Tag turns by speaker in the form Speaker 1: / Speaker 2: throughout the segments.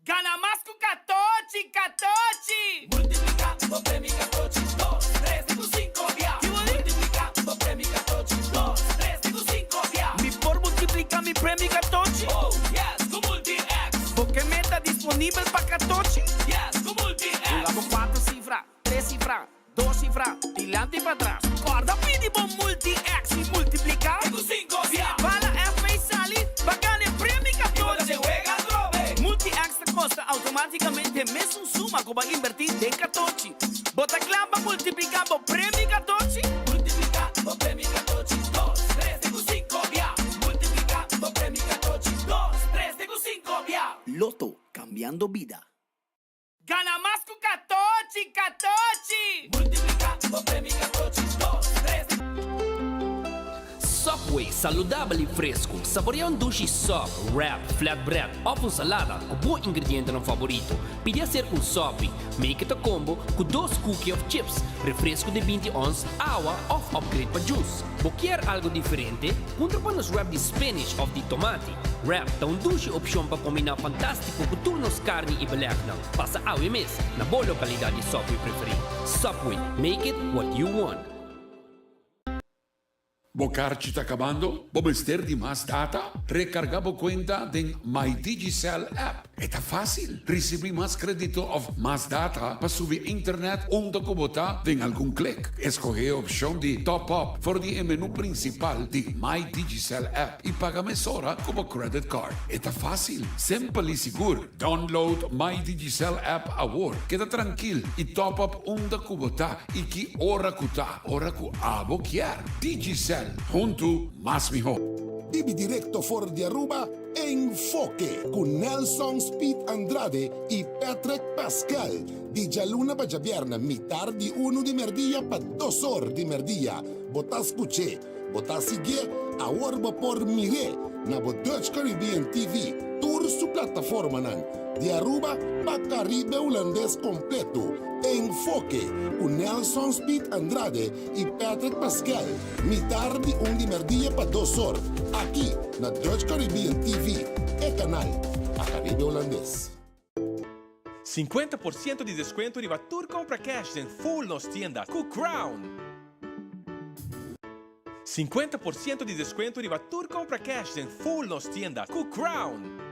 Speaker 1: Gana mas ku katochi, katochi!
Speaker 2: Multipliká bo premi katochi dos, tres te ku sinku bia. Multipliká bo premi katochi dos, tres te ku sinku bia.
Speaker 1: Mi por multipliká mi premi katochi?
Speaker 2: Oh yes, ku Multi-X!
Speaker 1: Bo ke meta disponibel pa katochi?
Speaker 2: Yes, ku Multi-X!
Speaker 1: Hunga bo kuater sifra, tres sifra, Dos sifra, dilanti i patras. Kòrda pidi bo Multi-X i multipliká.
Speaker 2: Te ku sinko bia.
Speaker 1: Bala FP sali pa gana e premi 14.
Speaker 2: I bo ta wega atrobe.
Speaker 1: Multi-X ta kosta outomátikamente mesun suma ku bo a inbertí den katochi. Bo ta kla pa multipliká bo premi katochi?
Speaker 2: Multipliká bo premi katochi dos, tres te ku sinko bia. Multipliká bo premi katochi dos, tres te ku sinko bia.
Speaker 1: Lotto, kambiando bida. Gana mas ku katochi, katochi!
Speaker 2: Multipliká bo premi katochi dos, tres.
Speaker 3: Subway, saludabel i fresku. Saborea un dushi sub, wrap, flatbread òf un salada ku bo ingredientenan favorito. Pidi aser un sopi, make it a combo, ku dos cookie òf chips, refresku di 20 ons, awa òf upgrade pa juice. Bo kier algu diferente? Puntra pa nos wrap di spinach òf di tomati. Wrap ta un dushi opshon pa kombiná fantástiko ku tur nos karni i belegnan. Pasa awe mes na bo lokalidat di Subway preferí. Subway, make it what you want.
Speaker 4: Bo karchi ta kabando? Bo mester di mas data? Rekargá bo kuenta den My Digicel app. E ta fásil! Risibí mas krédito òf mas data pa subi internet unda ku bo ta den algun klik. Eskohé e opshon di Top Up for di e menú prinsipal di My Digicel app i paga mesora ku bo credit card. E ta fásil, simpel i sigur. Download My Digicel app awor. Keda trankil i top up unda ku bo ta i ki ora ku ta, ora ku abo kier. Digicel, huntu mas mihó.
Speaker 5: Bibi directo for di Aruba, Enfoke cu Nelson Speed Andrade y Patrick Pascal di djaluna pa djabièrnè mitar di unu di merdia pa dos or di merdia. Bo ta scuch'é, bo ta siguié, awor bo por mir'é na bo Dutch Caribbean TV, tur su plataformanan, di Aruba pa Caribe Hulandes completo. Enfoke cu Nelson Speed Andrade y Patrick Pascal. Mitar di un di merdia pa dos or, aki na Dutch Caribbean TV, e kanal pa Caribe Hulandes.
Speaker 6: 50% di descuento riba tur compra cash den full nos tienda cu Crown! 50% di descuento riba tur compra cash den full nos tienda cu Crown!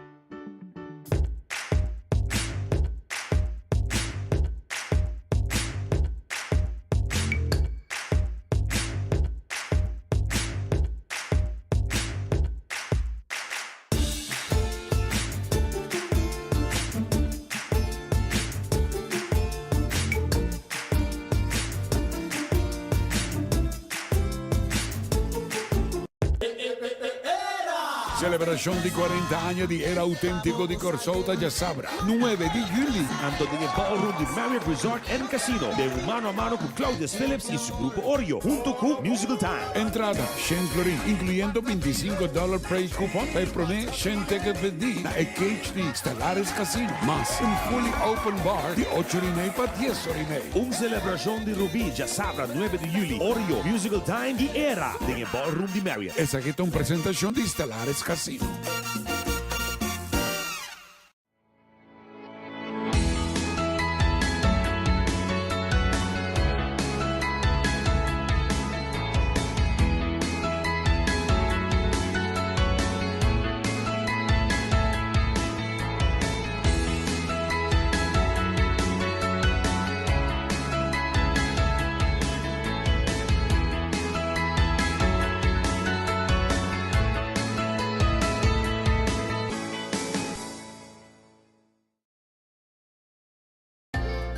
Speaker 4: Selebrashon di 40 aña di Era Auténtiko di Kòrsou ta djasabra, 9 di yüli.
Speaker 7: Anto den e ballroom di Marriott Resort and Casino, den un mano a mano ku Claudius Phillips i su grupo Oreo, hunto ku Musical Time.
Speaker 4: Entrada, shen florin, inkluyendo 25 dollar price coupon pa e promé shen ticket bendí na e cage di Stellaris Casino, mas un fully open bar di ocho ora i mei pa dies ora i mei.
Speaker 7: Un selebrashon di Rubí djasabra 9 di yüli, Oreo, Musical Time i Era den e ballroom di Marriott.
Speaker 4: Esaki ta un presentashon di Stellaris Casino.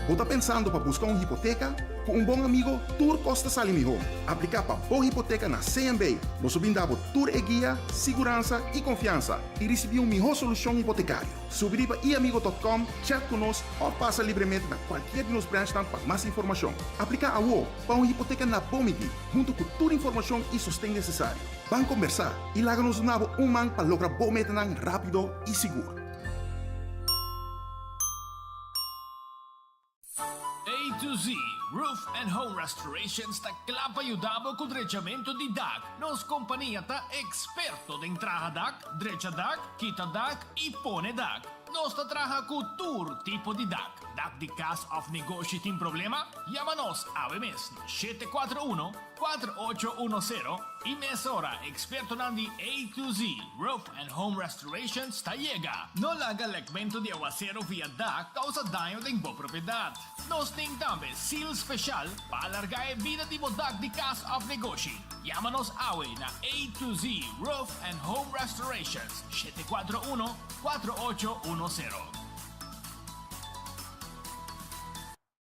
Speaker 8: Bo ta pensando pa busca un hipoteca? Cu un bon amigo, tur cos ta sali miho. Aplica pa bo hipoteca na CMB. Nos lo bin da bo tur e guia, siguransa y confiansa y ricibi un miho solucion hipotecario. Subi riba iamigo.com, chat cu nos of pasa libremente na cualkier di nos branchnan pa mas informacion. Aplica awo pa un hipoteca na bo midi, hunto cu tur informacion y sosten necesario. Ban combersa y laga nos duna bo un man pa logra bo metanan rapido y sigur.
Speaker 9: Ey. to Z Roof and Home Restorations ta kla pa yuda bo ku drechamentu di dak. Nos kompania ta eksperto den traha dak, drecha dak, kita dak i pone dak. Nos ta traha ku tur tipo di dak. Dak di kas òf negoshi tin problema? Yama nos awe mes na 741 4810 i mesora ekspertonan di A to Z Roof and Home Restorations ta yega. No laga lekmentu di awaseru via dak kousa daño den bo propiedat. Nos tin tambe seal speshal pa alargá e bida di bo dak di kas òf negoshi. Yama nos awe na A to Z Roof and Home Restorations, 741 4810.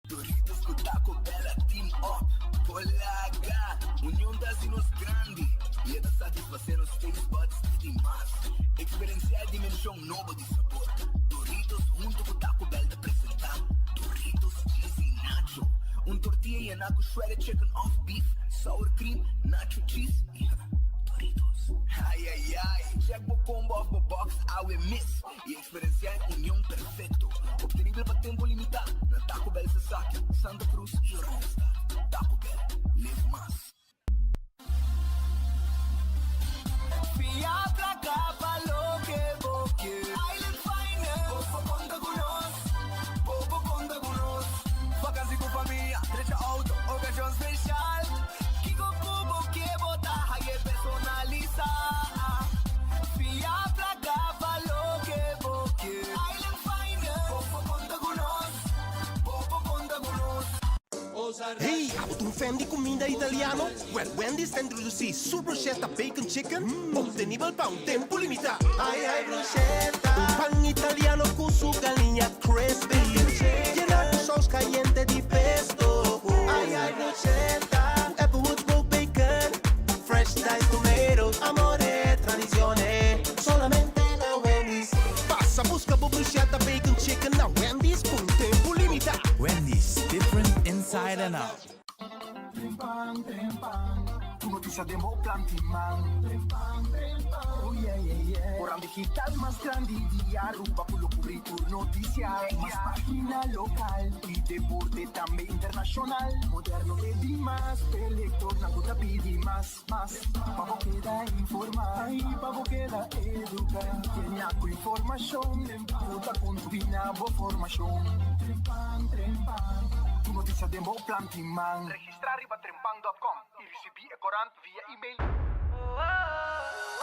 Speaker 10: Doritos ku Taco Bell a team up. Polaga! Union ta hasi nos grandi i e ta satisfasé nos taste buds di mas. Eksperensiá e dimenshon nobo di sabor. Doritos huntu ku Taco Bell ta presentá Doritos Cheesy Nacho, un tortilla yená ku shredded chicken òf beef, sour cream, nacho cheese i Doritos. Ayayay! Check bo combo òf bo box awe mes i Eksperensiá e union perfekto, optenibel pa tempu limitá na Taco Bell Sasaki, Santa Cruz i Oranjestad. Taco Bell, live mas.
Speaker 2: Fia placa pa loke bo kier. Island Finance, bo por conta cu nos, bo por conta cu nos. Vakantie cu famia, drecha auto, ocasion special. Kico cu bo kier bo ta haye personalisa. Fia placa pa loke bo kier. Island Finance, bo por conta cu nos, bo por conta cu nos.
Speaker 11: Hey, abo ta un fan di cuminda italiano? Well, Wendy's ta introduci su bruschetta bacon chicken, obtenibel pa un tempo limita. Ay ay bruschetta! Un pan italiano cu su galiña crispy, yena cu saus cayente di pesto. Ay ay bruschetta! Cu Applewood smoked bacon, fresh diced tomatoes, amore, tradicione, solamente na Wendy's. Pasa busca bo bruschetta bacon chicken na Wendy's pa un tempo limita.
Speaker 12: Wendy's, different inside and out.
Speaker 10: Trempan, trempan, tur noticia den bo plan tin man. Trempan, trempan, oh yeah, yeah, yeah. Koran digital mas grandi di Aruba cu lo cubri tur noticia. Mas pagina local y deporte tambe internacional. Moderno te di mas, p'e lectornan cu ta pidi mas, mas. Pa bo keda informa y pa bo keda educa. Yena cu informacion cu ta contribui na bo formacion. Trempan, trempan, tur noticia den bo plan tin man.
Speaker 13: Registra riba trempan dot com y ricibi e corant via email.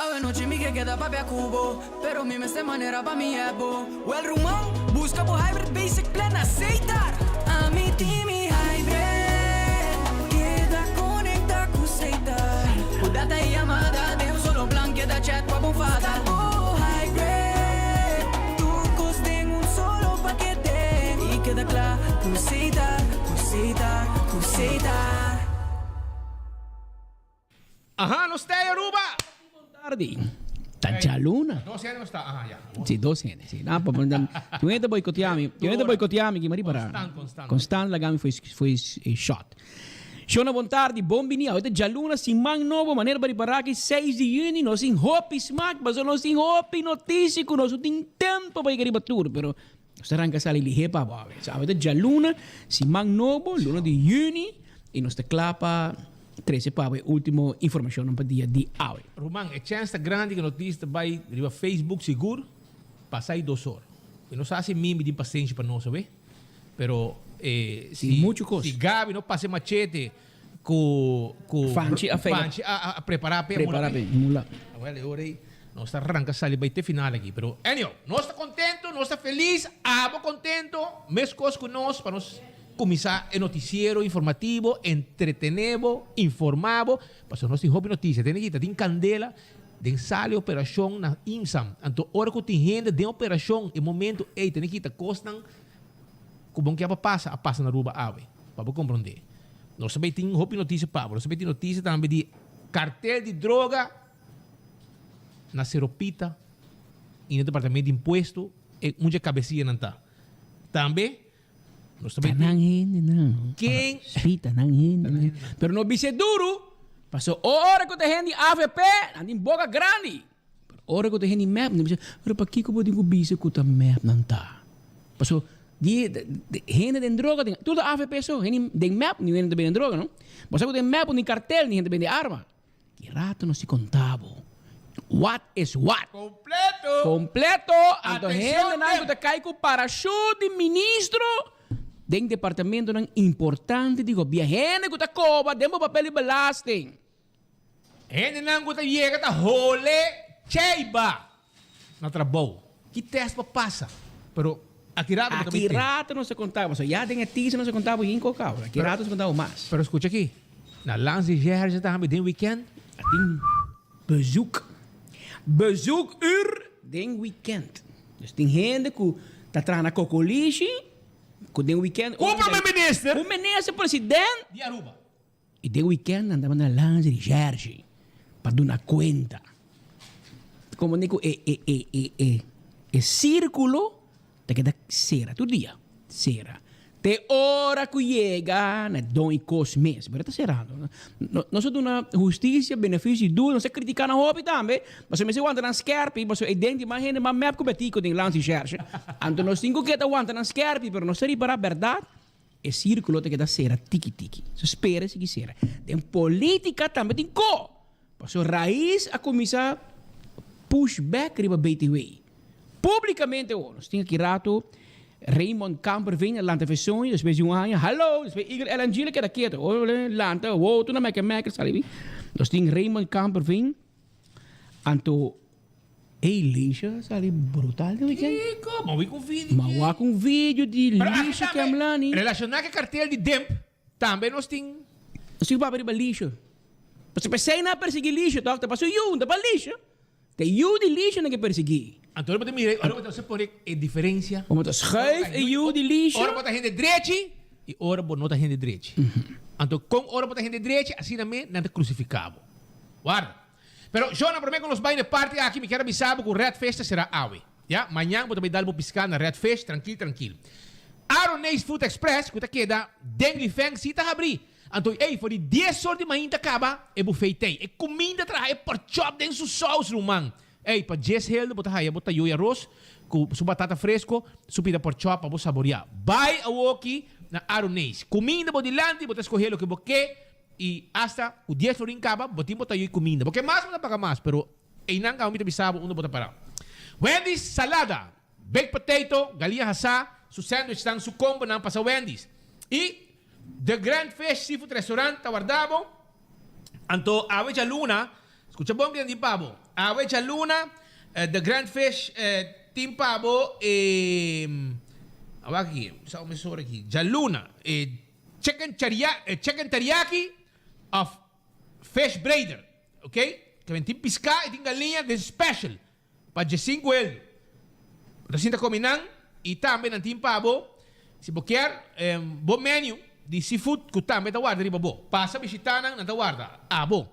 Speaker 14: Awe nochi mi ke keda papia ku bo, pero mi mester manera pa mi hèp bo. Wèl ruman, buska bo Hybrid Basic Plan na Setar! Ami tin mi Hybrid, keda konektá ku Setar. Ku data i yamada den un solo plan, keda chat pa bo fada. Buska bo Hybrid, tur kos den un solo pakete. I keda kla ku Setar, ku Setar, ku Setar.
Speaker 15: Aha, nos ta Aruba!
Speaker 1: Tardi. Ta djaluna.
Speaker 15: Dos hende nos ta, aha, ya.
Speaker 1: Si, dos hende, si. Na, pa, tu hende boicotea mi, tu hende boicotea mi, ki mari para.
Speaker 15: Constant, constant.
Speaker 1: Constant laga mi foi, foi e shot. Shona, bon tardi, bon bini. Awe ta djaluna, siman nobo, manera pa ripara aki, 6 di juni, nos tin hopi smak, pasobra nos tin hopi noticia ku nos no tin tempo pa yega riba tur, pero nos ta ranka sali lihé pa bo awe. So awe ta djaluna, siman nobo, luna di juni, i nos ta kla pa trese pa bo e ultimo informashonnan pa dia di awe.
Speaker 15: Ruman, e chèns ta grandi ku notis ta bai riba Facebook sigur pasa i dos or. Mi no sa si Mimi tin pasenshi pa nos awe, pero e si
Speaker 1: muchu kos.
Speaker 15: Si Gaby no pasa e machete ku ku
Speaker 1: Fanchi a feila.
Speaker 15: Fanchi a a prepara p'e
Speaker 1: Prepara p'e mula.
Speaker 15: Awel e ora ei nos ta ranka sali bai te final aki. Pero anyhow, nos ta kontento, nos ta felis, abo kontento meskos ku nos pa nos Kuminsá e notisiero informativo, entretené bo, informá bo, pasobra nos tin hopi notisia. Tende aki ta tin kandela den sala di operashon na IMSAM. Anto ora ku tin hende den operashon e momento ei tende ki ta kosnan ku bon ke a pasa a pasa na Aruba awe, pa bo komprondé. Nos ta bay tin hopi notisia pa bo. Nos ta bay tin notisia tambe di kartel di droga na Seropita i na departamento di impuesto e un dje kabesianan ta. Tambe Nos ta
Speaker 1: Ta nan hende nan.
Speaker 15: Ken?
Speaker 1: Sí, ta nan hende nan. Pero no bis'é duru, paso ora ku ta hende di avp, nan tin boka grandi. Pero ora ku ta hende di mep, nan bisa, pero pakiko bo tin ku bisa ku ta mep nan ta? Paso. Di hende den droga den tur ta avp so hende den mep ni hende ta bende droga no bo sa ku den mep ni kartel ni hende ta bende arma ki rato nos si konta bo what is what
Speaker 15: Kompleto!
Speaker 1: Kompleto anto hendenan ku ta kai ku parashut di ministro den departamentonan importante di gobièrnu hende ku ta koba den bo papel di belasting.
Speaker 15: Hendenan ku ta yega ta hole cheiba na trabou. Ki test bo pasa? Pero aki rato bo ta
Speaker 1: Aki rato nos ta konta bo. So ya den e teaser nos a konta bo yin koko awor. Aki rato nos a konta bo mas.
Speaker 15: Pero skucha aki, na Lans di Jerje tambe den weekend.
Speaker 1: A tin bezoek. Bezoekuur den weekend. Dus tin hende ku ta traha na Kokolishi, ku den weekend.
Speaker 15: Ku prome minister.
Speaker 1: Ku minister president.
Speaker 15: Di Aruba.
Speaker 1: I den weekend nan tabata na Lange di Jersey pa duna kuenta. Komo di ku e e e e e e sirkulo ta keda sera tur dia, sera. Te ora ku yega na don i kos mes, pero e ta serando. Nos a duna hustisia benefisio di duda, nos a kritika nan hopi tambe, pasobra mester wanta nan skerpi, pasobra e den di mas hende mas mep ku Betico den Lange di Jersey. Anto nos tin ku keda wanta nan skerpi, pero nos ta ripara bèrdat. E sírkulo ta keda sera tiki tiki. So spera sigui sera. Den polítika tambe tin ko. Pasobra Raiz a kuminsá push back riba BTW. Públikamente awor. Nos tin aki rato Raymond Kamperveen a lanta fesoño despues di un aña. Hallo! Despues Igor Elangil a keda keto. Lanta, woto na meke meke sali bi. Nos tin Raymond Kamperveen. Anto ey Lisha sali brutal den weekend.
Speaker 15: Kiko? Ma wak un video
Speaker 1: Ma wak un video di Lisha Kemlani.
Speaker 15: Relaciona ke cartel di Demp tambe nos tin.
Speaker 1: Nos tin papia riba Lisha. Pasobra pesey nan a persegui Lisha tok ta pa su yu, no ta pa Lisha. Ta e yu di Lisha nan ke persegui.
Speaker 15: Anto ora bo ta mira ora bo ta pone e diferencia.
Speaker 1: Como ta schuif e yu di Lisha.
Speaker 15: Ora bo ta hende drechi y ora bo no ta hende drechi. Anto con ora bo ta hende drechi asina me nan ta crucifica bo. Warda. Pero Shona, prome ku nos bai na e parti aki mi kier a bisa bo ku Red Fish ta sera awe. Ya, mañan bo ta bai dal bo piská na Red Fish, trankil trankil. Aroneis Food Express ku ta keda den Lifeng si ta habrí. Anto ey, for di dies or di mainta kaba e buffet tei. E kuminda traha e porkchop den su sous, ruman. Ey, pa dies heldu bo ta haya bo tayoy aros ku su batata fresko, su pida porkchop pa bo saboriá. Bai awoki na Aroneis. Kuminda bo dilanti, bo ta skohe loke bo ke. I asta ku dies florin kaba, bo tin bo ta yui kuminda. Bo ke mas, bo ta paga mas, pero einan kaba mi ta bisa bo unda bo ta para. Wendy's salada, baked potato, galiña hasá, su sandwichnan, su combonan pasa Wendy's. I The Grand Fish Seafood Restaurant ta warda bo. Anto awe djaluna, skucha bon kinan tin pa bo. Awe djaluna The Grand Fish tin pa bo e, awak aki, sa un mes ora aki, djaluna e. Chicken chicken teriyaki of fish braider ok ta ben tin piská y tin galiña den special pa djesinku eldo bo ta sinta komi nan y tambe nan tin pa bo si bo kier bo menu di seafood ku tambe ta warda riba bo pasa bishita nan nan ta warda abo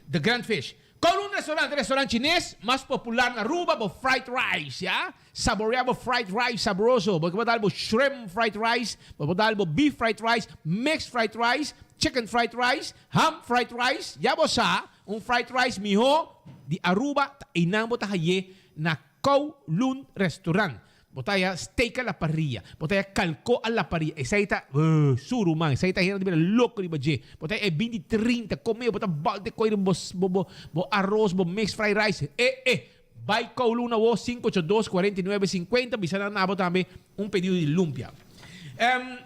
Speaker 15: The Grand Fish Kowloon Restaurant e restaurant chines mas popular na Aruba bo fried rice ya. Saborea bo fried rice sabroso. Bo por dal bo shrimp fried rice, bo por dal bo beef fried rice, mixed fried rice, chicken fried rice, ham fried rice. Ya bo sa, un fried rice miho di Aruba ta einan bo ta haye na Kowloon Restaurant. Bo ta haya steak a la parrilla, bo ta haya calco a la parrilla. Esey ta, su ruman, esey ta hende ta bira loco riba dje. Bo ta haya e binti trinta, come, bo ta balte coy riba bo, bo, bo aros, bo mixed fried rice. E, e. Bai Kowloon awo 582 49 50 bisa nan abo tambe un pedido di lumpia. Em,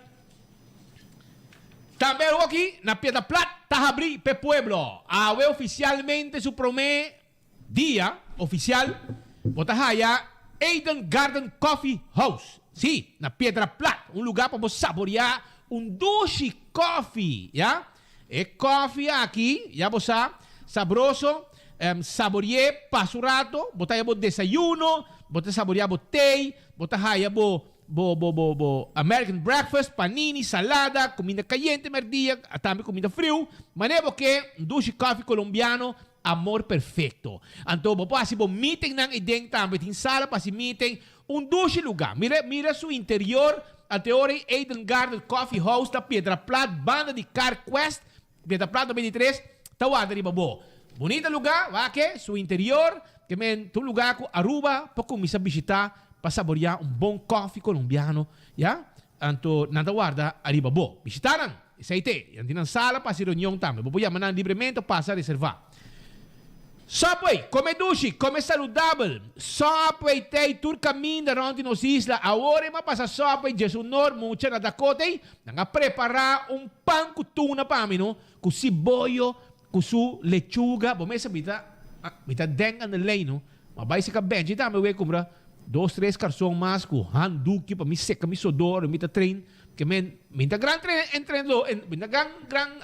Speaker 15: tambe awoki na Piedra Plat ta habri p'e pueblo. Awe oficialmente su prome dia oficial bo ta haya Eden Garden Coffee House. Si, na Piedra Plat, un lugar pa bo saborea un dushi koffie, ya. E koffie aki, ya bo sa, sabroso, sabori'é pasa un rato, bo ta haya bo desayuno, bo ta saborea bo tei, bo ta haya bo bo bo bo bo American breakfast, panini, salada, kuminda kayente merdia, tambe kuminda friu, manera bo ke, un dushi koffie kolombiano, amor perfecto. Anto bo por hasi bo meetingnan ei den tambe, tin sala pa hasi meeting, un dushi lugá. Mira mira su interior, anteora ei Eden Garden Coffee House ta Piedra Plat banda di Car Quest, Piedra Plat 93, ta warda riba bo. Bunita lugá, wak e, su interior, ke men ta un lugá ku Aruba por kuminsá bishitá. pa saboreá un bon kòfi kolombiano, ya. Anto nan ta warda ariba bo. Bishitá nan! Esei te. Nan tin nan sala pa hasi reunion tambe. Bo por yama nan libremente o pasa reservá. Subway, Kome dushi, kome saludabel. Subway t'ei tur kaminda rònt di nos isla. Awor e m'a pasa Subway djesunor mucha na Dakota ei. Nan a prepará un pan ku tuna pa mi no, ku siboyo, ku su lechuga. Bo mester mi ta mi ta den aan de lijn no. M'a bai seka Benji tambe wei kumpra dos tres karson mas ku handdoekje pa mi seka mi sodor mi ta train. Ke men mi ta gran entrenador, mi ta gran gran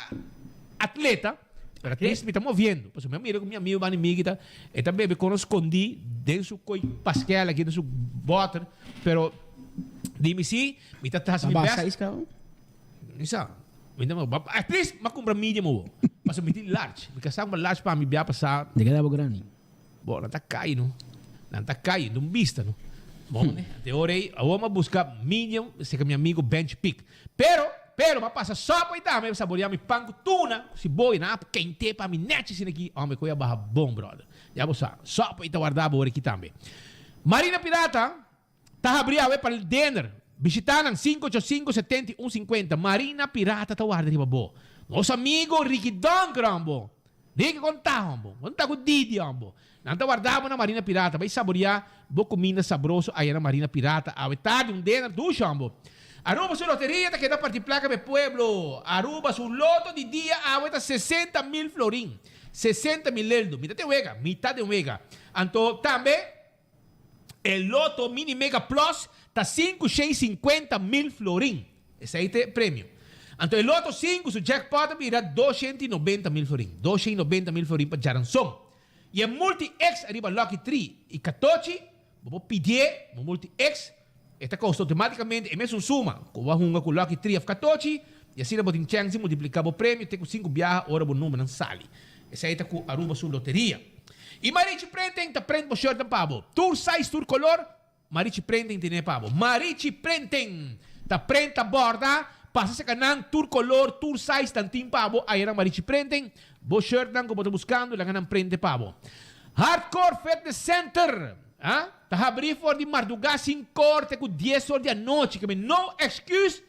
Speaker 15: atleta, pero at least mi ta moviendo. Pasobra mi a mira ku mi amigo banda di mi ta e ta bebe kono skondí den su koi paskel aki den su bòter, pero di mi si mi ta hasi mi best. Mi sa, mi ta at least mi a kumpra medium awor, pasobra mi tin large, mi kasá kumpra large pa mi bia pasá.
Speaker 1: Di keda bo grandi?
Speaker 15: Bo, nan ta kai no. Nan ta kai, no bista no. Bon, ne? Te ora ei, awor m'a buska medium, seka mi amigo Bench Pick. Pero, pero, m'a pasa Subway tambe, saborea mi pan ku tuna, ku siboya, nan a kent'é pa mi nèchi asina aki. Hombre, koe a baha bon, brother. Ya bo sa, Subway ta warda bo ora aki tambe. Marina Pirata ta habrí awe pa dinner. Bishitá nan, 585 71 50. Marina Pirata ta warda riba bo. Nos amigo Ricky Donker, hombo. Ricky kon ta hombo? Kon ta ku Didi hombo? Nan ta warda bo na Marina Pirata. Bai saboria bo kuminda sabroso aya na Marina Pirata awe tardi un dinner dushi hombo. Aruba su loteria ta keda parti plaka pa e pueblo. Aruba su loto di dia awe ta 60 mil florin. 60 mil eldo. Mita den wega. Mita den wega. Anto tambe e loto mini mega plus ta 550 mil florin. Esei ta e premio. Anto e loto 5 su jackpot a bira 290 mil florin. 290 mil florin pa djaranson. I e multi X ariba Lucky 3 i Katochi, bo por pidié bo multi X, e ta kosta outomátikamente e mesun suma ku bo a hunga ku Lucky 3 òf Katochi, i asina bo tin chèns di multipliká bo premio te ku sinku biaha ora bo numbernan sali. Esei ta ku Aruba su loteria. I Marichi Printing ta print bo shirtnan pa bo. Tur size, tur kolor, Marichi Printing tene pa bo. Marichi Printing ta print ta borda, pasa seka nan, tur color, tur size nan tin pa bo. Aya nan Marichi Printing, bo shirtnan cu bo ta buscando laga nan printe pa bo. Hardcore Fitness Center, ah, ta habri for di marduga sinkor te cu dies or di anochi, ke men no excuse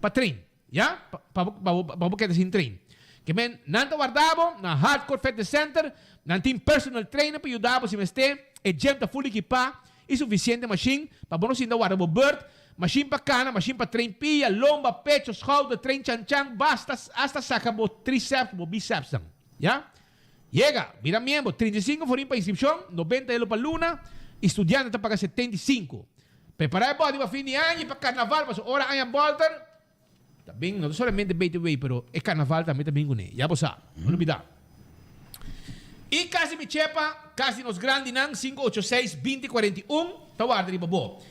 Speaker 15: pa train. Ya, pa bo, pa bo, pa bo keda sin train. Ke men, nan ta warda bo na Hardcore Fitness Center, nan tin personal trainer pa yuda bo si mester, e gym ta full ekipá i sufisiente mashin pa bo no sinta warda bo beurt, mashin pa kana, mashin pa train pia, lomba, pecho, schouder, train chanchan, basta, hasta saka bo triceps, bo bicepsnan. Ya. Yega, bira miembro, 35 forin pa inskripshon, 90 elo pa luna, i studiante ta paga 75. Prepará e bòdi pa fin di aña i pa karnaval, pasobra ora aña bòlter, ta bin no ta solamente BTW, pero e karnaval tambe ta bin kuné. Ya bo sa, no lubidá. I kas di mi chepa, kas di nos grandinan, 586 20 41, ta warda riba bo.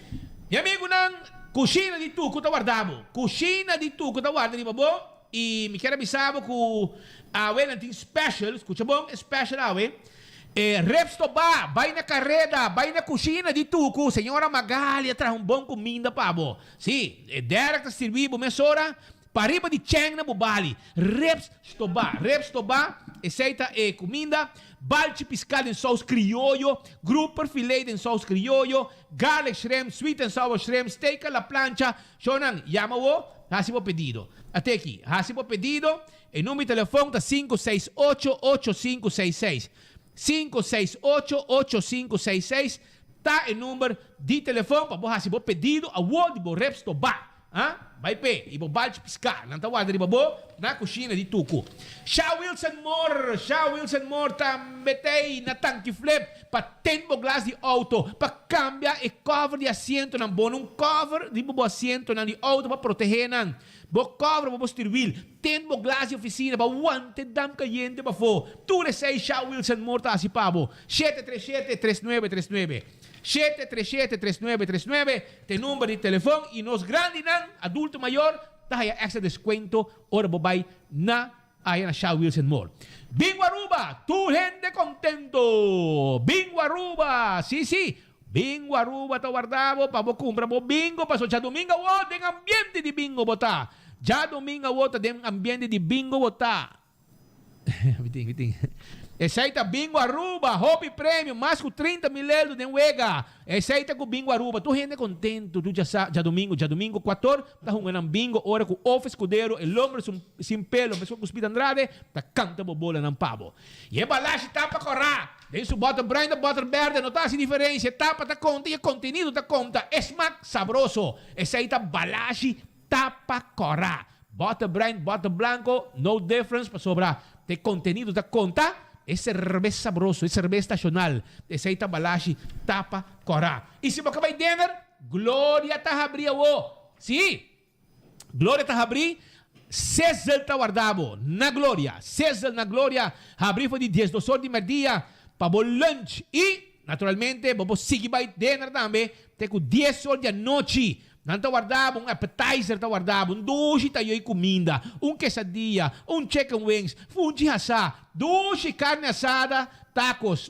Speaker 15: Mi amigunan, kushina di Tuku ta warda bo. Kushina di Tuku ta warda riba bo. I mi kier a bisa bo ku awe nan tin special, skucha bon, e special awe. E ribs tobá, bai na kareda, bai na kushina di Tuku, señora Magali a traha un bon kuminda pa bo. Sí, e Derek ta sirbi bo mesora pariba di chèn na bo bali. Ribs stobá, ribs stobá, esei ta e kuminda. Balchi piská den sous krioyo, grouper filé den sous krioyo, garlic shrimp, sweet and sour shrimp, steak a la plancha. Shownan, yama wo, hasi bo pedido. Ate aki, hasi bo pedido. E number di telefon ta 568 8566. 568 8566 ta e number di telefon pa bo hasi bo pedido awor di bo ribs tobá. Ah, bai p'e i bo balchi piská. Nan ta warda riba bo na kushina di Tuku. Sha Wilson Moore, Sha Wilson Moore tambe t'ei na Tanki Flip pa ten bo glas di outo, pa kambia e cover di asientonan. Bo no un cover riba bo asientonan di outo pa protehé nan. Bo cover bo bo stuurwiel, ten bo glas di oficina pa wante dam cayente pafó. Tur esei Sha Wilson Moore ta haci pa bo. 737 3939. 737 3939 ta e number di telefon y nos grandinan, adulto mayor, ta haya extra descuento ora bo bay na aya na Sha Wilson Moore. Bingo Aruba! Tur hende contento! Bingo Aruba! Si si! Bingo Aruba ta warda bo pa bo cumpra bo bingo paso djadomingo awor den ambiente di bingo bo ta. Djadomingo awor ta den ambiente di bingo bo ta. Mi tin, mi tin. Esey ta Bingo Aruba, hopi premio, mas cu 30 mil eldo den wega. Esey ta cu Bingo Aruba, tur hende contento tur djasa, djadomingo, djadomingo cuator ta hunga nan bingo ora cu Ofe Escudero, el hombre sin pelo, mescos cu Speed Andrade, ta canta bo bolanan pa bo. Y e balashi tapa cora, den su boter bruin of boter berde no ta haci diferencia, e tapa ta conta y e contenido ta conta, e smaak sabroso. Esey ta balashi Tapa kòrá. Bòter bruin, bòter blanko, no difference pasobra te kontenido ta konta. E serbes sabroso, e serbes stashonal, esei ta balashi tapa kòrá. I si bo ka bai dinner, Gloria ta habrí awo. Sí! Gloria ta habrí, Sizzle ta warda bo na Gloria. Sizzle na Gloria habrí for di diesdos or di mèrdia pa bo lunch i naturalmente bo por sigui bai dinner tambe te ku dies or di anochi. Nan ta warda bo, un appetizer ta warda bo, un dushi tayoy kuminda, un quesadilla, un chicken wings, funchi hasá, dushi carne asada, tacos,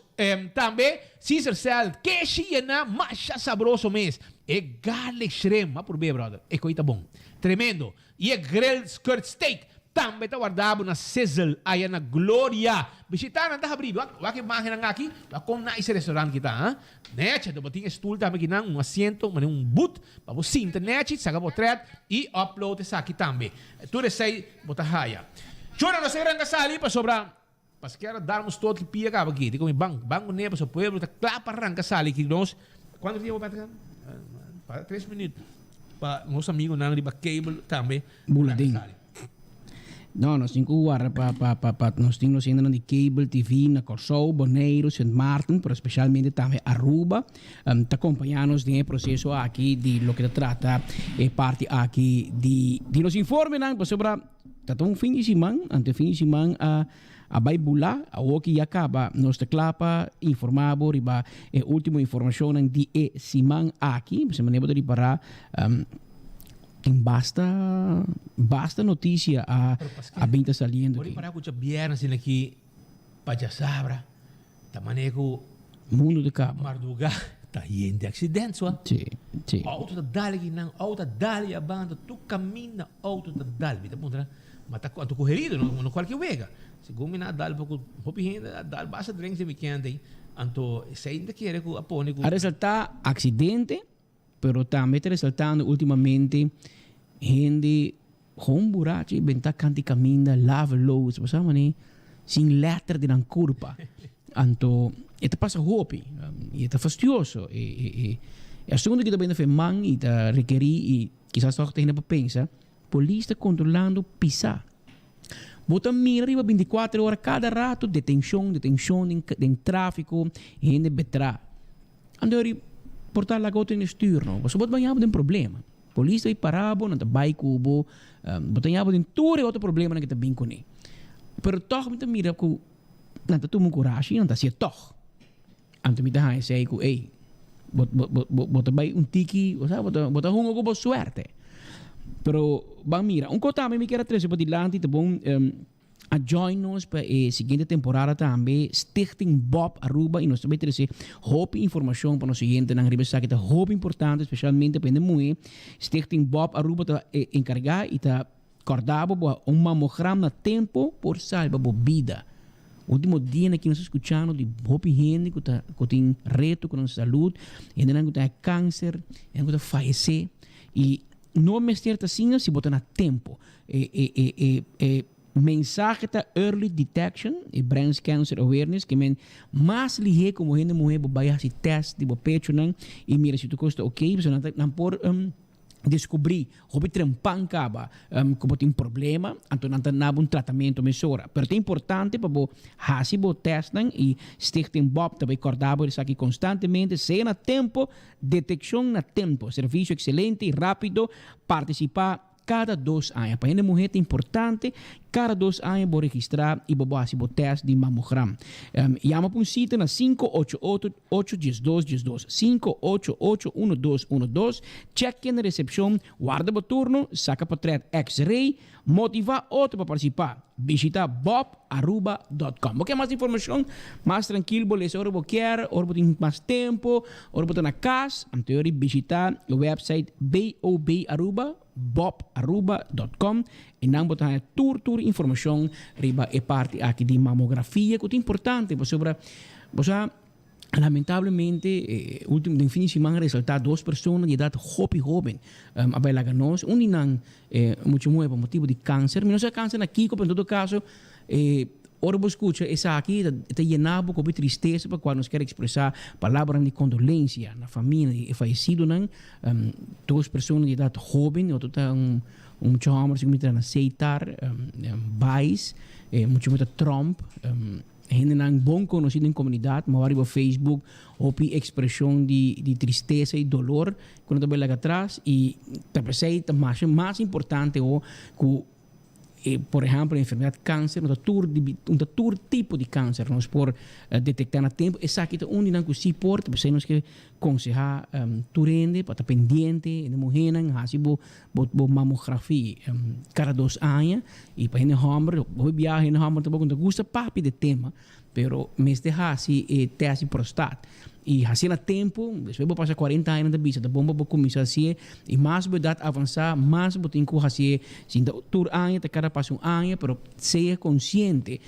Speaker 15: tambe Caesar salad, keshi yená masha sabroso mes. E garlic shrimp, a purbe brother, e koe ta bon. Tremendo. I e grilled skirt steak tambe ta warda bo na Sizzle aya na Gloria. Bishita nan ta habri. Wak wak e imagennan aki, wak kon nice e restaurant ki ta, ha. Nechi, anto bo tin e stoel tambe kinan, un asiento, manera un boot, pa bo sinta nechi, saka bo tret i upload esaki tambe. Tur esei bo ta haya. Chuna, nos a ranka sali pasobra paskier a darmos tot ki pia kaba aki. Di komi ban, ban ku ne pasobra pueblo ta kla pa ranka sali ki nos. Kuantu tempo Patrick? Pa tres minuut pa nos amigunan riba cable tambe ranka sali.
Speaker 1: No, nos tin ku warda pa pa pa pa nos tin nos hendenan di cable TV na Kòrsou, Boneiru, Sint Maarten, pero spesialmente tambe Aruba ta kompañá nos den e proseso aki di loke ta trata e parti aki di di nos informenan pasobra ta ta un fin di siman, anto e fin di siman a a bai bula, awor ki ya kaba nos ta kla pa informá bo riba e último informashonnan di e siman aki, pasobra manera bo ta ripará. Tin basta, basta noticia a a bin ta saliendo
Speaker 15: aki. Por para cu djabièrnè asina aki pa djasabra ta manera cu
Speaker 1: Mundo ta caba.
Speaker 15: Marduga ta yen di accident sua.
Speaker 1: Si, si.
Speaker 15: Auto ta dal aki nan, auto ta dal y a banda, tur caminda auto ta dal. Mi ta puntra, ma ta anto cu herido, no, no cualkier wega. Segun mi nan a dal poco, hopi hende a dal basta drinks den weekend ey, anto esey mi ta kere cu a pone cu.
Speaker 1: A resalta accidente Pero tambe ta resaltando ultimamente hende gewoon burachi benta kant di kaminda laveloos, bo sa mane, sin letter di nan kurpa. Anto e ta pasa hopi y e ta fastioso. E e e e asunto ki ta bini fe man y ta rekeri y kisas toch ta hende pa pensa, polis ta kontrolando pisa. Bo ta mira riba binticuater ora kada rato detenshon, detenshon den den trafiko, hende betra. Anto eri por ta laga otro hende stuur no, pasobra bo ta baña bo den problema. Polis ta bai para bo, nan ta bai ku bo, bo ta haña bo den tur e otro problemanan ku ta bin kuné. Pero tòg mi ta mira ku nan ta tuma un kurashi i nan ta hasié tòg. Anto mi ta haña esei ku ey, bo bo bo bo ta bai un tiki, osea bo ta bo ta hunga ku bo suerte. Pero ban mira, un kos tambe mi kier a trese padilanti ta bon. A join nos pa e siguiente temporada tambe Stichting Bob Aruba y nos ta bay trece hopi informacion pa nos oyentenan riba esaki ta hopi importante especialmente pa hende muhe. Stichting Bob Aruba ta encarga y ta corda bo bo un mamogram na tempo por salba bo bida. Ultimo dianan aki nos ta scuchando di hopi hende cu ta cu tin reto cu nan salud, hendenan cu ta haya cancer, hendenan cu ta fayece y No mester ta asina si bo ta na tempo. E e e e e mensahe ta early detection, e breast cancer awareness, ke men mas lihé komo hende muhé bo bai hasi test di bo pechonan i mira si tur kos ta oké, pasobra nan ta nan por deskubrí hopi trempan kaba ku bo tin problema, anto nan ta nabo un tratamentu mesora. Pero ta importante pa bo hasi bo testnan i Stichting Bob ta bai kòrda bo esaki konstantemente, sea na tempo Detekshon na tempo, servisio ekselente i rápido, partisipá kada dos aña. Pa hende muhé ta importante kada dos aña bo registrá i bo bo hasi bo tèst di mamogram. Yama pa un sita na 588 812 12, 588 1212, chèk ken na resepshon, warda bo turno, saka potrèt X-ray, Motivá otro pa partisipá. Bishita bobaruba dot com. Bo ke mas informashon? Mas trankil bo lesa ora bo kier, ora bo tin mas tempo, ora bo ta na kas. Anto yori bishita e website bobaruba. bobaruba.com i nan bo ta haña tur tur informashon riba e parti aki di mamografia ku ta importante pasobra bo sa lamentablemente e ultimo den fin di siman a resalta dos persona di edat hopi hoben a bai laga nos. Un di nan mucha muhe pa motibu di kanser. Mi no sa kanser na kiko pero en todo kaso e ora bo skucha esaki ta yena bo ku hopi tristesa pa kua nos kier ekspresá palabranan di kondolensia na famia di e fayesidonan. Dos persona di edat hoben e otro ta un mucha hòmber si ku mi ta na Seitar Bais e mucha muhe ta Tromp. Hendenan bon konosí den komunidat, mawar riba Facebook hopi ekspreshon di di tristesa i dolor ku nan ta bai laga atras i ta p'esei ta masha mas importante ho ku e por ehèmpel e enfermedat kanser no ta tur di no ta tur tipo di kanser nos por detektá na tempu esaki ta un di nan ku si por ta p'esei nos ke konsehá tur hende pa ta pendiente hende muhénan hasi bo Bo bo mamografi kada dos aña y pa hende homber, hopi biaha hende homber tampoco no ta gusta papia di tema, pero mester haci e test di prostat y hacié na tempo, despues bo pasa cuarenta aña nan ta bisa ta bon pa bo cuminsa hacié y mas bo edad avansa mas bo tin cu hacié sin ta tur aña ta kada pasa un aña pero sea consciente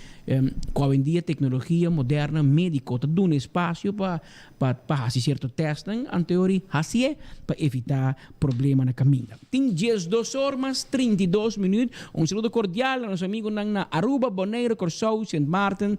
Speaker 1: cu awendia tecnologia moderna medico ta duna espacio pa Pa pa hasi sierto tèstnan anteori hasié pa evitá problema na kaminda. Tin 12 or mas 32 minüt. Un saludo kordial na nos amigunan na Aruba, Boneiru, Kòrsou, Sint Maarten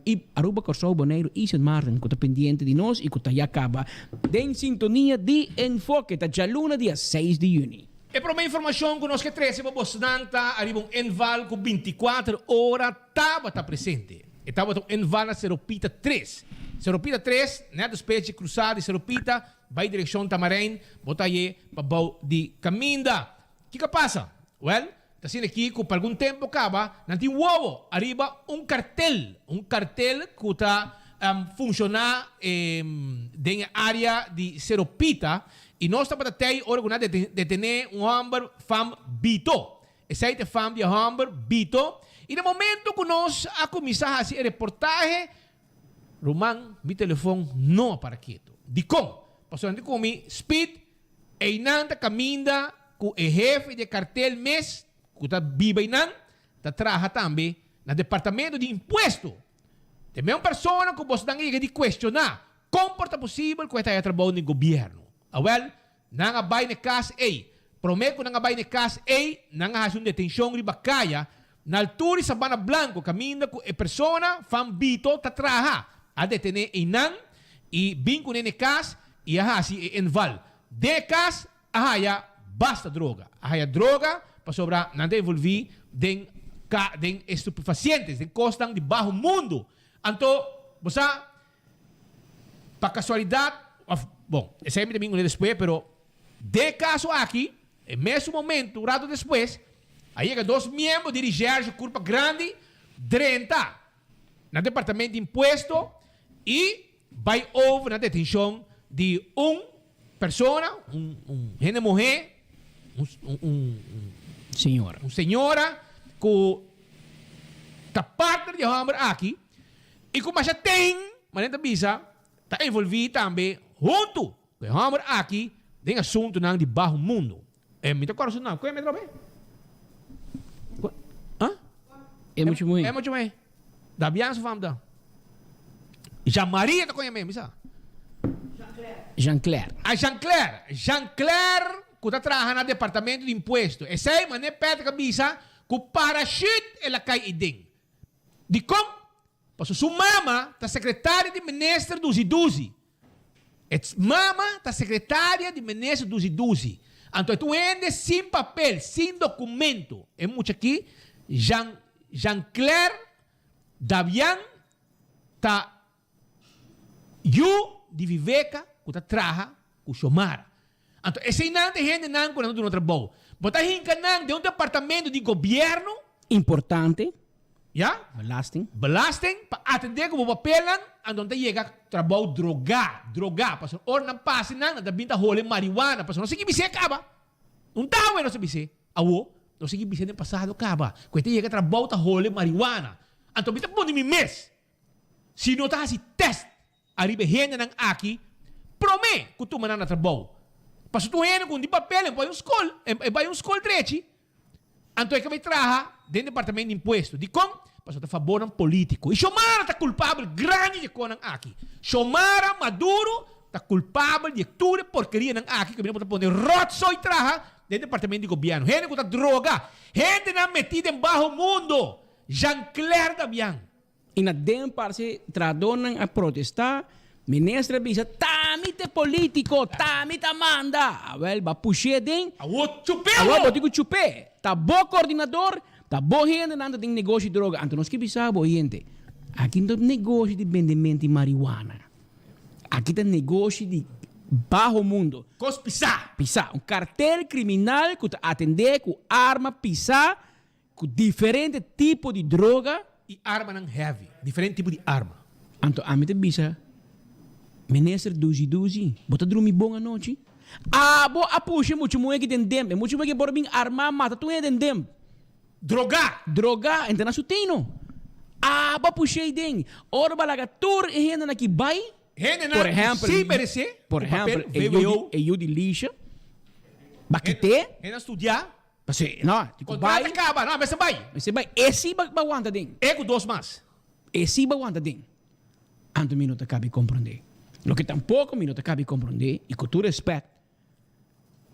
Speaker 1: i Aruba, Kòrsou, Boneiru i Sint Maarten ku ta pendiente di nos i ku ta ya kaba den sintonia di Enfoke. Ta djaluna dia seis di yüni.
Speaker 15: E promé informashon ku nos ke trese pa bosnan ta ariba un enval ku bintikuater ora tabata presente. E tabata un enval na Seropita tres. Seropita tres, nèt despues dje krusá di Seropita bai direkshon Tamarijn, bo ta haye pa bou di kaminda. Kiko a pasa? Wèl, ta asina aki ku pa algun tempu kaba nan tin wowo ariba un kartel, un kartel ku ta funshoná den e área di Seropita i nos tabata tei ora ku nan a detené un hòmber fam Bito. Esei ta e fam di e hòmber, Bito. I na momento ku nos a kuminsá hasi e reportahe, ruman, mi telefon no a para ketu. Dikon? Pasobra nan ta ku mi speed, einan ta kaminda ku e hefe di e kartel mes, ku ta biba einan, ta traha tambe na departamento di impuesto. Ta e mesun persona ku bosnan a yega di kuestioná kon por ta posibel ku e ta haya trabou den gobièrnu. Awèl, Nan a bai n'e kas ei. Promé ku nan a bai n'e kas ei, nan a hasi un detenshon riba kaya na altura di Sabana Blanco kaminda ku e persona Van Bito ta traha. A detené einan i bin kuné n'e kas i a hasi e inval. Den e kas a haya basta droga. A haya droga pasobra nan ta envolví den ka den estupefacientes, den kosnan di baho mundu. Anto bo sa. Pa casualidad, of bon, esey mi ta bin cune despues, pero den e caso aki, e mesun momento, un rato despues, a yega dos miembro di Recherche Curpa Grandi drenta na Departamento di Impuesto y bay over na detencion di un persona, un un hende muhe, un un un
Speaker 1: Señora.
Speaker 15: un señora cu ta partner di e homber aki. I ku masha ten, manera ta bisa, ta envolví tambe huntu ku e hòmber aki den asuntunan di baho mundu. E mi ta kòrda su nòmber. Ku e mi atrobe? Ku ah?
Speaker 1: E muchu muhé.
Speaker 15: E muchu muhé. Dabian su fam ta. Jean Marie ta koña mi, mi sa.
Speaker 1: Jean Claire.
Speaker 15: Ah, Jean Claire. Jean Claire ku ta traha na departamento di impuesto. Esei manera Patrick a bisa ku parachute el a kai ei den. Dikon? Pasobra su mama ta sekretaria di minister Duzi Duzi. E mama ta sekretaria di minister Duzi Duzi. Anto e ta un hende sin papel, sin dokumento. E mucha aki, Jean, Jean Claire Davian, ta Yu di Viveka ku ta traha ku Xiomara. Anto eseinan ta e hendenan ku nan ta duna trabou. Bo ta hinka nan den un departamento di gobièrnu.
Speaker 1: Importante.
Speaker 15: Ya.
Speaker 1: Belasting.
Speaker 15: Belasting pa atendé ku bo papelnan, anto nan ta yega trabou drogá, drogá. Pasobra ora nan pasa nan, nan ta bin ta hole mariwana. Pasobra no sigui bis'é kaba. Un tawe nos a bis'é. Awo, nos sigui bis'é den pasado kaba. Ku e ta yega trabou ta hole mariwana. Anto mi ta pone mi mes. Si no ta hasi test ariba e hendenan aki prome ku tuma nan na trabou. Pasobra tur hende ku un di papel e bai un skol, e bai un skol drechi, anto e ke bai traha den departamento di impuesto. Dikon? Pasobra ta fabornan politiko. I Xiomara ta kulpabel grandi di e konan aki. Xiomara Maduro ta kulpabel di e tur e porkerianan aki ku bini bo ta pone ròtsoi traha den departamento di gobièrnu. Hende ku ta droga, hendenan metí den baho mundo. Jean Claire Damian.
Speaker 1: I na den parse trahadornan a protesta, minister a bisa ta mi ta e politico, ta mi ta manda. Awel bo a push'é den.
Speaker 15: Awor chup'é
Speaker 1: awor. Awor bo tin ku chup'é. Ta bo coordinador, ta bo hendenan ta den negoshi droga. Anto nos ke bisa bo hende, aki no ta negoshi di bendemento di marihuana. Aki ta negoshi di baho mundo.
Speaker 15: Kos pisá.
Speaker 1: Pisá. Un kartel kriminal ku ta atendé ku arma pisá. Ku diferente tipo di droga.
Speaker 15: I armanan heavy, diferente tipo di arma.
Speaker 1: Anto ami ta bisa, Minister Duzi Duzi, bo ta drumi bon anochi? Abo a pusha e mucha muhé aki den demp, e mucha muhé aki por a bin armá mata tur hende den demp.
Speaker 15: Drogá!
Speaker 1: Drogá, entra na su tino. Abo a pusha ei den. Ora bo a laga tur e hendenan aki bai,
Speaker 15: Hendenan
Speaker 1: por ehèmpel,
Speaker 15: si meresé
Speaker 1: por
Speaker 15: ku papel
Speaker 1: ehèmpel, e yu di,
Speaker 15: VWO.
Speaker 1: e yu di Lisha, bakit'é.
Speaker 15: Hendenan studiá.
Speaker 1: Pasobra, no, ti ku bai.
Speaker 15: Kontrato kaba, no, mester bai.
Speaker 1: Mester bai. E si ba wanta den.
Speaker 15: E ku dos mas.
Speaker 1: E si ba wanta den. Anto mi no ta kabi komprondé. Loke tampoko mi no ta kabi komprondé, i ku tur respèt,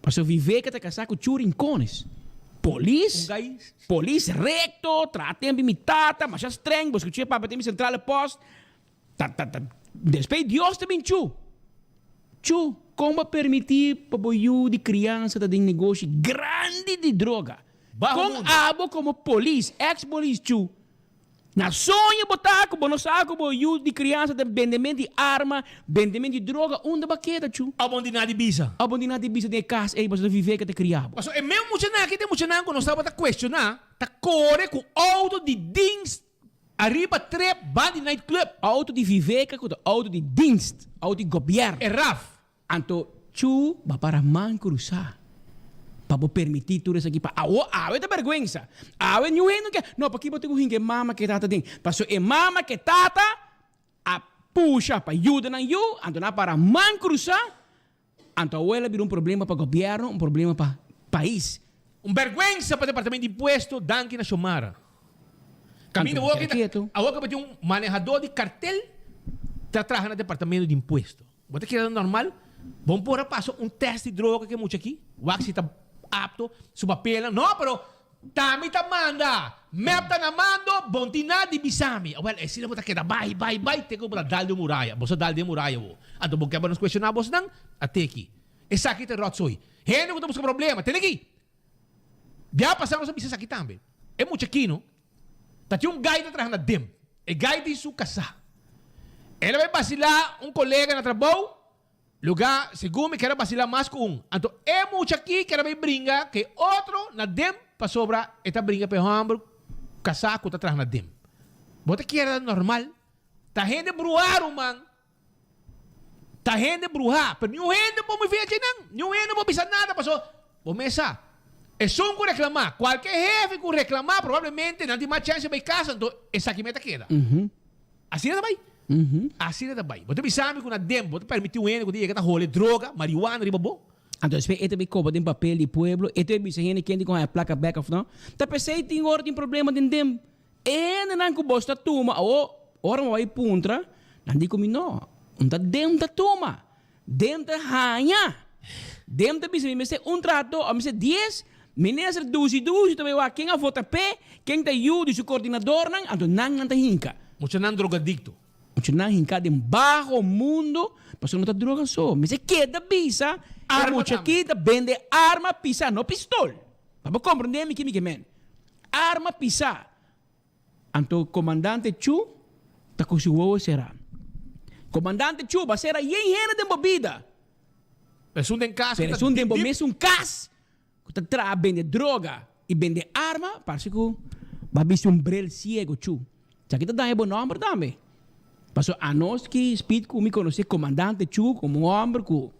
Speaker 1: pasobra Viveka ta kasá ku Chu Rincones. Polis, polis rekto, traha tempu mi tata, masha streng, bo skuch'é papia den mi centrale post. Ta, ta, ta, despues Dios ta bin Chu. Chu, kon bo a permití pa bo yu di kriansa ta den negoshi grandi di droga?
Speaker 15: Baho
Speaker 1: Kon
Speaker 15: mundo.
Speaker 1: abo komo polis, ex polis Chu, na soño bo ta ku bo no sa ku bo yu di kriansa ta bendement di arma, bendement di droga, unda bo a keda Chu?
Speaker 15: Abo no tin nada di bisa.
Speaker 1: Abo no tin nada di bisa den e kas ei pasobra Viveka ta kria bo.
Speaker 15: Pasobra e mes muchanan aki ta e muchanan ku nos tabata kuestioná ta kore ku outo di dienst Ariba trip ban di night club.
Speaker 1: Auto di Viveka ku ta auto di dienst, auto di gobièrnu.
Speaker 15: E raf.
Speaker 1: Anto Chu ba para man krusá pa bo permití tur esaki pa awo. Awe ta bèrgwensa. Awe niun hende no ke. No, pakiko bo tin ku hinka e mama ku e tata den? Pasobra e mama ku e tata a pusha pa yuda nan yu, anto nan a para man krusá. Anto awo el a bira un problema pa gobièrnu, un problema pa pais.
Speaker 15: Un bèrgwensa pa Departamento di Impuesto, danki na Xiomara. Kaminda
Speaker 1: Anto
Speaker 15: awor
Speaker 1: keda ketu.
Speaker 15: Awor ku tin un manehadó di kartel ta traha na Departamento di Impuesto. Bo ta kere normal? Bo por a pasa un tèst di droga ku e mucha aki? Wak si ta apto, su papelnan. No, pero Tami ta manda, mep ta na mando, bon tin nada di bisa mi. Awel, esina bo ta keda bai, bai, bai te ku bo ta dal den muraya. Bo sa dal den muraya bo. Anto bo ke pa nos kuestioná bosnan? Ate aki. Esaki ta e ròtsoy. Hende ku ta buska problema, tene aki. Bia pasá nos a bisa esaki tambe. E mucha kino ta tin un gai ta traha na dem. E gai tin su kasá. El a bai basilá un kolega na trabou. Lugá, segun mi ker a basilá mas ku un. Anto e mucha akí ker a bai bringa ku e otro na dem pasobra e ta bringa pa e hòmber kasá ku ta traha na dem. Bo ta kere ta normal? Ta hende bruhá, ruman. Ta hende bruhá. Pero niun hende por move dje nan. Niun hende por bisa nada pasobra bo mes sa. Esun ku reklamá, kualke hefe ku reklamá probablemente nan tin mas chèns di bai kas anto esaki mes ta keda. Asina ta bai. Asina ta bai. Bo ta bisa mi ku na den bo ta permití un hende ku ta yega ta hole droga, marihuana riba bo?
Speaker 1: Anto despues e ta bin koba den papel di pueblo, e ta bin bisa hende ken tin ku haña plaka bek of no. Ta p'esei tin ora tin problema den dem. E hendenan ku bos ta tuma awo, ora bo bai puntra, nan di ku mi no, un ta dem ta tuma, dem ta haña. Dem ta bisa mi mester un trahadó of mester dies, minister dushi dushi ta bai wak ken a vota p'e, ken ta yu di su koordinadornan, anto nan nan ta hinka.
Speaker 15: Muchanan drogadikto.
Speaker 1: Muchanan hinka den baho mundo pasobra no ta droga so. Mester keda bisa e mucha aki ta bende arma pisa, no pistol. Pa bo komprende mi ki mi ke men. Arma pisa. Anto komandante Chu ta ku su wowo será. Komandante Chu, bo a sera yen hende den bo bida.
Speaker 15: Pero esun den kas ku
Speaker 1: Pero
Speaker 15: ta
Speaker 1: esun den
Speaker 15: dip
Speaker 1: bo
Speaker 15: dip.
Speaker 1: mesun kas ku ta traha bende droga i bende arma, parse ku bo a bisti un bril siego, Chu. Esaki ta daña bo nòmber tambe. Pasobra anos ki Speed ku mi konosé komandante Chu komo un hòmber ku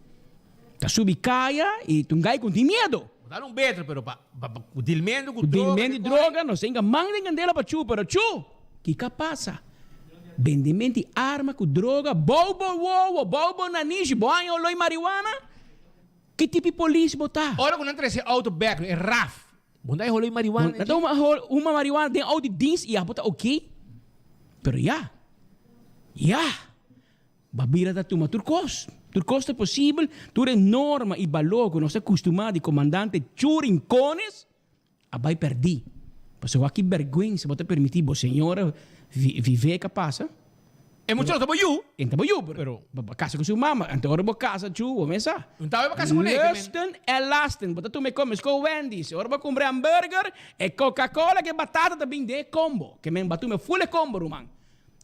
Speaker 1: ta subi kaya i ta un gai ku no tin miedu.
Speaker 15: Bo ta un beter pero pa pa pa ku dilmendo ku
Speaker 1: Ku
Speaker 15: droga
Speaker 1: dilmendo
Speaker 15: ke
Speaker 1: di
Speaker 15: kore.
Speaker 1: droga nos tenga man den kandela pa Chu pero Chu kiko a pasa? Bendimento di arma ku droga bou bo wowo bou bo nanishi bo haña oloi marihuana? Ki tipo di polis bo ta?
Speaker 15: Ora ku nan trese e auto bek, e raf, bo no ta e holo di marihuana.
Speaker 1: Nan ta huma marihuana den auto di dienst i abo ta oké. Pero ya, ya, bo a bira ta tuma tur kos. Tur kos ta posibel, tur e norma i balor ku nos ta kustumá di komandante Chu Rincones a bai pèrdí. Pasobra wak ki bèrgwensa bo ta permití bo señora Viveka pasa.
Speaker 15: E mucha no ta bo yu.
Speaker 1: E no ta bo yu, pero bo a kasa ku su mama. Anto ora bo kasa chu, bo mes sa.
Speaker 15: No ta bo kasa ku ne.
Speaker 1: Lusten e lasten. Bo ta tuma e kome sko Wendy's. Ora bo kumpra e hamburger, e Coca-Cola ku e batata ta bin den e kombo. Ke men bo a tuma e ful e kombo, ruman.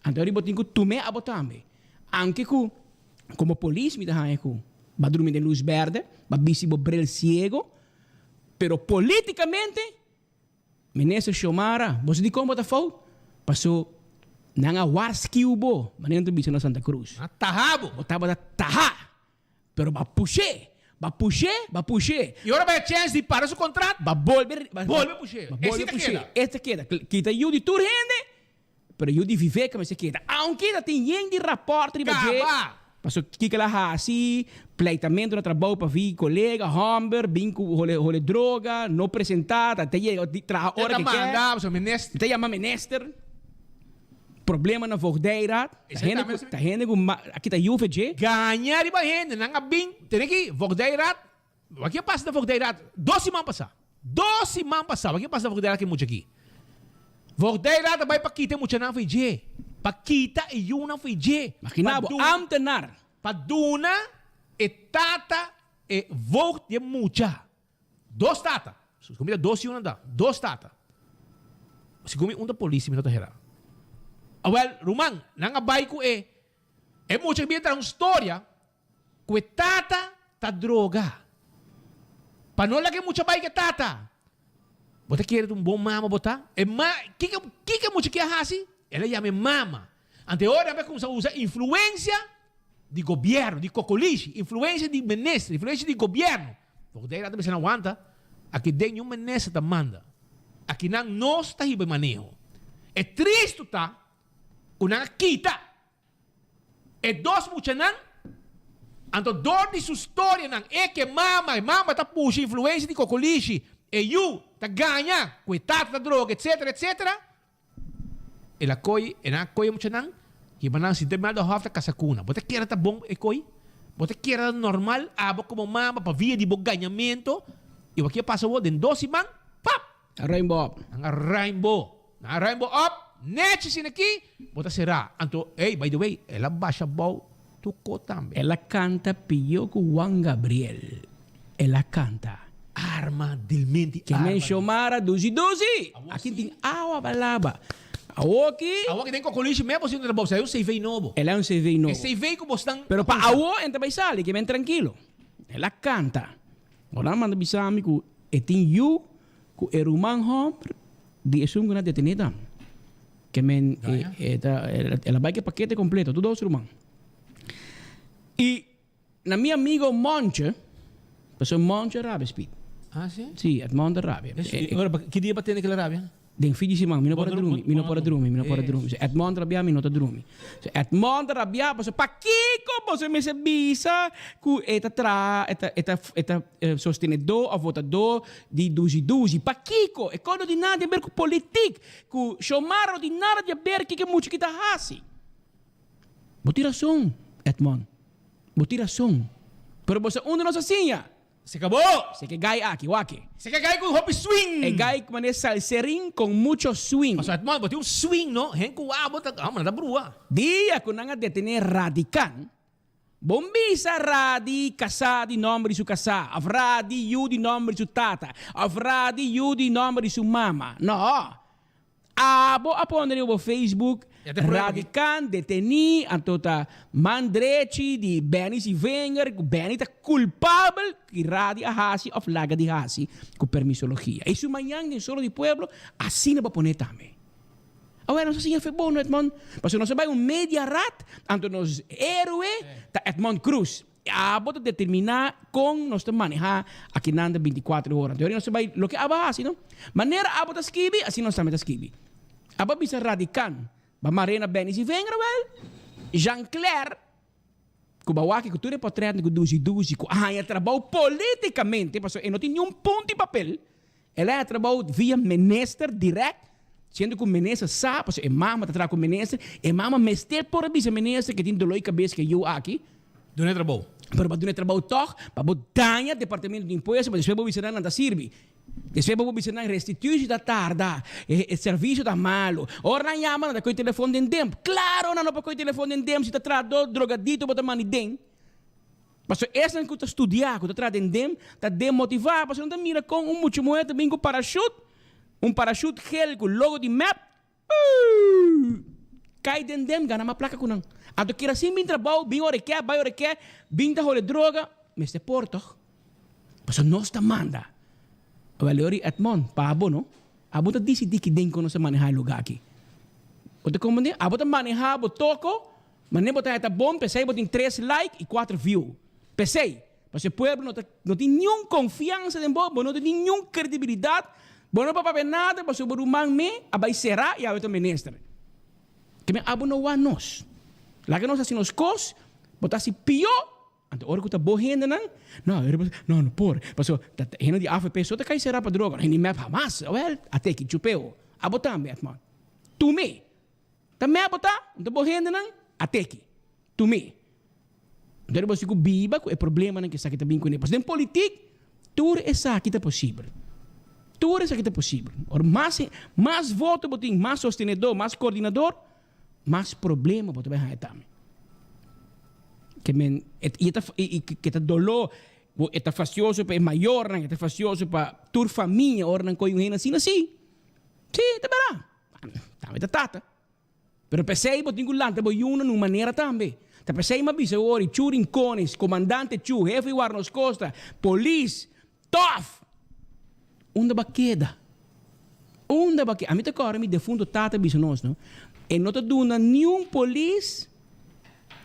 Speaker 1: Anto ora bo tin ku tum'é abo tambe. Anke ku komo polis mi ta haña ku bo a drumi den lus bèrdè, bo a bisti bo bril siego. Pero politicamente, Minister Xiomara, bo sa dicon bo ta fout? Paso nan a warskiu bo, manera nan ta bisa na Santa Cruz.
Speaker 15: Nan a taha bo.
Speaker 1: Bo tabata taha, pero bo a push'é, bo a push'é, bo a push'é.
Speaker 15: Y ora bo a chens di para su contrat,
Speaker 1: bo a bolbe,
Speaker 15: bolbe push'é.
Speaker 1: Bo a bolbe push'é. E ta keda. Kita yu di tur hende, Pero yu di Viveka mester keda. Aunke ta tin yen di rapòrt riba dje.
Speaker 15: Kaba!
Speaker 1: Paso kiko el a hasi, pleitamento na trabou pa vi kolega, hòmber, bin ku hole hole droga, no presentá, ta ta yega di traha ora
Speaker 15: ke
Speaker 1: ke.
Speaker 15: Ta manda pasobra minister.
Speaker 1: Ta yama minister. Problema na voogdijraad. Ta hende ku ta hende ku a kita yu fe dje.
Speaker 15: Gaña riba hende, nan a bin tene ki voogdijraad. Wak ke pasa na voogdijraad dos siman pasa. Dos siman pasa wak ke pasa na voogdijraad ku e mucha aki. Voogdijraad a bai pa kita e muchanan for e dje. Pa kita e yunan for e dje.
Speaker 1: Magina bo, ambtenaar.
Speaker 15: Pa duna e tata e voogd di e mucha. Dos tata. Segun mi ta dos yunan ta. Dos tata. Segun mi un ta polis si mi no ta hera. Awel, ruman, nan a bai ku e e mucha ki bini traha un storia. Ku e tata ta droga. Pa no laga e mucha bai ku e tata. Bo ta kere ta un bon mama bo ta? E ma, kiko, kiko e mucha ke a hasi? El a yama e mama. Anto e ora nan a kumsa usa influensia di gobièrnu, di kokolishi, influensia di minister, influensia di gobièrnu. Porque dei rato mester nan wanta, aki den niun minister ta manda. Aki nan nos ta hiba e maneho. E tristu ta ku nan a kita. E dos muchanan, anto dor di su storianan e ke mama, e mama ta pusha influensia di kokolishi, e yu ta gaña ku e tata ta droga etsetera etsetera, el a koy, e nan a koy e muchanan, hiba nan sinta mel de hof ta kasa ku nan. Bo ta kere ta bon e koy? Bo ta kere ta normal abo komo mama pa via di bo gañamento? I wak a pasa awor den dos siman, pap!
Speaker 1: A ruim bo op.
Speaker 15: Nan a ruim bo. Nan a ruim bo op, nechi asina aki, bo ta será. Anto, ey, by the way, el a basha bou tur ko tambe.
Speaker 1: El a kanta pió ku Juan Gabriel. El a kanta.
Speaker 15: Arma del menti,
Speaker 1: Ke
Speaker 15: arma
Speaker 1: men
Speaker 15: del.
Speaker 1: Xiomara dushi dushi! Aki tin awa pa laba. Awoki.
Speaker 15: Awoki den kokolishi me bo sinti ta bob, sa e un CV nobo.
Speaker 1: El a un CV nobo.
Speaker 15: E CV ku bo stan.
Speaker 1: Pero pa awo en ta bai sali, ke men trankilo. El a kanta. Ora nan manda bisa mi ku e tin yu ku e ruman hòmber di esun ku nan detené tam. Ke men e ta el a bai ku e pakete kompleto, tur dos ruman. I na mi amigo Monche, pasobra Monche rabia speed.
Speaker 15: Ah si?
Speaker 1: Si, Edmond ta rabia.
Speaker 15: Ora ki dia bo a tende ku el a rabia?
Speaker 1: Den fin di siman mi no por a drumi, mi no por a drumi, mi no por a drumi. So Edmond rabia mi no ta drumi. So Edmond ta rabia pasobra pakiko boso mester bisa ku e ta traha, e ta e ta e ta sostenedó òf votadó di Duzi Duzi? Pakiko? E kos no tin nada di aber ku politik, ku Xiomara no tin nada di aber kiko e mucha ki ta hasi. Bo tin rason, Edmond. Bo tin rason. Pero boso unda nos a siña?
Speaker 15: Se kabó!
Speaker 1: Se ke gai aki, wak-e.
Speaker 15: Se ke gai ku hopi swing!
Speaker 1: E gai ku manera salserin kon mucho swing.
Speaker 15: Pasobra Edmond, bo tin un swing no, hen ku wak bo ta, amo nan ta brua.
Speaker 1: Dia ku nan a detené Radikan, bon bisa Radi kasá di nòmber di su kasá, òf Radi yu di nòmber di su tata, òf Radi yu di nòmber di su mama. No! Abo a pone riba bo Facebook, Radican deteni, anto ta man drechi di Benny Sivenger, cu Benny ta culpabel ki Radi a haci of laga di haci cu permisologia. Y su mañan den Solo di Pueblo, asina bo pone tambe. Awel, nos a siña fe bon, no Edmond? Pasobra nos a bay un media rat, anto nos héroe ta Edmond Croes. Abo ta determiná kon nos ta manehá akinan den bintikuater ora. Anto nos ta bai loke abo a hasi, no? Manera abo ta skibi, asina nos tambe ta skibi. Abo a bisa Radikan, ba Marena Benny si vengra, wèl, Jean Claire, Ku bo a wak ku tur e potretnan ku dushi dushi ku a haña trabou politikamente pasobra e no tin niun punto di papel, el a haña trabou via minister direct, siendo ku minister sa pasobra e mama ta traha ku minister, e mama mester por a bisa minister ku e tin doló di kabes ku e yu aki.
Speaker 15: Duna e trabou.
Speaker 1: Pero bo a duna e trabou tòg pa bo daña departamento di impuesto pa despues bo bisa nan nan ta sirbi. Despues bo por bisa nan restitushi ta tarda, e servicio ta malo. Ora nan yama nan ta coge telefon den demp. Claro nan no por coge telefon den demp si ta trahador drogadito bo ta mandi den. Pasobra esnan cu ta studia, cu ta traha den demp ta demotiva pasobra nan ta mira con un mucha muher ta bin cu parachute, un parachute gel cu logo di mep, Uuh! Kai den dem gana mas plaka ku nan. Anto kira sin bin trabou, bin ora e ke, bai ora e ke, bin ta hole droga, mester por tog. Pasobra nos ta manda. Awel Yori Edmond, pa abo no. Abo ta disidí ki den ku nos ta manehá e lugá aki. Bo ta komprendé? Abo ta manehá bo toko, manera bo ta haña ta bon, p'esei bo tin tres like i kuater view. P'esei. Pasobra e pueblo no ta no tin niun konfiansa den bo, bo no tin niun kredibilidat, bo no por papia nada pasobra bo ruman me a bai será i awe ta minister. Ke men abo no wak nos. Laga nos hasi nos kos, bo ta hasi pió, anto ora ku ta bo hendenan, no, no, no por, pasobra ta hende di avp so ta kai será pa droga, hende di mep hamas, awel, a teki chupeo, abo tambe, Edmond. Tum'é. Ta mep bo ta, anto bo hendenan a teki. Tum'é. Anto bo si ku biba ku e problemanan ku esaki ta bin kuné. Pasobra den politik tur esaki ta posibel. Tur esaki ta posibel. Ora mas mas voto bo tin, mas sostenedor, mas koordinador, mas problema bo ta bai haña tambe. Ke men i e ta i ke ta doló, e ta fastioso pa e mayornan, e ta fastioso pa tur famia ora nan kohe un hende asina, si. Si, ta bèrdat. Tambe ta tata. Pero p'esei bo tin ku lanta bo yunan un manera tambe. Ta p'esei m'a bisa wori, Chu Rincones, Comandante Chu, Hefe Warnos Costa, Polis, Tof! Unda bo a keda? Unda bo a keda? Ami ta kòrda mi defunto tata a bisa nos, no? E no ta duna niun polis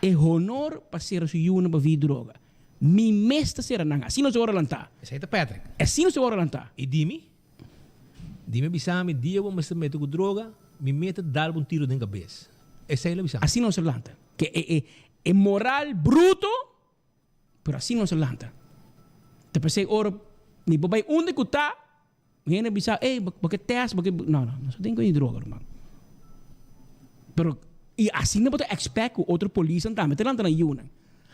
Speaker 1: e honor pa sera su yunan pa vi droga. Mi mes ta sera nan. Asina nos a wòrdu lantá.
Speaker 15: Esei ta Patrick.
Speaker 1: Asina nos a wòrdu lantá.
Speaker 15: I di mi? Di mi bisa mi dia bo mester mete ku droga, mi mete dal bo un tiro den kabes. Esei lo bisa mi.
Speaker 1: Asina nos a lanta. Ke e e e moral bruto, pero asina nos a lanta. Ta p'esei ora mi por bai unda ku ta, mi hende a bisa, ey, bo ke test, bo ke, no, no, nos no tin ku di droga, ruman. Pero, i asina bo ta expect ku otro polisnan tambe ta lanta nan yunan.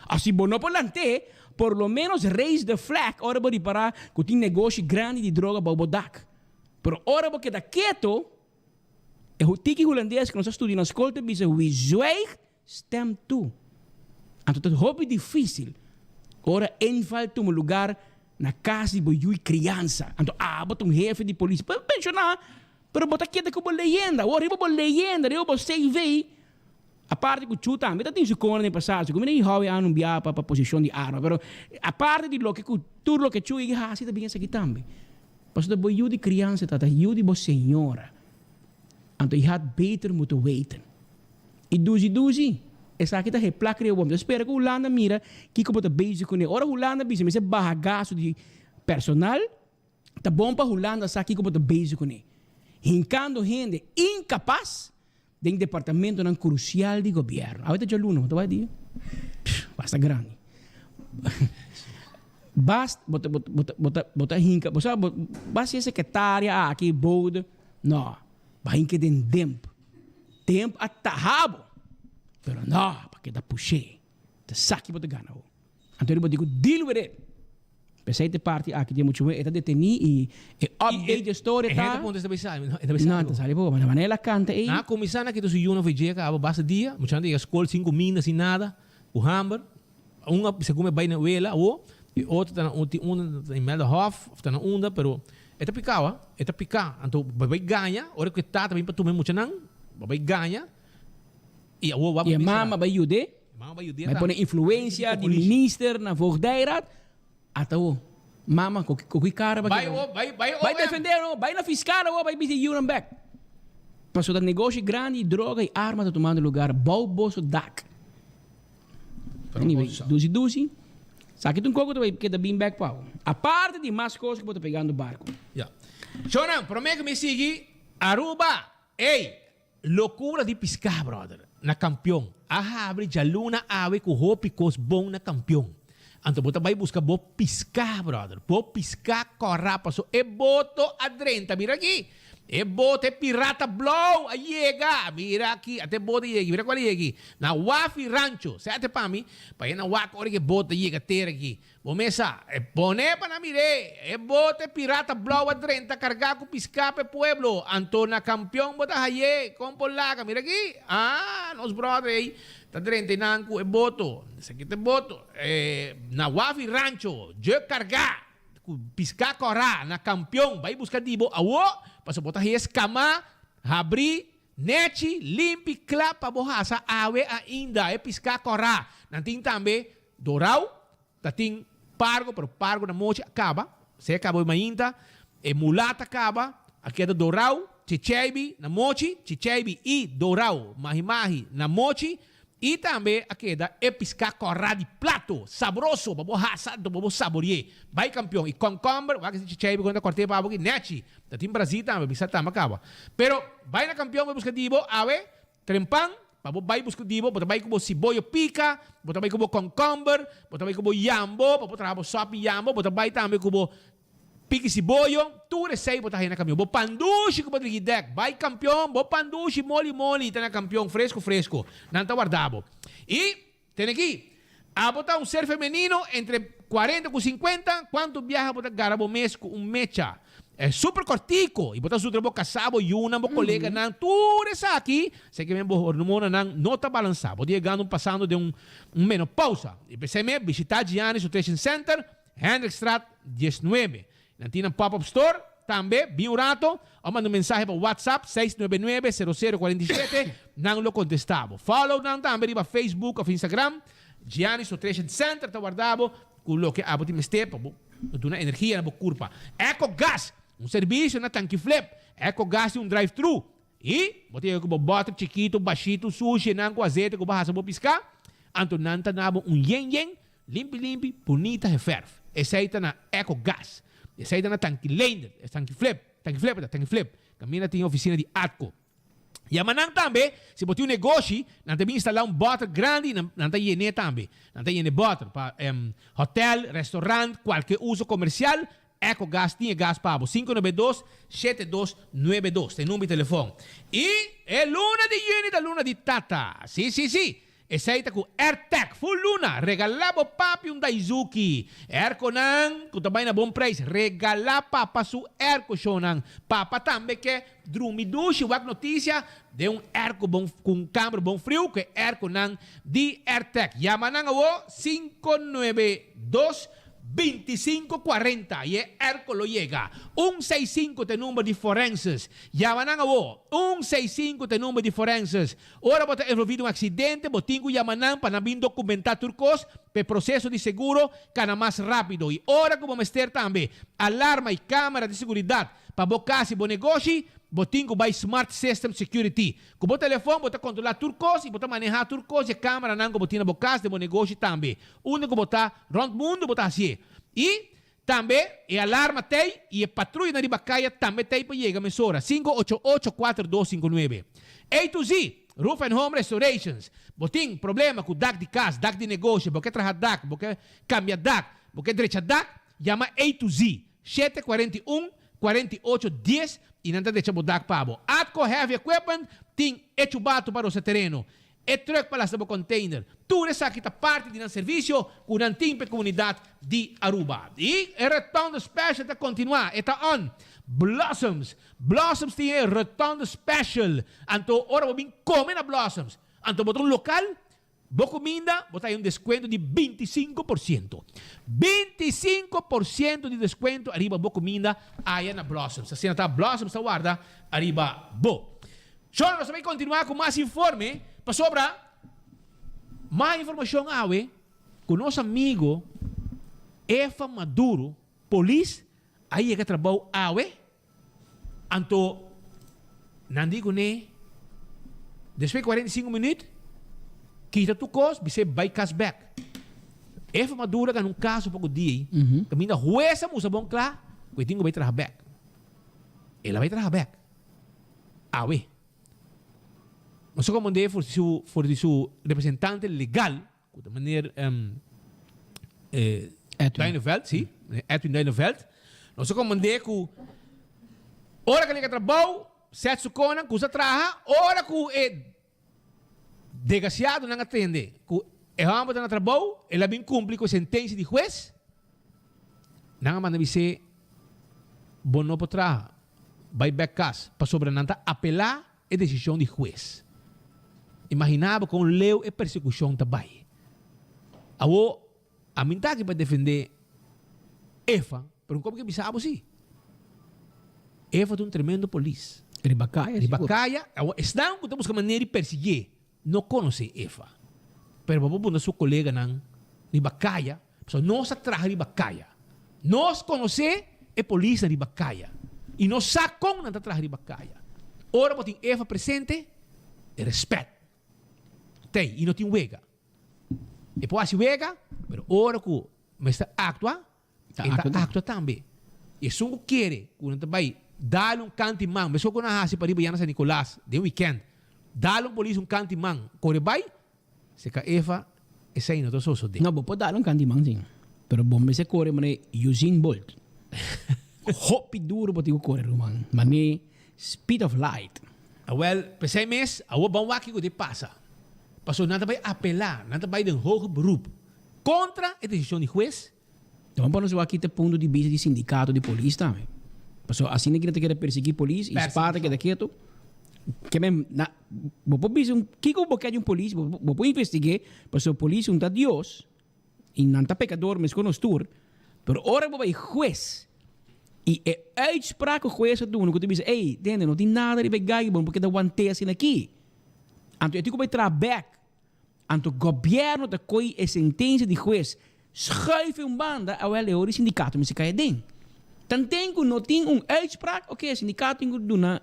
Speaker 1: Asi bo no por lant'é, por lo ménos raise the flag ora bo ripará ku tin negoshi grandi di droga bou bo dak. Pero ora bo keda keto, e tiki hulandes ku nos a studia na skol ta bisa wie zwijgt, stemt toe. Anto ta hopi difísil ora inval tuma lugar na kas di bo yu i kriansa. Anto abo ta un hefe di polis, bo penshoná, pero bo ta keda ku bo leyenda. Awor riba bo leyenda, riba bo CV, Aparte cu Chu tambe ta tin su cona den pasado, cu mi na hou e anu bia pa pa posicion di arma, pero aparte di loke cu tur loke Chu yega haci ta bin esaki tambe. Pasobra bo yu di criansa ta ta yu di bo señora. Anto y had beter moeten weten. Y duzi duzi, esaki ta he plak riba bo. Mi ta spera cu Hulanda mira kico bo ta bezig cune. Ora Hulanda bisa mester baha gasto di personal, Ta bon pa Hulanda sa kiko bo ta bezig kuné, hinkando hende inkapas den departamentonan krusial di gobièrnu. Awe ta djaluna, bo ta wak dia? Psh, basta grandi. Basta, bo ta, bo ta, bo ta, bo ta hinka, bo sa, bo ba ser sekretaria aki, bode, no, bo a hinka den demp. Demp a taha bo, pero no, pa keda push'é. Ta sa ki bo ta gana awo. Anto bo tin ku deal with it. P'esei te parti aki tin muchu e ta detení i e update di e storia ta.
Speaker 15: E hende punta esta bai sali, e ta bai sali.
Speaker 1: No, ta sali poko. Ma manera el a kanta ei.
Speaker 15: Nan a kuminsá na kita su yunan for dje kaba basta dia, muchanan ta yega skol sin kuminda, sin nada, ku hamber. Un a segun e bai na wela awo, e otro ta na un tin un ta na Imeldahof of ta na unda, pero e ta piká awa, e ta piká. Anto bo bai gaña, ora ku e tata bin pa tuma e muchanan, bo bai gaña i awo wak
Speaker 1: I e
Speaker 15: bo
Speaker 1: mama bai yud'é. Bai pone influencia di minister na voogdijraad. Ata wo. Mama cu ki cara ba keda wo. Bai defende no. Bai na fiscal awo bai bisa yiunan bek. Pasobra ta negoshi grandi di droga y arma ta tumando lugar bou boso dak. Anyway, dusi dusi. Sa ki ta un koko ta bai keda bin bek pa bo. Aparte di mas kos ku bo ta pegando barco.
Speaker 15: Ya. Shownan, prome ku mi sigui Aruba! Ey! Locura di pisca, brother. na Kampion. A habri djaluna awe ku hopi kos bon na Kampion. Anto bo ta bai buska bo piská, brother. Bo piská kòrá paso e boto a drenta. Mira aki. E boto, e pirata blou a yega. Mira aki, ata e boto a yega. Mira kual a yega aki. Na Wafi Rancho. Sète pa mi, pa e na wak ora ku e boto a yega tera aki. Bo mesa, e pone pa nan mir'é. E bote pirata blou a drenta kargá ku piská pa e pueblo. Anto na kampion bo ta hay'é. Kon por laga? Mira aki. Ah, nos bròder ei ta drenta einan ku e boto. Esaki ta e boto. E na waf i rancho, dje kargá ku piská kòrá na kampion. Bai buska di bo awo, pasobra bo ta haye skamá, habrí, nèchi, limpi, kla pa bo hasa awe ainda. E piská kòrá. Nan tin tambe Dorau ta tin pargo, pero pargo na mochi a caba. Se a caba hoy mainta. E mulata a caba. A keda Dorau, Chicheibi na mochi, Chicheibi y Dorau, Mahi Mahi, na mochi. Y tambe a keda e pisca cora di plato, sabroso, pa bo hasa anto pa bo saborie. Bay campeon. Y concomber, wak esi Chicheibi cu nan ta corte pa bo aki, nechi. Ta tin Brazil tambe, bisa tambe a caba. Pero bay na campeon bay busca di bo awe. Trempan, pa bo bai busca di bo, bo ta bai cu bo siboyo pica, bo ta bai cu bo concomber, bo ta bai cu bo yambo, pa bo traha bo sopi yambo, bo ta bai tambe cu bo piki siboyo, tur esey bo ta haya na camion. Bo pandushi cu bo drigi dek, bai campeon, bo pandushi moli moli ta na campeon, fresco fresco, nan ta warda bo. Y, tene aki, abo ta un ser femenino entre cuarenta cu cincuenta, cuanto biaha bo ta gara bo mes cu un mecha? E super cortico y bo ta sutra bo casa, bo yunan, bo coleganan, tur esaki, se ke men bo hormonanan no ta balansa. Bo ta yegando un pasando den un un menopausa. Y p'esei me bishita Giannis Nutrition Center, Hendrikstraat diesnuebe. Nan tin nan pop-up store tambe, bin un rato o manda un mensahe pa WhatsApp seis nuebe nuebe sero sero cuarenta y shete, nan lo contesta bo. Follow nan tambe riba Facebook of Instagram, Giannis Nutrition Center ta warda bo Ku loke abo tin mester pa bo duna energia na bo kurpa. Eco Gas, un servisio na tanki flip. Eco Gas tin un drive thru. I bo ta yega ku bo bòter chikitu, bashitu, sushi, nan ku azete ku bo hasa bo piská. Anto nan ta na bo un yen yen, limpi limpi, bunita geverf. Esei ta na Eco Gas. Esei ta na tanki Leendert, tanki flip, tanki flip ta, tanki flip. Kaminda tin ofisina di Atco. Yama nan tambe, si bo tin un negoshi, nan ta bin instalá un bòter grandi i nan ta yen'é tambe. Nan ta yene bòter pa hotèl, restaurant, kualke uso komersial, Ecogas tin e gas pa bo. 592 7292 ta e number di telefòn. I e luna di yüni ta luna di tata. Sí, sí, sí. Esei ta ku AirTag full luna regalá bo papi un Daizuki. Airconan ku ta bai na bon preis regalá papa su airco shownan. Papa tambe ke drumi dushi wak notisia den un airco bon ku un kamber bon friu ku e airconan di AirTag. Yama nan awo 592 25 40 y e airco lo yega. Un seis sinku ta e number di Forenses. Yama nan awo. Un seis sinku ta e number di Forenses. Ora bo ta envolví den un aksidente, bo tin ku yama nan pa nan bin dokumentá tur kos pa e proseso di seguro kana mas rápido. I ora ku bo mester tambe alarma i kámara di seguridat pa bo kas i bo negoshi, bo tin ku bai Smart System Security. Ku bo telefòn bo ta kontrolá tur kos i bo ta manehá tur kos di e kámaranan ku bo tin na bo kas, den bo negoshi tambe. Unda ku bo ta rònt mundu bo ta hasié. I Tambe e alarma t'ei i e patruyanan riba kaya tambe t'ei pa yega mesora, 588 4259. A to Z, Roof and Home Restorations. Bo tin problema ku dak di kas, dak di negoshi, bo ke traha dak, bo ke kambia dak, bo ke drecha dak, yama A to Z, 741 48 10 i nan ta drecha bo dak pa bo. Atco Heavy Equipment tin e chubatu pa rosa tereno. E truck pa lasta bo container. Tur esaki ta parti di nan servicio cu nan tin pa e comunidad di Aruba. Y e Rotonde Special ta continua, e ta on. Blossoms. Blossoms tin e Rotonde Special. Anto ora bo bin come na Blossoms, anto bo ta un local, bo cuminda bo ta haya un descuento di 25%. 25% di descuento ariba bo cuminda aya na Blossoms. Asina ta Blossoms ta warda ariba bo. Shor, nos ta bay continua cu mas informe, pasobra mas informacion awe cu nos amigo Efa Maduro, polis, a yega trabou awe, anto nan di cune despues di 45 minuut kita tur cos, bis'e bay cas bek. Efa Maduro a gana un caso poco dia ey, caminda huez a musa bon cla cu e tin cu bay traha bek. El a bay traha bek. Awe. Nos a komand'é for di su for di su representante legal, ku ta meneer Duineveld, si, meneer Edwin Duineveld. Nos a komand'é ku ora ku el yega trabou, sèt su konan, kusa traha, ora ku e degasiadonan a tende ku e hòmber ta na trabou, el a bin kumpli ku e sentensia di hues, nan a manda bis'é, Bo no por traha, bai bèk kas, pasobra nan ta apelá e desishon di hues. Imaginá bo kon leu e persekushon ta bai. Awor, ami ta aki pa defendé Efa, pero un kop ke bisa bo si. Efa ta un tremendo polis.
Speaker 1: Riba kaya
Speaker 15: Riba kaya, awor esnan ku ta buska manera di persiguié no konosé Efa. Pero bo por puntra su koleganan riba kaya, pasobra nos a traha riba kaya. Nos konosé e polisnan riba kaya i nos sa kon nan ta traha riba kaya. Ora bo tin Efa presente, e rèspèt t'ei i no tin wega. E por hasi wega, pero ora ku mester aktua, e ta aktua tambe. I esun ku kere ku nan ta bai dal un kanti man, meskos ku nan a hasi pariba ya na San Nicolas den wikènt, dal un polis un kanti man kore bai, seka Efa esei no ta sosodé.
Speaker 1: No, bo por dal un kanti man si, pero bo mester kore manera Usain Bolt. Hopi duro bo tin ku kore ruman, manera speed of light.
Speaker 15: Awel, p'esei mes, awor ban wak kiko ta pasa. Pasobra nan ta bai apelá, nan ta bai den hoger beroep kontra e desishon di hues.
Speaker 1: Don pa nos wak kita punto di bista di sindikato di polis tambe. Pasobra asina ki nan ta keda persiguí polis i spa ta keda ketu. Ke men na bo por bisa un kiko bo ke di un polis bo bo por investig'é pasobra polis un ta Dios i nan ta pekador meskos nos tur. Pero ora bo bai hues i e uitspraak ku hues a duna ku ta bisa ey tende no tin nada riba e gai bo no por keda want'é asina aki. Anto e tin ku bai traha bek. Anto gobièrnu ta koi e sentensia di hues schuif e un banda, awel e ora e sindikato mester kai aden. Tanten ku no tin un uitspraak, oke, e sindikato tin ku duna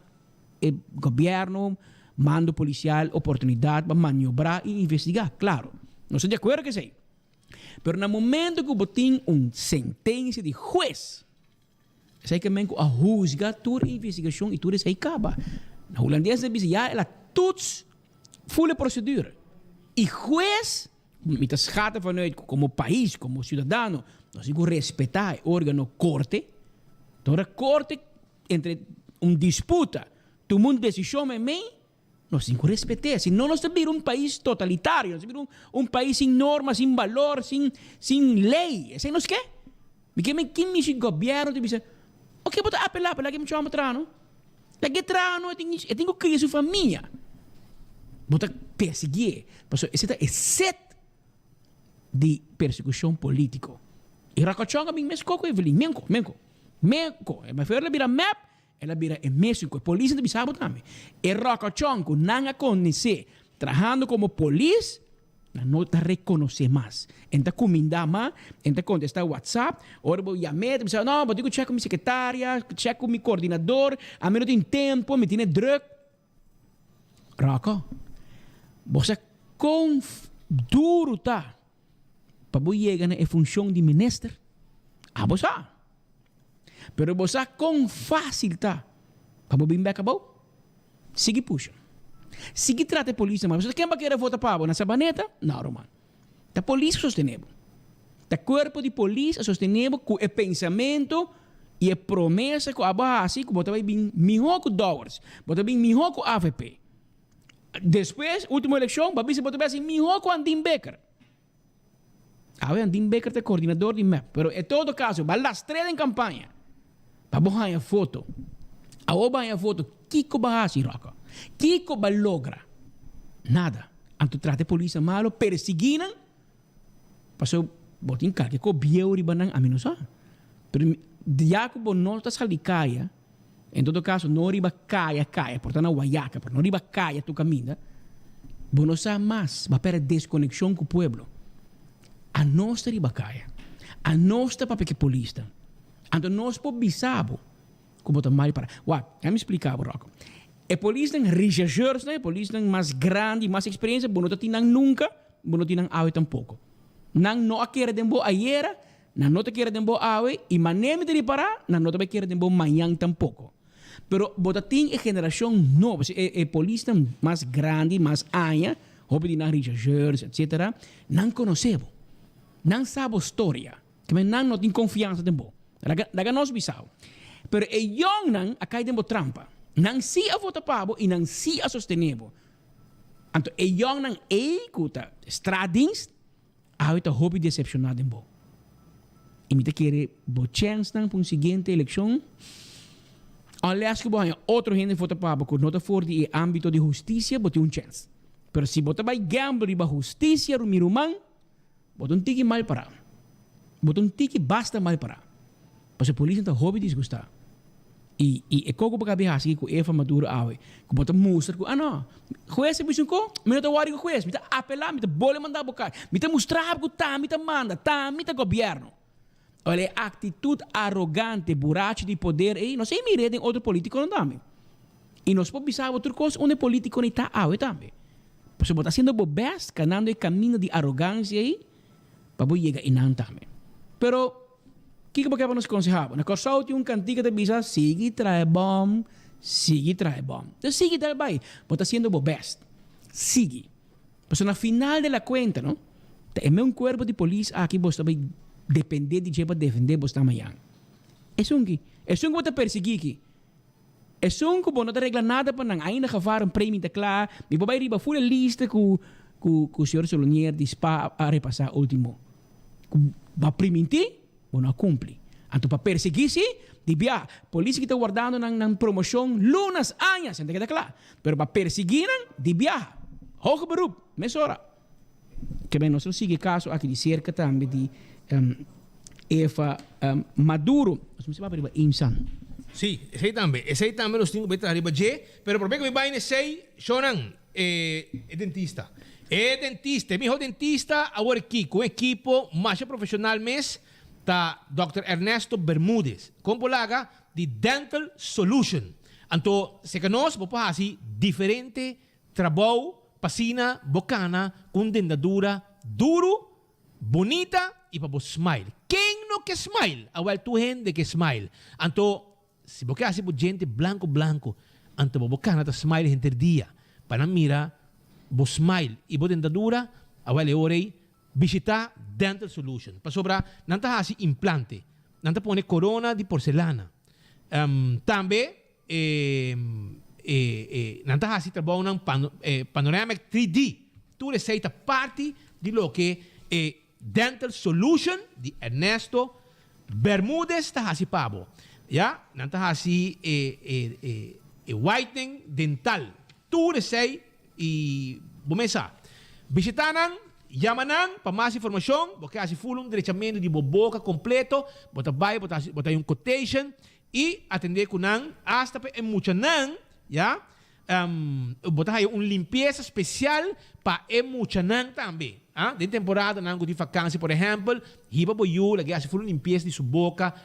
Speaker 1: e gobièrnu, mando polisial oportunidat pa maniobrá i investigá, klaro. Nos ta di akuerdo ku esei. Pero na momento ku bo tin un sentensia di hues, Esei ke men ku a huzga tur e investigashon i tur esei kaba. Na hulandes ta bisa ya el a toets volle procedure. I hues, mi ta schatten vanuit ku komo pais, komo siudadano, nos tin ku respetá e organo korte. Ta ora korte entre un disputa tuma un desishon meimei, nos tin ku respet'é. Si no nos ta bira un pais totalitario, nos ta bira un pais sin norma, sin balor, sin sin lei. Esei nos ke? Mi ke men kin mishi gobièrnu ta bisa, oke bo ta apelá, apelá ke mucha hòmber traha no. Lag'é traha no, e tin e tin ku kria su famia. Bo ta persiguié, pasobra esei ta e set di persekushon polítiko. I Ròkòchòn a bin meskos ku Evelyn, menko, menko, menko. E mafia a bira mep, El a bira e mesun ku e polisnan ta bisa bo tambe. E ròkòchòn ku nan a konosé trahando komo polis, nan no ta rekonosé mas. E ta kumindá mas, e ta kontestá whatsapp, ora bo yam'é e ta bisa, no, bo tin ku chèk ku mi sekretaria, chèk ku mi koordinador, ami no tin tempu, mi tene drùk. Ròkò, bo sa kon duru ta pa bo yega na e funshon di minister? Abo sa. Pero bo sa kon fásil ta pa bo bin bèk abou? Sigui pusha. Sigui trata e polisnan mal. Pasobra ken bo a kere vota pa bo? Na Sabaneta? No, ruman. Ta polis a sostené bo. Ta kuerpo di polis a sostené bo ku e pensamentu i e promesa ku abo a hasi ku bo ta bai bin mihó ku Dowers, bo ta bin mihó ku avp. Despues, último elekshon, bo a bisa bo ta bai hasi mihó ku Andin Bikker. Awe Andin Bikker ta e coordinador di mep, pero e todo caso ba lastr'é den campaña pa bo haña foto. Awo bo haña foto, kico bo a haci Rocco? Kico bo a logra? Nada. Anto trata e polisnan malo, persigui nan, pasobra bo tin kalke ko bieu riba nan, ami no sa. Pero ya cu bo no ta sali caya, en todo caso no riba caya caya, por ta na Wayaca, pero no riba caya tur caminda, bo no sa mas, bo a perde desconexion cu pueblo. Anos ta riba caya, anos ta papia cu e polisnan, anto nos por bisa bo cu bo ta mal para. Wak, laat mi splica bo Rocco. E polisnan rechercheursnan, e polisnan mas grandi, mas experiencia, bo no ta tin nan nunca, bo no tin nan awe tampoco. Nan no a kere den bo ayera, Nan no ta kere den bo awe i manera mi ta ripará, nan no ta bai kere den bo mañan tampoko. Pero bo ta tin e generashon nobo, e e polisnan mas grandi, mas aña, hopi di nan rechercheurs etcetera, nan konosé bo. Nan sa bo storia. Keme nan no tin konfiansa den bo. Laga laga nos bisa bo. Pero e yòngnan a kai den bo trampa. Nan sí a vota pa bo i nan sí a sostené bo. Anto e yòngnan ei ku ta straatdienst awe ta hopi desepshoná den bo. I mi ta kere bo chènsnan pa un siguiente elekshon, unless ku bo haña otro hende vota pa bo ku no ta for di e ámbito di hustisia, bo tin un chèns. Pero si bo ta bai gamble riba hustisia, mi ruman, Bo ta un tiki mal pará. Bo ta un tiki basta mal pará. Pasobra polisnan ta hopi disgustá. I i e koko bo kabi hasi ku Eva Maduro awe, ku bo ta mustra ku, ah no, hues a bisa un ko, mi no ta wòri ku hues, mi ta apelá, mi ta bole mandá bo kas, mi ta mustra bo ku ta mi ta manda, ta mi ta gobièrnu. Ora e aktitut arogante, burachi di poder ei, nos ei mir'é den otro politikonan tambe. I nos por bisa bo tur kos unda e politikonan ei ta awe tambe. Pasobra bo ta hasiendo bo bèst kanando e kaminda di arogansia ei pa bo yega einan tambe. Pero, kiko bo ke pa nos konsehá bo? Na Kòrsou tin un kantika ta bisa, Sigui traha e bòm, sigui traha e bòm. Entonces sigui dal bai. Bo ta hasiendo bo bèst. Sigui. Pasobra na final de la cuenta no, ta e meun cuerpo di polis aki bo ta bay depende di dje pa defende bo sta mañan. Esun ki, esun ku bo ta persegui ki, esun ku bo no ta regla nada pa nan, ainda gevaar un premie ta kla, mi por bay riba full e lista ku ku ku señor Solonier di spa a repasa ultimo. Ku bo a priminti, Bo no a cumpli. Anto pa persegui si, di bia, polis ki ta wardando nan nan promocion lunas, añas, nan ta keda cla. Pero pa persegui nan, di biaha. Hoger beroep, mesora. Ke men nos lo sigui e caso aki di cerca tambe di Eva Maduro. Nos mester papia riba Imsan.
Speaker 15: Si, esey tambe. Esey tambe nos tin cu bay traha riba dje. Pero prome cu mi bay na esey, shownan, e dentista. E dentista, e miho dentista awor aki cu un ekipo masha profesional mes ta Dòkter Ernesto Bermudez. Con por laga di Dental Solution. Anto seca nos bo por haci diferente trabou pa asina bo cana cu un dentadura duro, bunita y pa bo smile. Ken no ke smile? Awel tur hende ke smile. Anto Si bo ke hasi bo djente blanco blanco, anto bo bo cana ta smile henter dia, pa nan mira bo smile y bo dentadura, awel e ora ey bishita Dental Solution, pasobra nan ta hasi implante, nan ta pone corona di porcelana, tambe e e nan ta hasi trabounan panoramic 3D, tur esey ta parti di loke e Dental Solution di Ernesto Bermudez ta hasi pa bo. Ya, nan ta hasi e e e e whitening dental. Tur esei y bo mes sa. Bishita nan, yama nan pa mas informacion. Bo ke hasi full un drechamento di bo boca completo, bo ta bay, bo ta hasi, bo ta hay un quotation y atende cu nan hasta pa e muchanan, ya. Bo ta haya un limpiesa spesial pa e muchanan tambe. Den temporadanan ku tin fakansi, por ehèmpel, hiba bo yu lag'é hasi ful un limpiesa di su boka.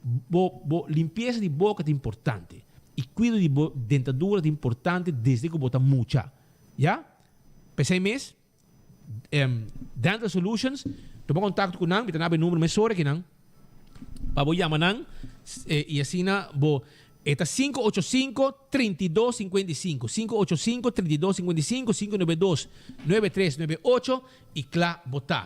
Speaker 15: Bo bo limpiesa di boka ta importante i kuido di bo dentadura ta importante desde ku bo ta mucha. Ya? P'esei mes, Dental Solutions, tuma kontakto ku nan, mi ta naba e numero mesora akinan pa bo yama nan i asina bo e ta 585 32 55, 585 32 55, 592 9398 i kla bo ta.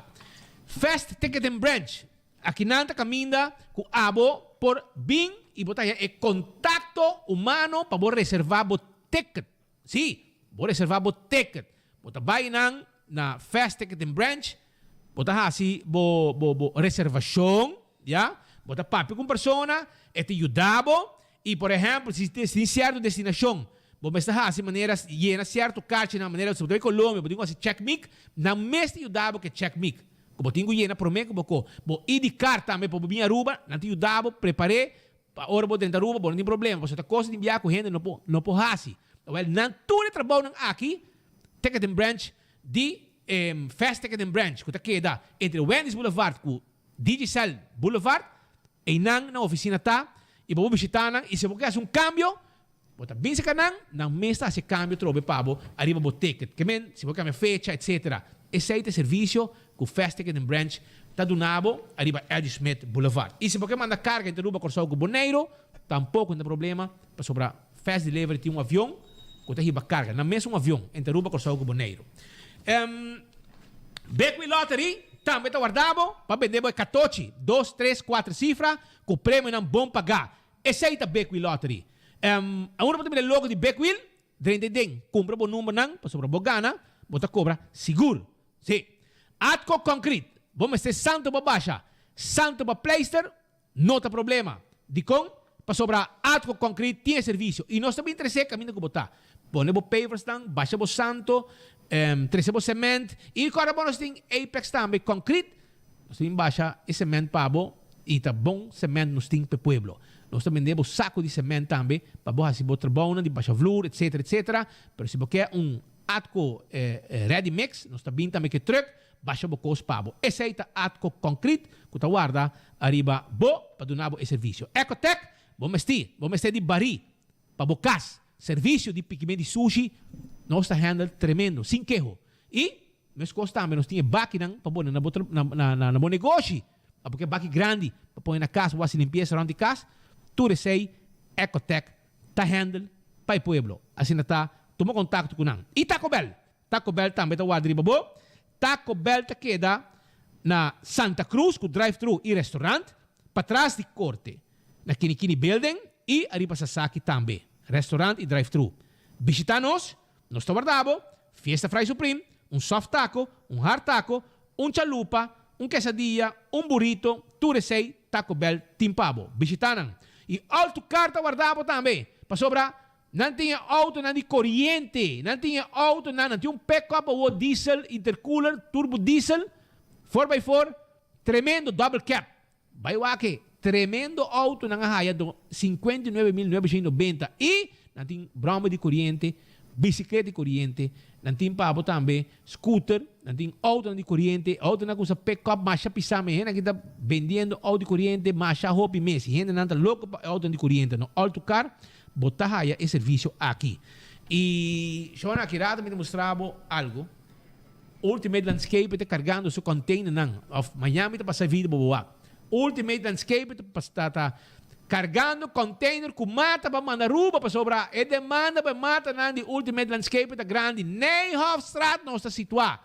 Speaker 15: Fast Ticket and Branch, akinan ta kaminda ku abo por bin i bo ta haña e kontakto humano pa bo reserva bo ticket. Sí, bo reserva bo ticket. Bo ta bai nan na Fast Ticketing Branch, bo ta hasi bo bo bo reservacion, ya. Bo ta papia cu un persona, e ta yuda bo. Y por ehempel, si si tin cierto destinacion, bo mester hasi manera yena cierto carchinan, manera si bo ta bai Colombia, bo tin cu hasi check mic, nan mes ta yuda bo cu e check mic. Cu bo tin cu yena prome cu bo co. Bo ID card tambe pa bo bin Aruba, nan ta yuda bo prepare Pa ora bo drenta Aruba bo no tin problema pasobra ta cosa di biaha cu hende no por no por haci. Awel nan tur e trabounan aki Ticketing Branch di Fast Ticketing Branch cu ta keda entre Wendy's Boulevard cu Digicel Boulevard eynan nan oficina ta y bo por bishita nan y si bo ke haci un cambio Bo ta binse ka nan, nan mes ta hasi kambio trobe pa bo ariba bo ticket. Ke men, si bo kambia fecha, etc. Esei ta e servisio ku Fast Ticket and Branch ta duna bo ariba Eddie Smith Boulevard. I si bo ke manda karga entre Aruba, Kòrsou ku Boneiru, tampoko no ta problema, pasobra. Fast Delivery tin un avion ku ta hiba karga. Nan mes un avion entre Aruba, Kòrsou ku Boneiru. Bekwin Lottery tambe ta warda bo pa bende bo e katochi, dos, tres, kuater sifra ku premionan bon pagá. Esei ta Bekwin Lottery. Aun bo ta mira e logo di Bekwin, drenta den, kumpra bo numbernan pasobra bo gana, bo ta kobra sigur. Sí. Atco Concrete, bo mester santo pa basha, santo pa pleister, no ta problema. Dikon? Pasobra Atco Concrete tin e servisio i nos ta bin trese kaminda ku bo ta. Pone bo paversnan, basha bo santo, trese bo cement i kòrda bo nos tin Apex tambe Concrete, nos ta bin basha e cement pa bo i ta bon cement nos tin pa e pueblo. Nos ta bende bo saku di cement tambe pa bo hasi bo trabounan di basha vloer etcetera etcetera, pero si bo ke un Atco Ready Mix, nos ta bin tambe ke truck, basha bo kos pa bo. Esei ta Atco Concrete ku ta warda ariba bo pa duna bo e servisio. Ecotec, bo mester, bo mester di barí pa bo kas. Servisio di pikiment di sushi nos ta handle tremendo, sin keho. I meskos tambe nos tin e bakinan pa pone na bo na bo negoshi. Abo ke baki grandi pa pone na kas, bo hasi limpiesa rònt di kas, tur esei Ecotec ta handle pa e pueblo. Asina ta tuma contacto cu nan. Y Taco Bell. Taco Bell tambe ta warda riba bo. Taco Bell ta keda na Santa Cruz cu drive thru y restaurant, patras di corte, na Kinikini Building y ariba Sasaki tambe, restaurant y drive thru. Bishita nos, nos ta warda bo, Fiesta Fry Supreme, un soft taco, un hard taco, un chalupa, un quesadilla, un burrito, tur esey Taco Bell tin pa bo. Bishita nan. Y Alto Car ta warda bo tambe, pasobra nan tin e autonan di coriente, nan tin e autonan, nan tin un pick-up awo diesel, intercooler, turbo diesel, four by four, tremendo double cab. Bai wak e tremendo auto nan a haya do 59.990 y nan tin brommer di coriente, bicicleta di coriente, nan tin pa bo tambe scooter, nan tin autonan di coriente, autonan cu usa pick up masha pisa me hende aki ta bendiendo auto di coriente masha hopi mes y hendenan ta loco pa e autonan di coriente no all to car bo ta haya e servicio aki. Y shona aki rato mi ta mustra bo algo. Ultimate Landscape ta cargando su containernan of mañana mi ta pasa video bo bo wak. Ultimate Landscape ta ta ta cargando container cu mata pa manda Aruba pasobra e demanda pa e matanan di Ultimate Landscape ta grandi. Nijhoffstraat nos ta situa.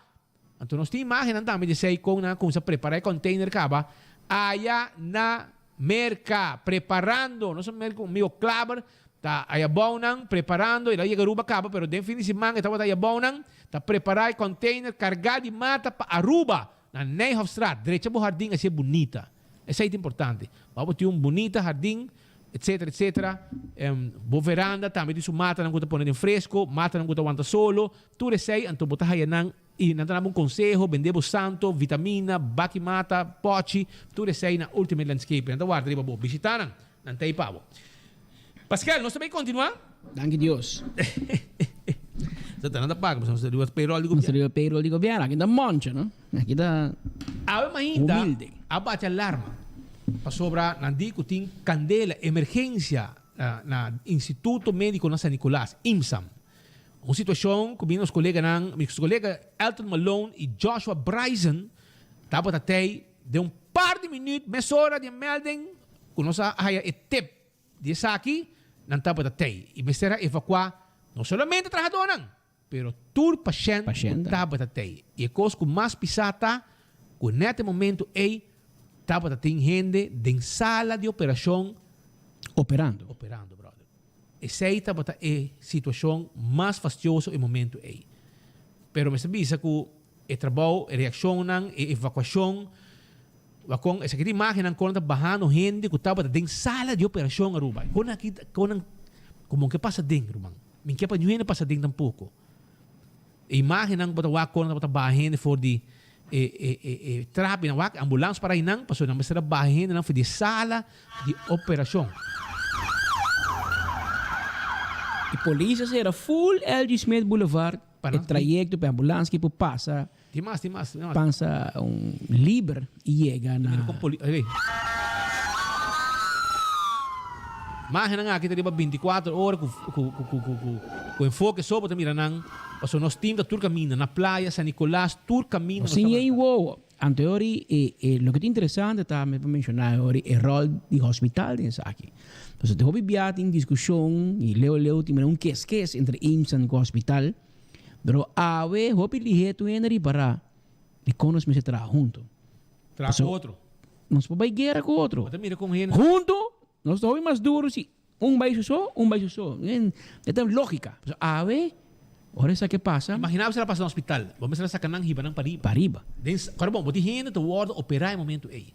Speaker 15: Anto nos tin imagennan tambe di esey con nan a cuminsa prepara e container caba aya na Merca preparando. Nos a merca un amigo Klaber Ta ayabounan preparando, el a yega Aruba caba, pero den fin di siman e tabata ayabounan ta prepara e container carga di mata pa Aruba na Nijhoffstraat. Drecha bo hardin hacié bunita. Esey ta importante. Bo bo tin un bunita hardin, etcetera, etcetera. Bo veranda tambe tin su matanan cu ta pone den fresco, matanan cu ta wanta solo. Tur esey anto bo ta haya nan y nan ta dabo un conseho, bende bo santo, vitamina, baki mata, pochi, tur esey na Ultimate Landscaping. Nan ta warda riba bo. Bishita nan. Nan ta ei pa bo. Pascal, nos ta bay continua?
Speaker 1: Danki Dios.
Speaker 15: Sa nan ta paga, pasobra nos ta riba payroll di gobierno.
Speaker 1: Nos ta riba payroll di gobierno. Aki ta moncha, no? Aki ta
Speaker 15: Awe mainta
Speaker 1: humilde.
Speaker 15: a bati alarma pasobra nan di cu tin candela, emergencia na Instituto Medico na San Nicolas, IMSAM. Un situacion cu mi nos coleganan, mi colega Elton Malone y Joshua Bryson tabata tey Den un par di minuut mesora di e melding ku nos a haya e tip di esaki, nan tabata tei i mester a evakuá no solamente trahadónan, pero tur pashènt ku tabata tei. I e kos ku mas pisá ta ku nèt e momentu ei tabata tin hende den sala di operashon
Speaker 1: Operando.
Speaker 15: Operando, bròder. Esei tabata e situashon mas fastioso e momentu ei. Pero mester bisa ku E trabou, e reakshonnan, e evakuashon, wak kon esaki ta imagennan kon nan ta bahando hende ku tabata den sala di operashon Aruba. Kon nan aki kon nan komo ke pasa den ruman. Mi ke pa niun hende pasa den tampoko. E imagennan ku bo ta wak kon nan tabata baha hende for di e e e e trapi nan wak ambulans para einan pasobra nan mester a baha hendenan for di e sala di operashon.
Speaker 1: E polis a sera full LG Smith Boulevard E trayecto pa e ambulans ki por pasa
Speaker 15: Tin mas, tin mas, tin mas.
Speaker 1: Pansa un liber y yega na.
Speaker 15: Mira con poli, ey. Imagennan aki ta riba binticuater ora cu cu cu cu cu cu enfoke so bo ta mira nan pasobra nos team ta tur caminda na playa San Nicolas tur caminda nos
Speaker 1: Sin
Speaker 15: ta
Speaker 1: yey wowo. Anto ori e e loke ta interesante ta mi por menshoná e ori e ròl di hospital den esaki. Pasobra te hopi bia tin diskushon i leu leu tin manera un kes kes entre IMSAN ku hospital. Pero awe hopi lihé tur hende a ripará dikon nos mester traha huntu.
Speaker 15: Traha ku otro.
Speaker 1: Nos por bai guera ku otro.
Speaker 15: Bo ta mira kon hende.
Speaker 1: Huntu nos ta hopi mas duru si Un bai su so, un bai su so. E ta lógica. Pasobra awe, ora esaki a pasa.
Speaker 15: Imagina bo si el a pasa na hospital. Bo mester a saca nan hiba nan pariba.
Speaker 1: Pariba.
Speaker 15: Den, kòrda bon, bo tin hende ta wòrdu operá e momento ei.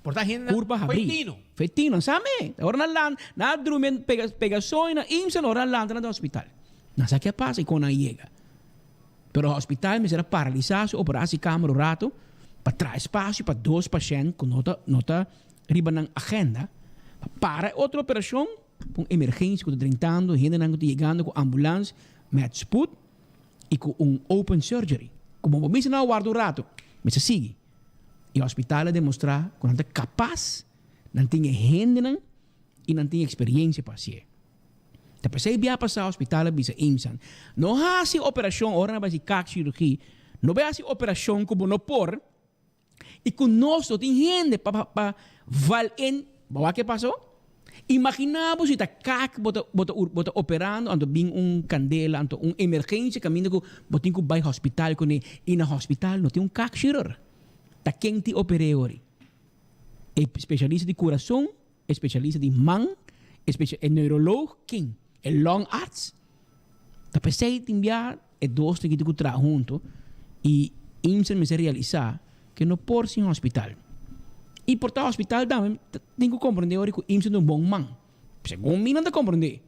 Speaker 15: Por ta hende nan.
Speaker 1: Kurpa habrí.
Speaker 15: Fetino.
Speaker 1: Fetino, sa me. Ora nan lanta, nan a drumi, pega, pega soño na IMSA, ora nan lanta nan ta hospital. Nan sa ke a pasa i kon nan yega. Pero hospital mester a paralisá su operatie kamer un rato pa traha espasio pa dos pashènt ku no ta, no ta riba nan agenda pa para e otro operashon pa un emergensia ku ta drentando, hendenan ku ta yegando ku ambulans met spoed i ku un open surgery. Komo bo mester nan a warda un rato, mester sigui. E hospital a demostrá ku nan ta kapas, nan tin e hendenan i nan tin eksperensia pa hasié. Ta p'esei bia pasá hospital a bisa IMSAN, no hasi operashon ora nan bai hasi kaakchirurgi, no bai hasi operashon ku bo no por. I ku nos no tin hende pa pa val in, bo wak ke pasó? Imaginá bo si ta kak bo ta bo ta bo ta operando anto bin un kandela anto un emergensia kaminda ku bo tin ku bai hospital kuné i na hospital no tin un kakshirur. Ta ken tin oper'é ori? E spesialista di kurason, e spesialista di man, e spesia e neuroloog, ken? E longarts? Ta p'esei tin bia e dos tin ku traha hunto i IMSA mester realisá ku no por sin hospital. I por ta hospital tambe tin ku komprendé ora ku IMSA ta un bon man. Segun mi nan ta komprendé.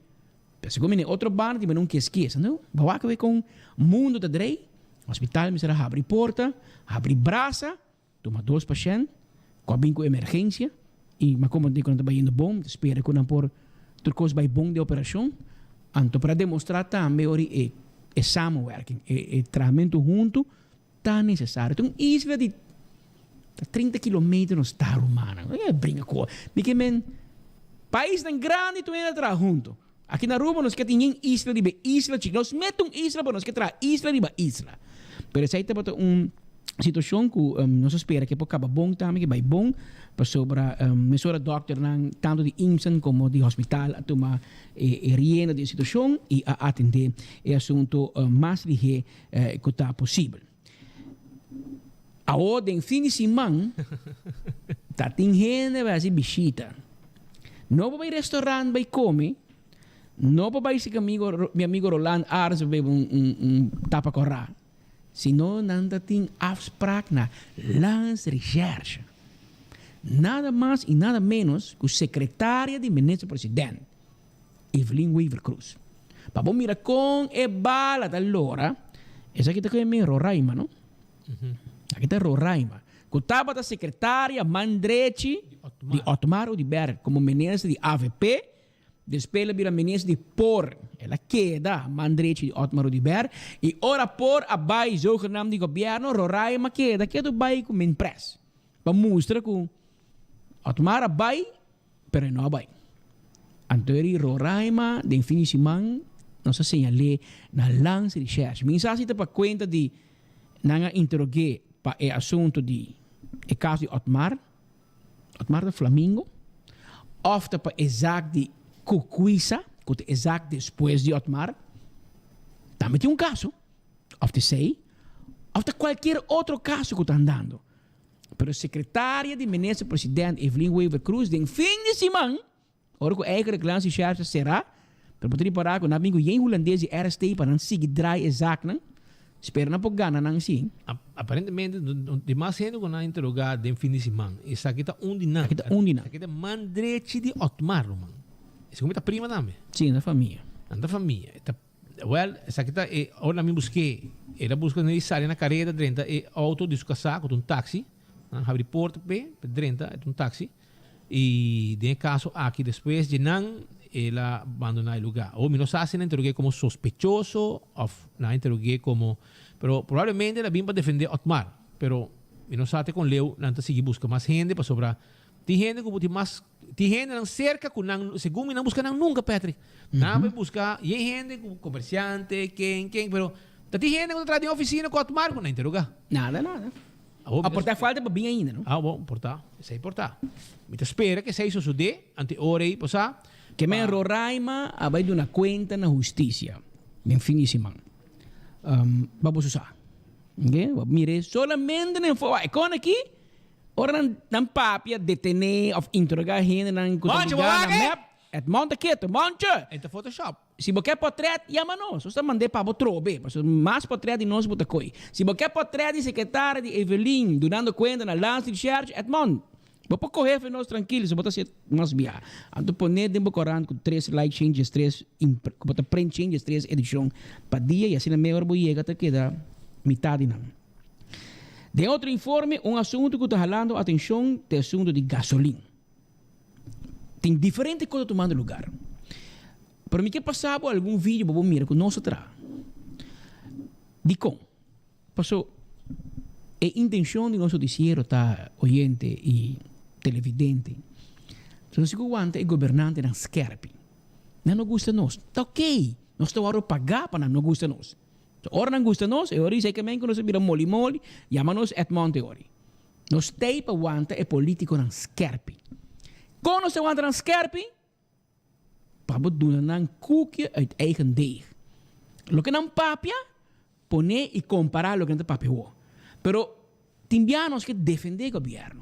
Speaker 1: Pero segun mi na e otro banda tin un kies kies. Anto bo wak awe kon mundu ta drei. Hospital mester a habri porta, habri brasa. Tuma dos pashènt ku a bin ku emergensia i mi a komprendé ku nan ta bayendo bon, mi ta spera ku nan por tur kos bai bon den operashon. Anto por a demostrá tambe ora e e samenwerking, e e trahamentu huntu ta nesesario. Ta un isla di ta trinta kilometer nos ta rumannan. E bringa ku mi ke men paisnan grandi tur hende a traha huntu. Aki na Aruba nos ke tin yen isla riba e isla chik. Nos mete un isla pero nos ke traha isla riba isla. Pero esei tabata un situacion cu nos a spera ke por caba bon tambe, ke bay bon, pasobra mesora dokternan tanto di IMSN como di hospital a tuma e rienda di e situacion y a atende e asunto mas lihe cu ta posibel. Awor den fin di siman ta tin hende bai hasi bishita. No por bai restaurant bai come, no por bai si amigo mi amigo Roland Arns bebe un un un tapa corá, sino nan ta tin afspraak na Landsrecherche. Nada mas y nada menos cu secretaria di minister president. Evelyn Wever Croes. Pa bo mira con e bala ta lora, esaki ta keme Roraima, no? Aki ta Roraima. Cu tabata secretaria man drechi di Otmar Oduber como minister di avp, despues el a bira minister di por. El a keda man drechi di Otmar Oduber y ora por a bay zogenaamd di gobierno, Roraima keda kedo bay cu Minpres pa mustra cu Otmar a bay Pero e no a bai. Anto e ri Roraima den fin di siman nos a señal'é na Landsrecherche. Mi sa si ta pa cuenta di nan a interog'é pa e asunto di e caso di Otmar, Otmar ta Flamingo, of ta pa e zaak di Kukwisa, cu ta e zaak despues di Otmar. Tambe tin un caso, of ta esey, of ta cualkier otro caso cu ta andando. Pero secretaria di minister president Evelyn Wever Croes den fin di siman, ora cu eigenlijk Landsrecherche ta cera, pero bo ta ripara cu nan a bin cu yen Hulandes di RST pa nan sigui draai e zaaknan, spera nan por gana nan si.
Speaker 15: Aparentemente di mas hende cu nan a interoga den fin di siman, esaki ta un di nan.
Speaker 1: Esaki ta un di nan.
Speaker 15: Esaki ta man drechi di Otmar, ruman. Esaki mi ta prima tambe.
Speaker 1: Si, nan ta famia.
Speaker 15: Nan ta famia. E ta. Wèl, esaki ta e ora mi busk'é. El a buska mi sali na kareda drenta e outo di su kasá ku ta un taksi. Nan habri porta p'e, p'e drenta, e ta un taksi. I den e kaso aki despues dje nan el a bandoná e lugá. Awor mi no sa si nan a interog'é komo sospechoso òf nan a interog'é komo, pero probablemente el a bin pa defendé Otmar. Pero mi no sa te kon leu nan ta sigui buska mas hende pasobra tin hende ku bo tin mas Tin hendenan cerca cu nan, segun mi nan busca nan nunca, Patrick. Nan bay busca yen hende cu comerciante, ken, ken, pero ta tin hende cu ta traha den oficina cu Otmar cu nan interroga.
Speaker 1: Nada, nada. A por ta falta pa bin ainda, no?
Speaker 15: Ah, bon, por ta. Esei por ta. Mi ta spera ku esei sosodé ante ora ei pasá.
Speaker 1: Ke men Roraima a bai duna kuenta na hustisia den fin di siman. Pa boso sa. Oke, bo mira solamente na enfo. E kon aki, ora nan nan papia detené òf interogá hendenan ku ta ligá na mep, Edmond ta ketu, Monche!
Speaker 15: E ta photoshop.
Speaker 1: Si bo ke potret, yama nos. Nos ta mand'é pa bo trobe, pasobra mas potret di nos bo ta koy. Si bo ke potret di sekretario di Evelyn dunando kuenta na Landsrecherche, Edmond, bo por kohe for nos trankil, so bo ta hacié mas bia. Anto poné den bo korant ku tres like changes, tres ku bo ta print changes, tres edishon pa dia i asina mei ora bo yega ta keda mitad di nan. Den otro informe, un asuntu ku ta halando atenshon ta e asuntu di gasolin. Tin diferente cosa tumando lugar. Pero mi ke pasa bo algun video pa bo mira ku nos a traha. Dikon? Paso e intencion di nos noticiero ta oyente i televidente. So nos tin ku wanta e gobernantenan skerpi. Nan no gusta nos. Ta ok. Nos ta wòrdu pagá pa nan no gusta nos. So ora nan gusta nos, e ora ei sekermente ku nos a bira moli moli, yama nos Edmond e ora ei. Nos t'ei pa wanta e politiconan skerpi. Kon nos ta wanta nan skerpi? Pa bo duna nan koekje uit eigen deeg. Loke nan papia, pone i kompará loke nan ta papia awor. Pero tin bia nos ke defendé gobièrnu.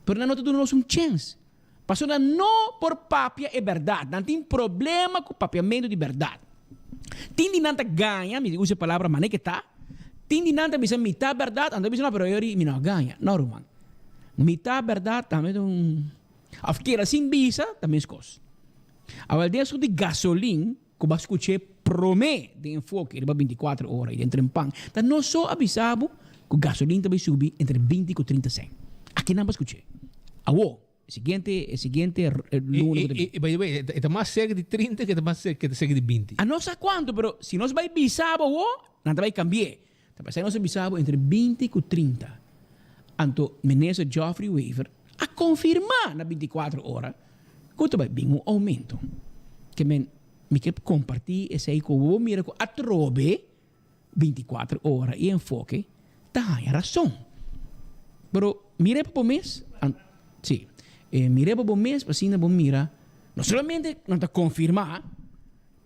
Speaker 1: Pero nan no ta duna nos un chèns. Pasobra nan no por papia e bèrdat. Nan tin problema ku papiamentu di bèrdat. Tin di nan ta gaña, mi ta usa e palabra manera ke ta, tin di nan ta bisa mitá bèrdat, anto bisa no pero yori mi no a gaña. No ruman. Mitá bèrdat tambe ta un òf keda sin bisa ta meskos. Awor den asuntu di gasolin ku bo a skuch'é promé den enfoke riba bintikuater ora i den trempan ta no so a bisa bo ku gasolin ta bai subi entre binti ku 30 sènt. Aki nan bo a skuch'é. Awor. E siguiente, e siguiente luna ku ta
Speaker 15: bin. I by the way, e ta mas serka di 30 ke ta mas serka, ke ta serka di 20.
Speaker 1: A no sa kuantu, pero si nos bai bisa bo awor, nan ta bai kambi'é. Ta pasá nos a bisa bo entre 20 ku 30. Anto Minister Geoffrey Wever a konfirmá na 24 ora ku ta bai bin un oumento. Ke men, mi ke kompartí esei ku bo mira ku atrobe 24 ora i enfoke ta haña rason. Pero mira pa bo mes, sí, mira pa bo mes pa asina bo mira, no solamente nan ta konfirmá,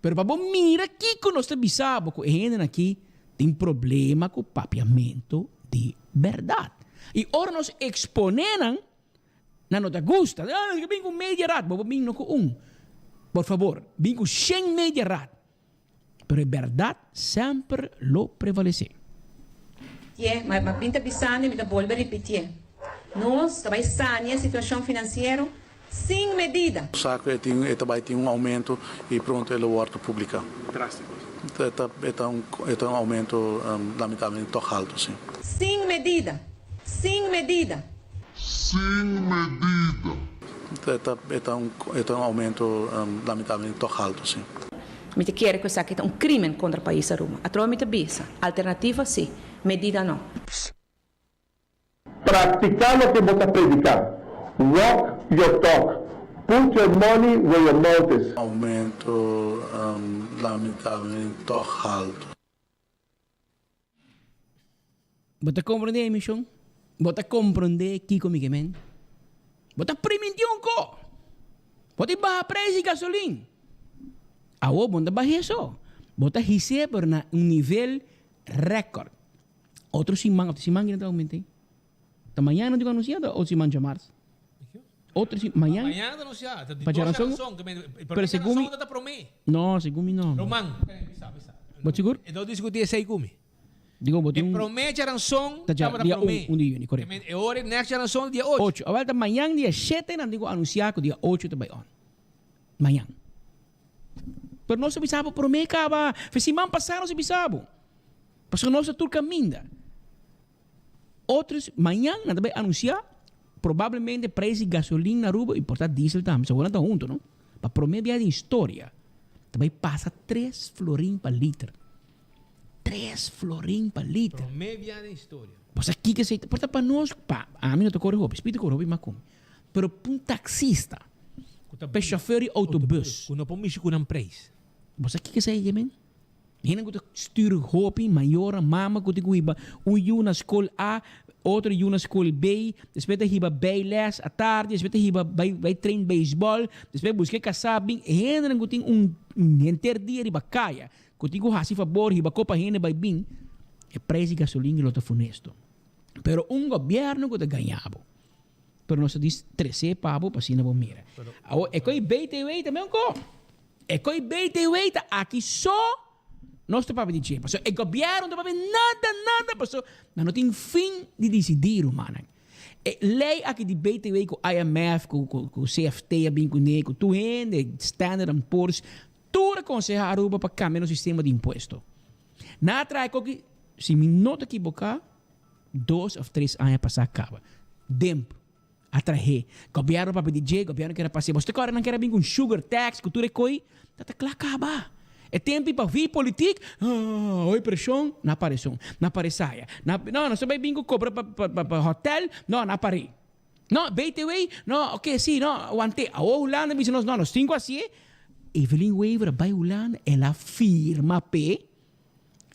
Speaker 1: pero pa bo mira kiko nos ta bisa bo ku e hendenan aki tin problema ku papiamentu di bèrdat. I ora nos eksponé nan, nan no ta gusta. Ah, nos ke bin ku media rat, bo por bin no ku un. Por fabor, bin ku shen media rat. Pero e bèrdat semper lo prevalesé.
Speaker 16: Tié, ma ma bin ta bisando y mi ta bolbe ripitié, nos ta bay sania e situacion financiero sin medida.
Speaker 17: Sa cu e tin e ta bay tin un aumento y pronto e lo wordo publica.
Speaker 6: Drastico.
Speaker 17: E ta e ta un e ta un aumento lamentablemente toch alto si.
Speaker 16: Sin medida. Sin medida.
Speaker 5: Sin medida.
Speaker 17: E ta e ta un e ta un aumento lamentablemente toch alto si.
Speaker 16: Mi ta kere ku esaki ta un krimen kontra pais Aruba. Atrobe mi ta bisa, alternativa si, medida no.
Speaker 18: Practica loke bo ta predica. Walk your talk. Put your money where your mouth is.
Speaker 17: Aumento lamentablemente toch alto.
Speaker 1: Bo ta komprondé e mishon? Bo ta komprondé kiko mi ke men? Bo ta primintí un ko! Bo ta baha preis di gasolin. Awor bo no ta bah'é so. Bo ta his'é pero na un nivel rèkòrt. Otro siman, otro siman kina ta oument'é? Ta mañana nan tin ku anunsiá òf otro siman djamars? Otro siman, mañana?
Speaker 15: Mañana ta anunsiá. Ta di
Speaker 1: Pa
Speaker 15: dos
Speaker 1: djaranson?
Speaker 15: djaranson. Ke men,
Speaker 1: Pero
Speaker 15: promé
Speaker 1: segun mi,
Speaker 15: djaranson ta promé.
Speaker 1: no, segun mi no.
Speaker 15: Roman, bisa, bisa.
Speaker 1: Bo sigur?
Speaker 15: E no diskutí esei ku mi.
Speaker 1: Digo, bo tin
Speaker 15: E
Speaker 1: un.
Speaker 15: promé djaranson
Speaker 1: Ta dja,
Speaker 15: tabata
Speaker 1: dia un,
Speaker 15: promé.
Speaker 1: un di yüni, korekto.
Speaker 15: Ke men, e ora e next djaranson ta dia ocho.
Speaker 1: Ocho. Awel ta mañan dia shete nan tin ku anunsiá ku dia ocho ta bai on. Mañan. Pero nos a bisa bo promé kaba. Fe siman pasá nos a bisa bo. Pasobra nos ta tur kaminda. Otro mañan nan ta bai anunsiá probablemente preis di gasolin na Aruba y por ta diesel tambe, segun nan ta hunto no, pa prome bia den historia ta bai pasa tres florin pa liter. Tres florin pa liter.
Speaker 15: Prome bia den historia.
Speaker 1: Bo sa kiko esei ta? Por ta pa nos, pa ami no ta kore hopi, Speed ta kore hopi mas ku mi, pero pa un taxista, pa e shofer di autobus.
Speaker 15: Ku no por mishi ku nan preis.
Speaker 1: Bo sa kiko esei ke men? Hende ku ta stuur hopi, mayornan, mama ku tin ku hiba un yu na skol A. Otro yu na skol bay, despues ta hiba bijles atardi, despues ta hiba bay bay train beisbòl, despues buska e kasá bin. E hendenan ku tin un henter dia riba kaya, ku tin ku hasi fabor hiba kopa hende bay bin, e prijs di gasolin lo ta funesto. Pero un gobièrnu ku ta gaña bo, pero nos ta dis tres'é pa bo pa asina bo mira. Awor e ko'i BTW ta mesun ko. E ko'i BTW ta aki so. Nos ta papia di dje, pasobra e gobièrnu no ta papia nada, nada, pasobra nan no tin fin di disidí, rumannan. E lei aki di BTW ku IMF, ku ku CFT a bin kuné, ku tur hende, Standard and Poor's, tur a konsehá Aruba pa kambia nos sistema di impuesto. Nan a traha e koki, si mi no ta kiboká, dos òf tres aña pasá kaba. Demp. A trah'é. Gobièrnu papia di dje, gobièrnu kier a pas'é. Boso ta kòrda nan kier a bin ku un sugar tax, ku tur e koi? Ta ta kla kaba. E tempu pa vi politik, ah, hoy preshon, na pareson, na paresaya. Na, no, nos ta bai bin ku kobra pa, pa, pa, pa hotel, no, na par'é. No, BTW, no, oke, si, no, want'é. Awor Hulanda bisa nos, no, nos tin ku hasié. Evelyn Wever a bai Hulanda, el a firma p'e.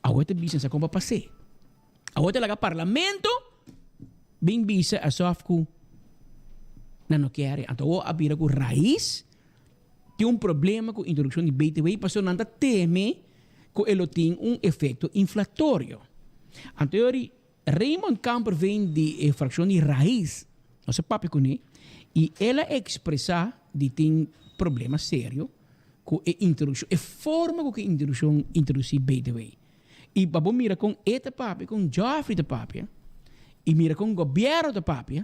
Speaker 1: Awor ta bisa sa kon pa pas'é. Awor ta laga parlamento bin bisa asof ku nan no kier. Anto awor a bira ku rais tin un problema ku introdukshon di BTW pasobra nan ta teme ku e lo tin un efekto inflatorio. Anto yori Raymond Kamperveen di e frakshon di rais nos a papia kuné i el a ekspresá di tin problema serio ku e introdukshon, e forma ku ke introdukshon introdusí BTW. I pa bo mira kon e ta papia, kon Geoffrey ta papia, i mira kon gobièrnu ta papia,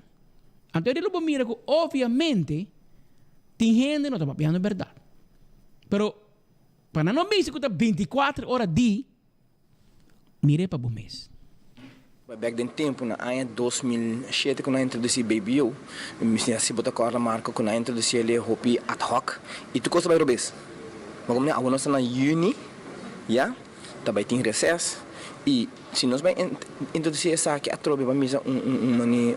Speaker 1: anto e lo bo mira ku obviamente tin hende no ta papiando bèrdat. Pero pa nan no bisa ku ta bintikuater ora di, mir'é pa bo mes.
Speaker 19: Bai bek den tempu na aña 2007 ku nan a introdusí BBO, mi si bo ta kòrda Marco ku nan a introdusí el e hopi ad hoc i tur kos ta bai robes. Ma komo awor nos ta na yüni ya ta bai tin reses i si nos bai introdusí esaki atrobe pa misa un un un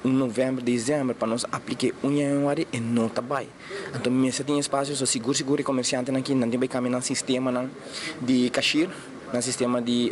Speaker 19: un novèmber desèmber pa nos aplik'é un yanüari e no ta bai. Anto mester tin espasio so sigur sigur e komersiantenan aki nan tin bai kambia nan sistemanan di kashir, nan sistema di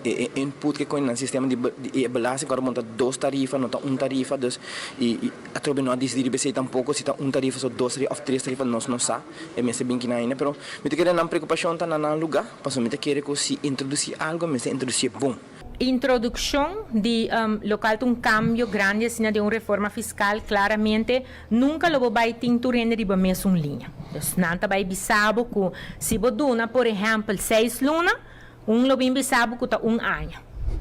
Speaker 19: e input ke koin, nan sistema di e belasting ku ora bo ta dos tarifa no ta un tarifa dus i atrobe no a disidí riba esei tampoko si ta un tarifa so dos tarifa òf tres tarifa nos no sa e mester bin kinan ainda pero mi ta kere nan preokupashon ta na nan lugá pasobra mi ta kere ku si introdusí algu mester introdusié bon.
Speaker 20: Introduccion di local ta un cambio grandi asina den un reforma fiscal, claramente nunca lo bo bay tin tur hende riba mesun liña. Dus nan ta bay bisa bo cu si bo duna por ehempel seis luna, un lo bin bisa bo cu ta un aña.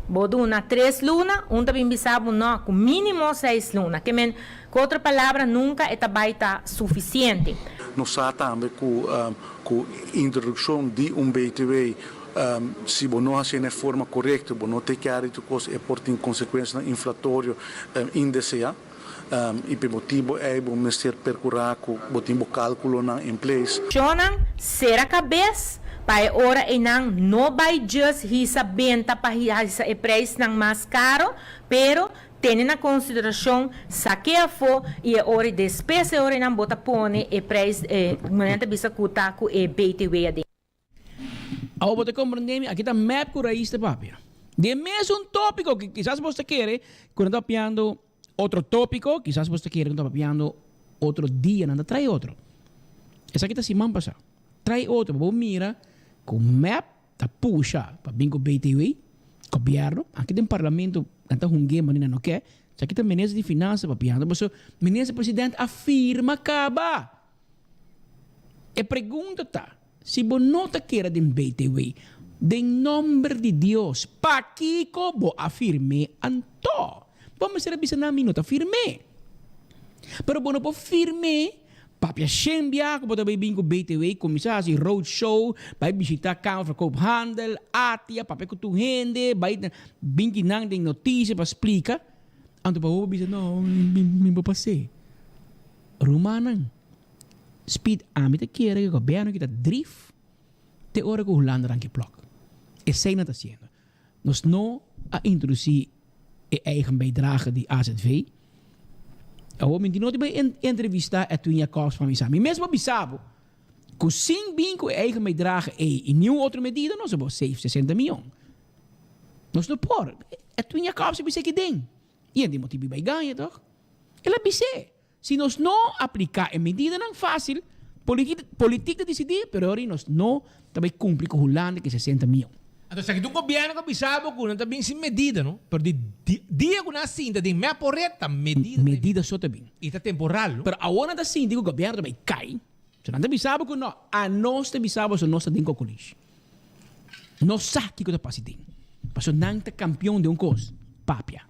Speaker 20: Bo duna tres luna, un ta bin bisa bo no, cu minimo seis luna. Ke men, cu otro palabra nunca e ta bay ta suficiente.
Speaker 17: Nos sa tambe cu cu introduccion di un BTW Si bo no hasié na e forma korekto, bo no take care di tur kos, e por tin konsekuensianan inflatorio indeseá. I p'e motibu ei bo mester perkurá ku bo tin bo kálkulonan in place.
Speaker 20: Shonnan sera kabes pa e ora einan no bai just hisa benta pa hisa e prijsnan mas karo, pero tene na konsiderashon sake afó i e ora despues e ora einan bo ta pone e prijs, nan ta bisa ku ta ku e btw aden.
Speaker 1: Awor bo ta komprendé mi, aki ta mep ku rais ta papia. Di e mesun tópiko ku kisas bos ta kere ku nan ta papiando otro tópiko, kisas bos ta kere ku nan ta papiando otro dia, nan ta trae otro. Esaki ta siman pasá. Trae otro pa bo mira ku mep ta pusha pa bin ku BTW, gobièrnu, aki den parlamento nan ta hung'é manera nan no ke. Esaki ta minister di finansa papiando, pasobra minister president a firma kaba. E pregunta ta, si bo no ta kere den BTW, den nomber di Dios, pakiko bo a firm'é anto? Bo mester a bisa nan mi no ta firm'é. Pero bo no por firm'é, papia shen bia ku bo ta bai bin ku BTW, kuminsá hasi road show, bai bishitá Kamer van Koophandel, ATIA, papia ku tur hende, bai bin ki nan den notisia pa splika, anto pa bo bisa no, mi bo pas'é. Rumannan, Speed ami ta kere ku gobièrnu kita drif te ora ku Hulanda ranka e plòk. Esei nan ta hasiendo. Nos no a introdusí e eigen bijdrage di AZV. Awor mi no ta bai entrevistá Edwin Jacobs pa mi sa. Mi mes por bisa bo ku sin bin ku e eigen bijdrage ei i niun otro medida nos a por save sesenta mion. Nos no por. Edwin Jacobs a bisa aki den. I hende motibu bai gaña toch? El a bis'é, si nos no apliká e medidanan fásil, politik ta disidí, pero ora nos no ta bai kumpli ku Hulanda ku e 60 mion.
Speaker 15: Anto esaki ta un gobièrnu ku a bisa bo ku nan ta bin sin medida no, pero di dia ku nan a sinta den mep por ret ta medida.
Speaker 1: Medida so ta bin.
Speaker 15: I ta temporal no.
Speaker 1: Pero awor nan ta sinti ku gobièrnu ta bai kai, so nan ta bisa bo ku no, anos ta bisa bo so nos ta den kokolish. No sa kiko ta pasa den. Pasobra nan ta kampion den un kos, papia.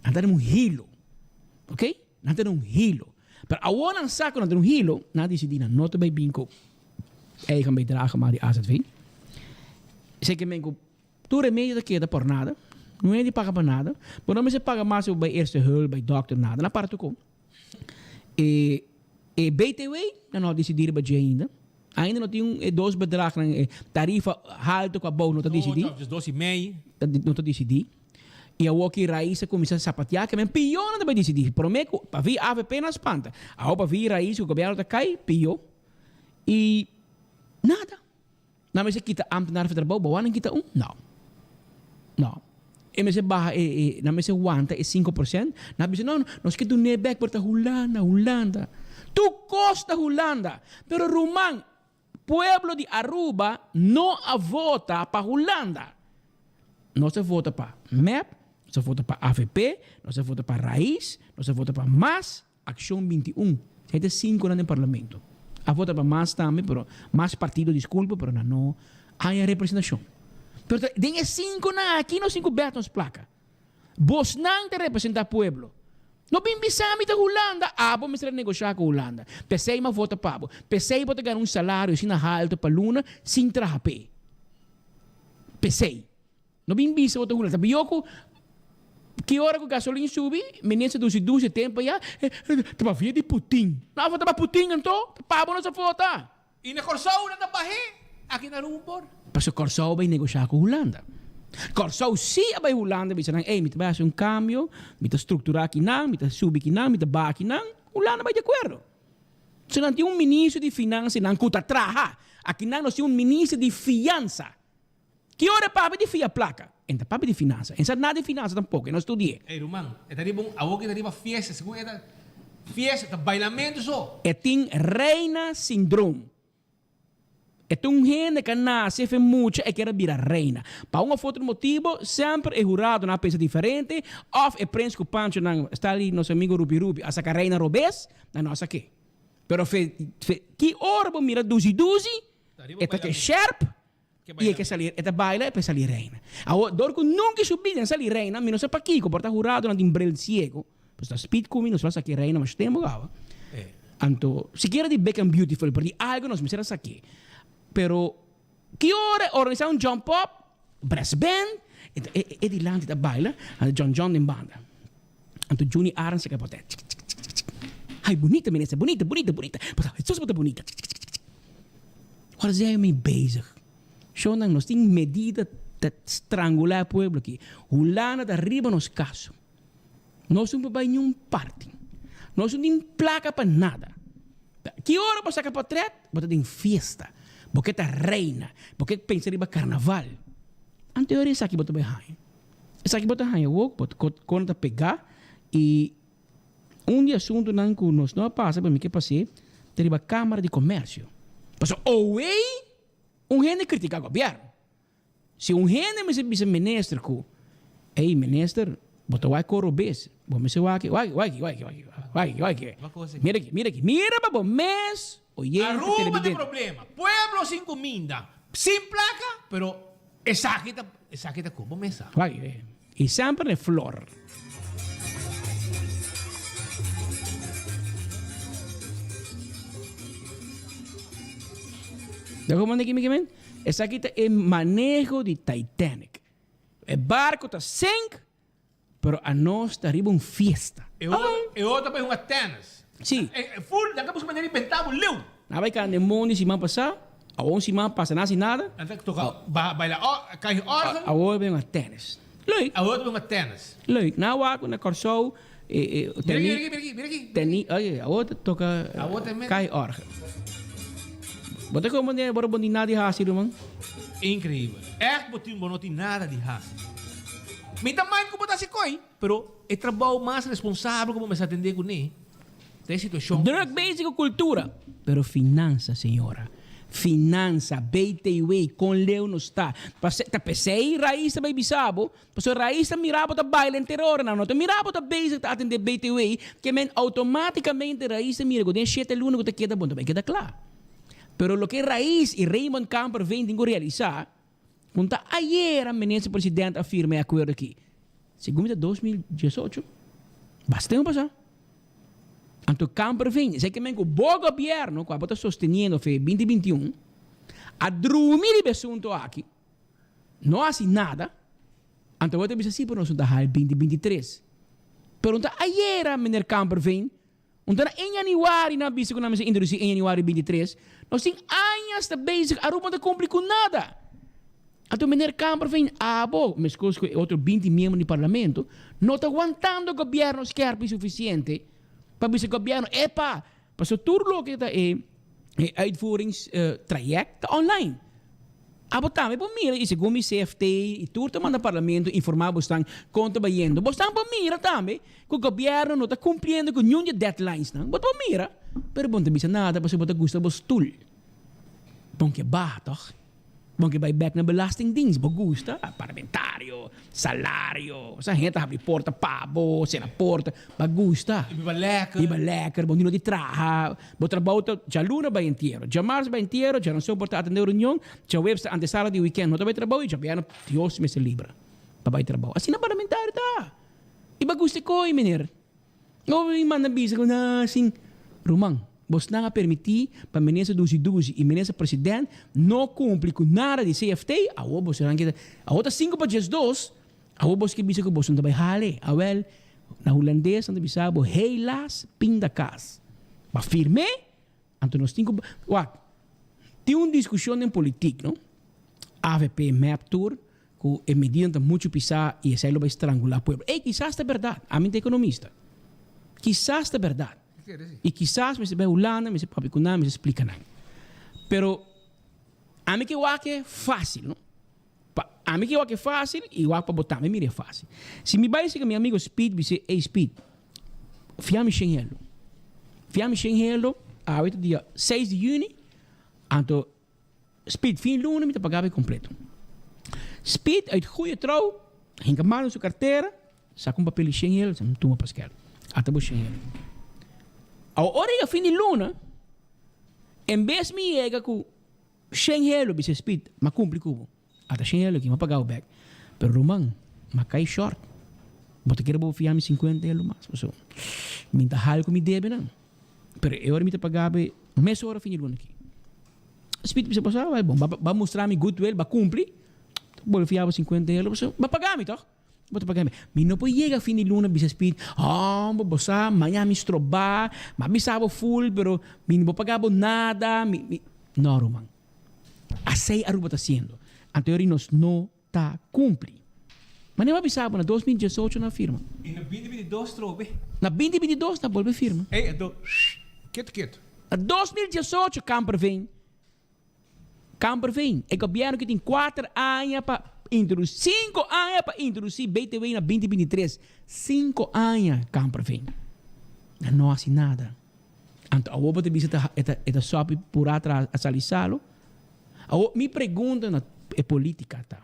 Speaker 1: Nan ta den un hilo. Ok? Nan ta den un hilo. Pero awor nan sa ku nan ta den un hilo, nan a disidí nan no ta bai bin ku eigen bijdrage mas di AZV. Esei ke men ku tur remedio ta keda por nada. No hende paga pa nada. Bo no mester paga mas si bo bai eerste hulp, bai dokter, nada. Nan para tur kon. E e BTW nan no a disidí riba dje ainda. Ainda no tin un e dos bedragnan e tarifa halto ku abou no ta disidí.
Speaker 15: Ocho of dos i mei.
Speaker 1: No ta disidí. I awor ki Raiz a kuminsá sapateá ke men pió nan ta bai disidí. Promé ku pa vi avp nan spanta. Awor pa vi Raiz ku gobièrnu ta kai pió. I nada. Nan mester kita ambtenaar for trabou, bo wou nan kita un? No. No. E mester baha e, e, nan mester wanta e 5%. Nan bisa, no, nos ke dun'é bek, pero ta Hulanda, Hulanda. Tur kos ta Hulanda. Pero ruman, pueblo di Aruba no a vota pa Hulanda. Nos a vota pa mep, nos a vota pa avp, nos a vota pa Raiz, nos a vota pa mas. Accion 21, Esei ta e cinconan den parlamento. A vota pa mas tambe, pero mas partido disculpa, pero nan no haya representacion. Pero ta den e cinconan aki nos tin cu bek nos placa. Bosnan ta representa pueblo. No bin bisa mi ta Hulanda, abo mester a negosha cu Hulanda. P'esei mi a vota pa bo. P'esei bo ta gana un salario asina halto pa luna sin traha p'e. P'esei. No bin bisa bo ta hura. Ta biyo ku ki ora ku gasolin subi, minister dusi dusi tempo ya, ta pa via di Putin. No a vota pa Putin anto, ta pa bo nos a vota.
Speaker 15: I na Kòrsou nan ta bah'é, aki na Aruba por.
Speaker 1: Pasobra Kòrsou bai negoshá ku Hulanda. Kòrsou sí a bai Hulanda bisa nan, ey mi ta bai hasi un kambio, mi ta strukturá kinan, mi ta subi kinan, mi ta baha kinan. Hulanda bai di akuerdo. So nan tin un minister di finansianan ku ta traha. Akinan nos tin un minister di fiansa. Ki ora e papia di fia plaka? E ta papia di finansa. E no sa nada di finansa tampoco, e no studi'é.
Speaker 15: Ey ruman, e ta riba un, awor ki ta riba fiesta, segun e ta fiesta, ta bailamentu so.
Speaker 1: E tin reina syndroom. E ta un hende ku a nase fe mucha e kier a bira reina. Pa un of otro motibo, semper e huradonan a pensa diferente of e prens ku Panchonan, sta li nos amigo Rupi Rupi, a saka reina robes, nan no a sak'é. Pero fe, fe, ki ora bo mira Duzi Duzi, e ta ke sherp. I e ke sali, e ta baila e por sali reina. Awor, dor ku nunka su bida a sali reina, mi no sa pakiko, por ta huradonan tin bril siego, pues ta speed ku mi, nos lo a saki reina mas tempu kaba. Anto, sikiera di Big and Beautiful, por di algu nos mester a saki. Pero, ki ora e organisa un jump up, brass band, e ta, e, e dilanti ta baila, anto John John den banda. Anto Juni Arends ta kapot'e, tsk, tsk, tsk, tsk. Ay, bunita minister, bunita, bunita, bunita. Bo ta, Jesus bo ta bunita, tsk, tsk, tsk, tsk. Ora zijn we mee bezig? Shownan, nos tin medida ta strangula e pueblo aki. Hulanda ta riba nos kaso. Nos no por bai niun parti. Nos no tin plaka pa nada. Ki ora bo saka potret? Bo ta den fiesta. Bo ke ta reina. Bo ke pensa riba karnaval. Anto e ora esaki bo ta bai haña. Esaki bo ta haña wok, bo ta kon ta pega i Un di asuntunan ku nos no a pasa pero mi ke pas'é ta riba Kámara di Komèrsio. Pasobra owei un hende kritiká gobièrnu. Si un hende mester bisa minister ku, Ey minister, bo ta wak koro bes, bo mester wak, wak, wak, wak, wak, wak, wak, mira aki, mira aki, mira pa bo mes oyente
Speaker 15: Aruba tin
Speaker 1: televidente.
Speaker 15: problema, pueblo sin kuminda, sin plaka, pero esaki ta, esaki ta ku bo mes sa.
Speaker 1: Wak, I semper e flor. Ya como anda kimi kimen? Esaki ta e maneho di Titanic. E barco ta sink, pero anos ta riba un fiesta.
Speaker 15: E otro, e otro bai hunga tennis.
Speaker 1: Sí.
Speaker 15: E, e full, nan ka busca manera di benta bo leu.
Speaker 1: Nan bai cana den mondi siman pasa, awor un siman pasa nan hasi nada.
Speaker 15: Nan ta toca ba, baila or, kai orgel.
Speaker 1: Awor bai hunga tennis. Leuk.
Speaker 15: Awor bai hunga tennis.
Speaker 1: Leuk. Nan a wak na Kòrsou e, e,
Speaker 15: Mira aki, mira aki, mira aki, mira aki.
Speaker 1: Teni, oye, awor ta toca
Speaker 15: Awor ta men.
Speaker 1: kai orgel. Bo ta como bo ta bon di nada di hasi ruman?
Speaker 15: Increíbel. Echt bo tin, bo no tin nada di hasi. Mi ta mind ku bo ta hasi koi, pero e trabou mas responsabel ku bo mester atendé kuné ta e situashon.
Speaker 1: Druk bezig ku kultura, pero finansa señora. Finansa, BTW, kon leu nos ta. Ta p'esei Rais ta bai bisa bo, pasobra Rais ta mira bo ta baila henter ora, nan no ta mira bo ta bezig ta atendé BTW, ke men outomátikamente Rais ta mira ku den shete luna ku ta keda bo no ta bai keda kla. Pero loke Rais i Raymond Kamperveen tin ku realisá, Con ta ayera Minister President a firma e acuerdo aki? Segun mi ta 2018. Basta tempo pasa. Anto Kamperveen, esaki men cu bo gobierno cu abo ta sosteniendo fe 2021, a drumi riba e asunto aki, no a haci nada, anto bo ta bisa si pero nos no ta haal 2023. Pero no ta ayera Meneer Kamperveen Un ta na en januari nan a bisa ku nan mester introdusi en januari 23. Nos tin añas ta bezig, Aruba no ta kumpli ku nada. Anto meneer Kamperveen, abo, meskos ku e otro 20 miembro di parlamento, no ta wantando gobièrnu skèrpi sufisiente pa bisa gobièrnu, epa, pasobra tur loke ta e e uitvoeringstraject ta online. Abo tambe por mira y segun mi CFT y tur ta manda parlamento informa bosnan con ta bayendo. Bosnan por mira tambe cu gobierno no ta cumpliendo cu niun di e deadlines nan. Bo ta por mira, pero bo no ta bisa nada pasobra bo ta gusta bo stoel. Bon ke baha toch? Bon ke bay bek na belastingdienst. Bo gusta parlamentario, salario, sa hende ta habri porta pa bo, cera porta. Bo gusta.
Speaker 15: Biba lekker.
Speaker 1: Biba lekker, bo no di traha. Bo trabou ta djaluna bai entiero, djamars bai entiero, djaranson por ta atende reunion, djaweps ta antesala di weekend no ta bai trabou y djabièrnè Dios mester libra pa bai trabou. Asina parlamentario ta. Y bo gusta e koe, meneer. No bo bin manda bisa ku na sin. Ruman, bosnan a permití pa minister dusi dusi y minister president no kumpli ku nada di CFT, awor bosonan kita, awor ta sinku pa 12, Awor boso ke bisa ku boso no ta bai hale? Awel, na hulandes nan ta bisa bo, Helaas pindakaas. Ba firm'é, anto nos tin ku wak, tin un diskushon den politik, no? Avp, mep tur, ku e medidanan ta muchu pisá i esei lo bai strangulá pueblo. Ey, kisas ta bèrdat. Ami ta ekonomista. Kisas ta bèrdat. I kisas mester bai Hulanda, mester papia ku nan, mester splika nan. Pero ami ke wak e fásil, no? Pa ami ke wak e fácil i wak pa bo tambe mira e fácil. Si mi bai sega mi amigo Speed bis'é, Ey Speed, fia mi shen helo. Fia mi shen helo, awe ta dia seis di yüni, anto Speed fin luna mi ta paga bo e kompleto. Speed uit goeie trouw hinka mano su kartera, saka un papel di shen helo, bisa, Tuma Paskel, ata bo shen helo. Awe ora yega fin di luna, en bes mi yega ku Shen helo, bisa Speed, m'a cumpli cu bo. Ata shen helo aki, m'a paga bo bek. Pero ruman, m'a cay short. Bo ta kere bo fia mi cincuenta helo mas? Pasobra mi ta hal cu mi debenan. Pero e ora mi ta paga bo mesora fin di luna aki. Speed bisa, bo sa, bai bon, ba mustra mi goodwill, ba cumpli, ta bolbe fia bo cincuenta helo, pasobra ba paga mi toch? Bo ta paga mi. Mi no por yega fin di luna bisa Speed, homber, bo sa, maña mi strobá, m'a bisa bo full, pero mi no por paga bo nada, mi, mi. No, ruman. Asei Aruba ta haciendo. Anto yori nos no ta cumpli. Manera m'a bisa bo, na 2018 nan a firma.
Speaker 15: I na 2022 trobe.
Speaker 1: Na 2022 nan bolbe firma.
Speaker 15: Ey, anto, ketu ketu.
Speaker 1: Na 2018 Kamperveen Kamperveen, e gobièrnu ki tin kuater aña pa introdusí, sinku aña pa introdusí BTW na binti binti tres. Sinku aña, Kamperveen. Nan no hasi nada. Anto awor bo ta bisa ta e ta e ta sòpi purá tras a sali salo? Awor mi pregunta na e polítika ta,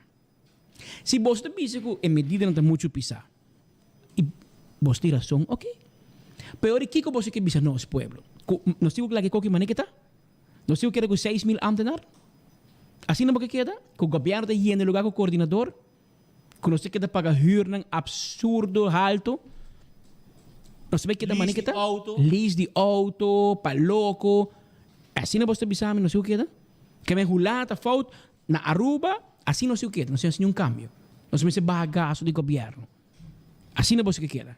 Speaker 1: si boso ta bisa ku e medidanan ta muchu pisá, i boso tin rason, oke. Pero ora kiko boso ke bisa nos, pueblo? Ku nos tin ku laga e koki manera ke ta? Nos tin ku keda ku 6000 ambtenar? Asina bo ke keda? Ku gobièrnu ta yena e lugá ku koordinador? Ku nos ta keda paga hürnan apsurdo haltu? Nos ta bai keda manera ke ta? Lease di outo, pa loko. Asina bo ta bisa mi nos tin ku keda? Ke men Hulanda ta fout, na Aruba asina nos tin ku keda. Nos tin hasi niun kambio. Nos mester baha gasto di gobièrnu. Asina bo ke keda?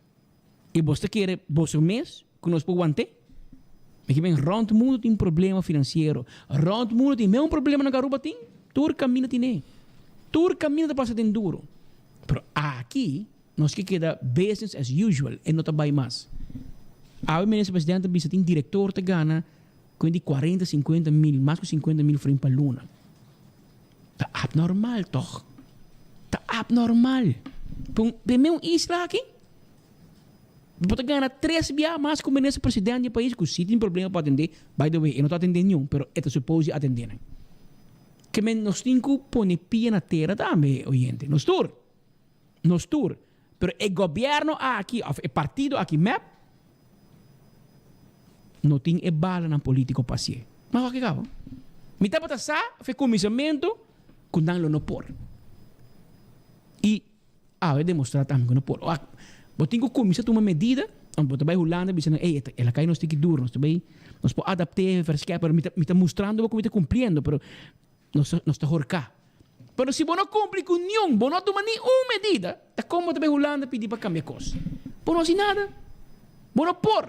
Speaker 1: I bo ta kere boso mes ku nos por want'é? Mi ke men rònt mundu tin problema finansiero. Rònt mundu tin meun problema nan ku Aruba tin. Tur kaminda tin'é. Tur kaminda ta pasa den duru. Pero aki nos ke keda business as usual, e no ta bai mas. Awe Minister Presidente a bisa tin direktor ta gana ku di kuarenta, sinkuenta mil, mas ku sinkuenta mil florin pa luna. Ta abnormal tòg? Ta abnormal! Pa un pa e un isla aki? Bo ta gana tres bia mas ku minister president di e pais ku si tin problema pa atende, by the way e no ta atende niun pero e ta suppose di atende nan. Ke men nos tin ku pone pia na tera tambe oyente, nos tur, nos tur. Pero e gobierno aki of e partido aki mep no tin e balanan politico pa hacié. Ma wak e cabo. Mi tabata sa fe cuminsamentu cu nan lo no por. Y awe demostra tambe cu no por. Wak, bo tin cu cuminsa tuma medida, ant bo ta bay Hulanda bisa nan, ey, el a cay nos tiki duro, nos ta bay, nos por adapte, verskep, pero mi ta, mi ta mustrando bo cu mi ta cumpliendo, pero Nos nos ta horká. Pero si bo no kumpli ku niun, bo no a tuma ni un medida, ta kon bo ta bai Hulanda pidi pa kambia kos? Bo no hasi nada. Bo no por.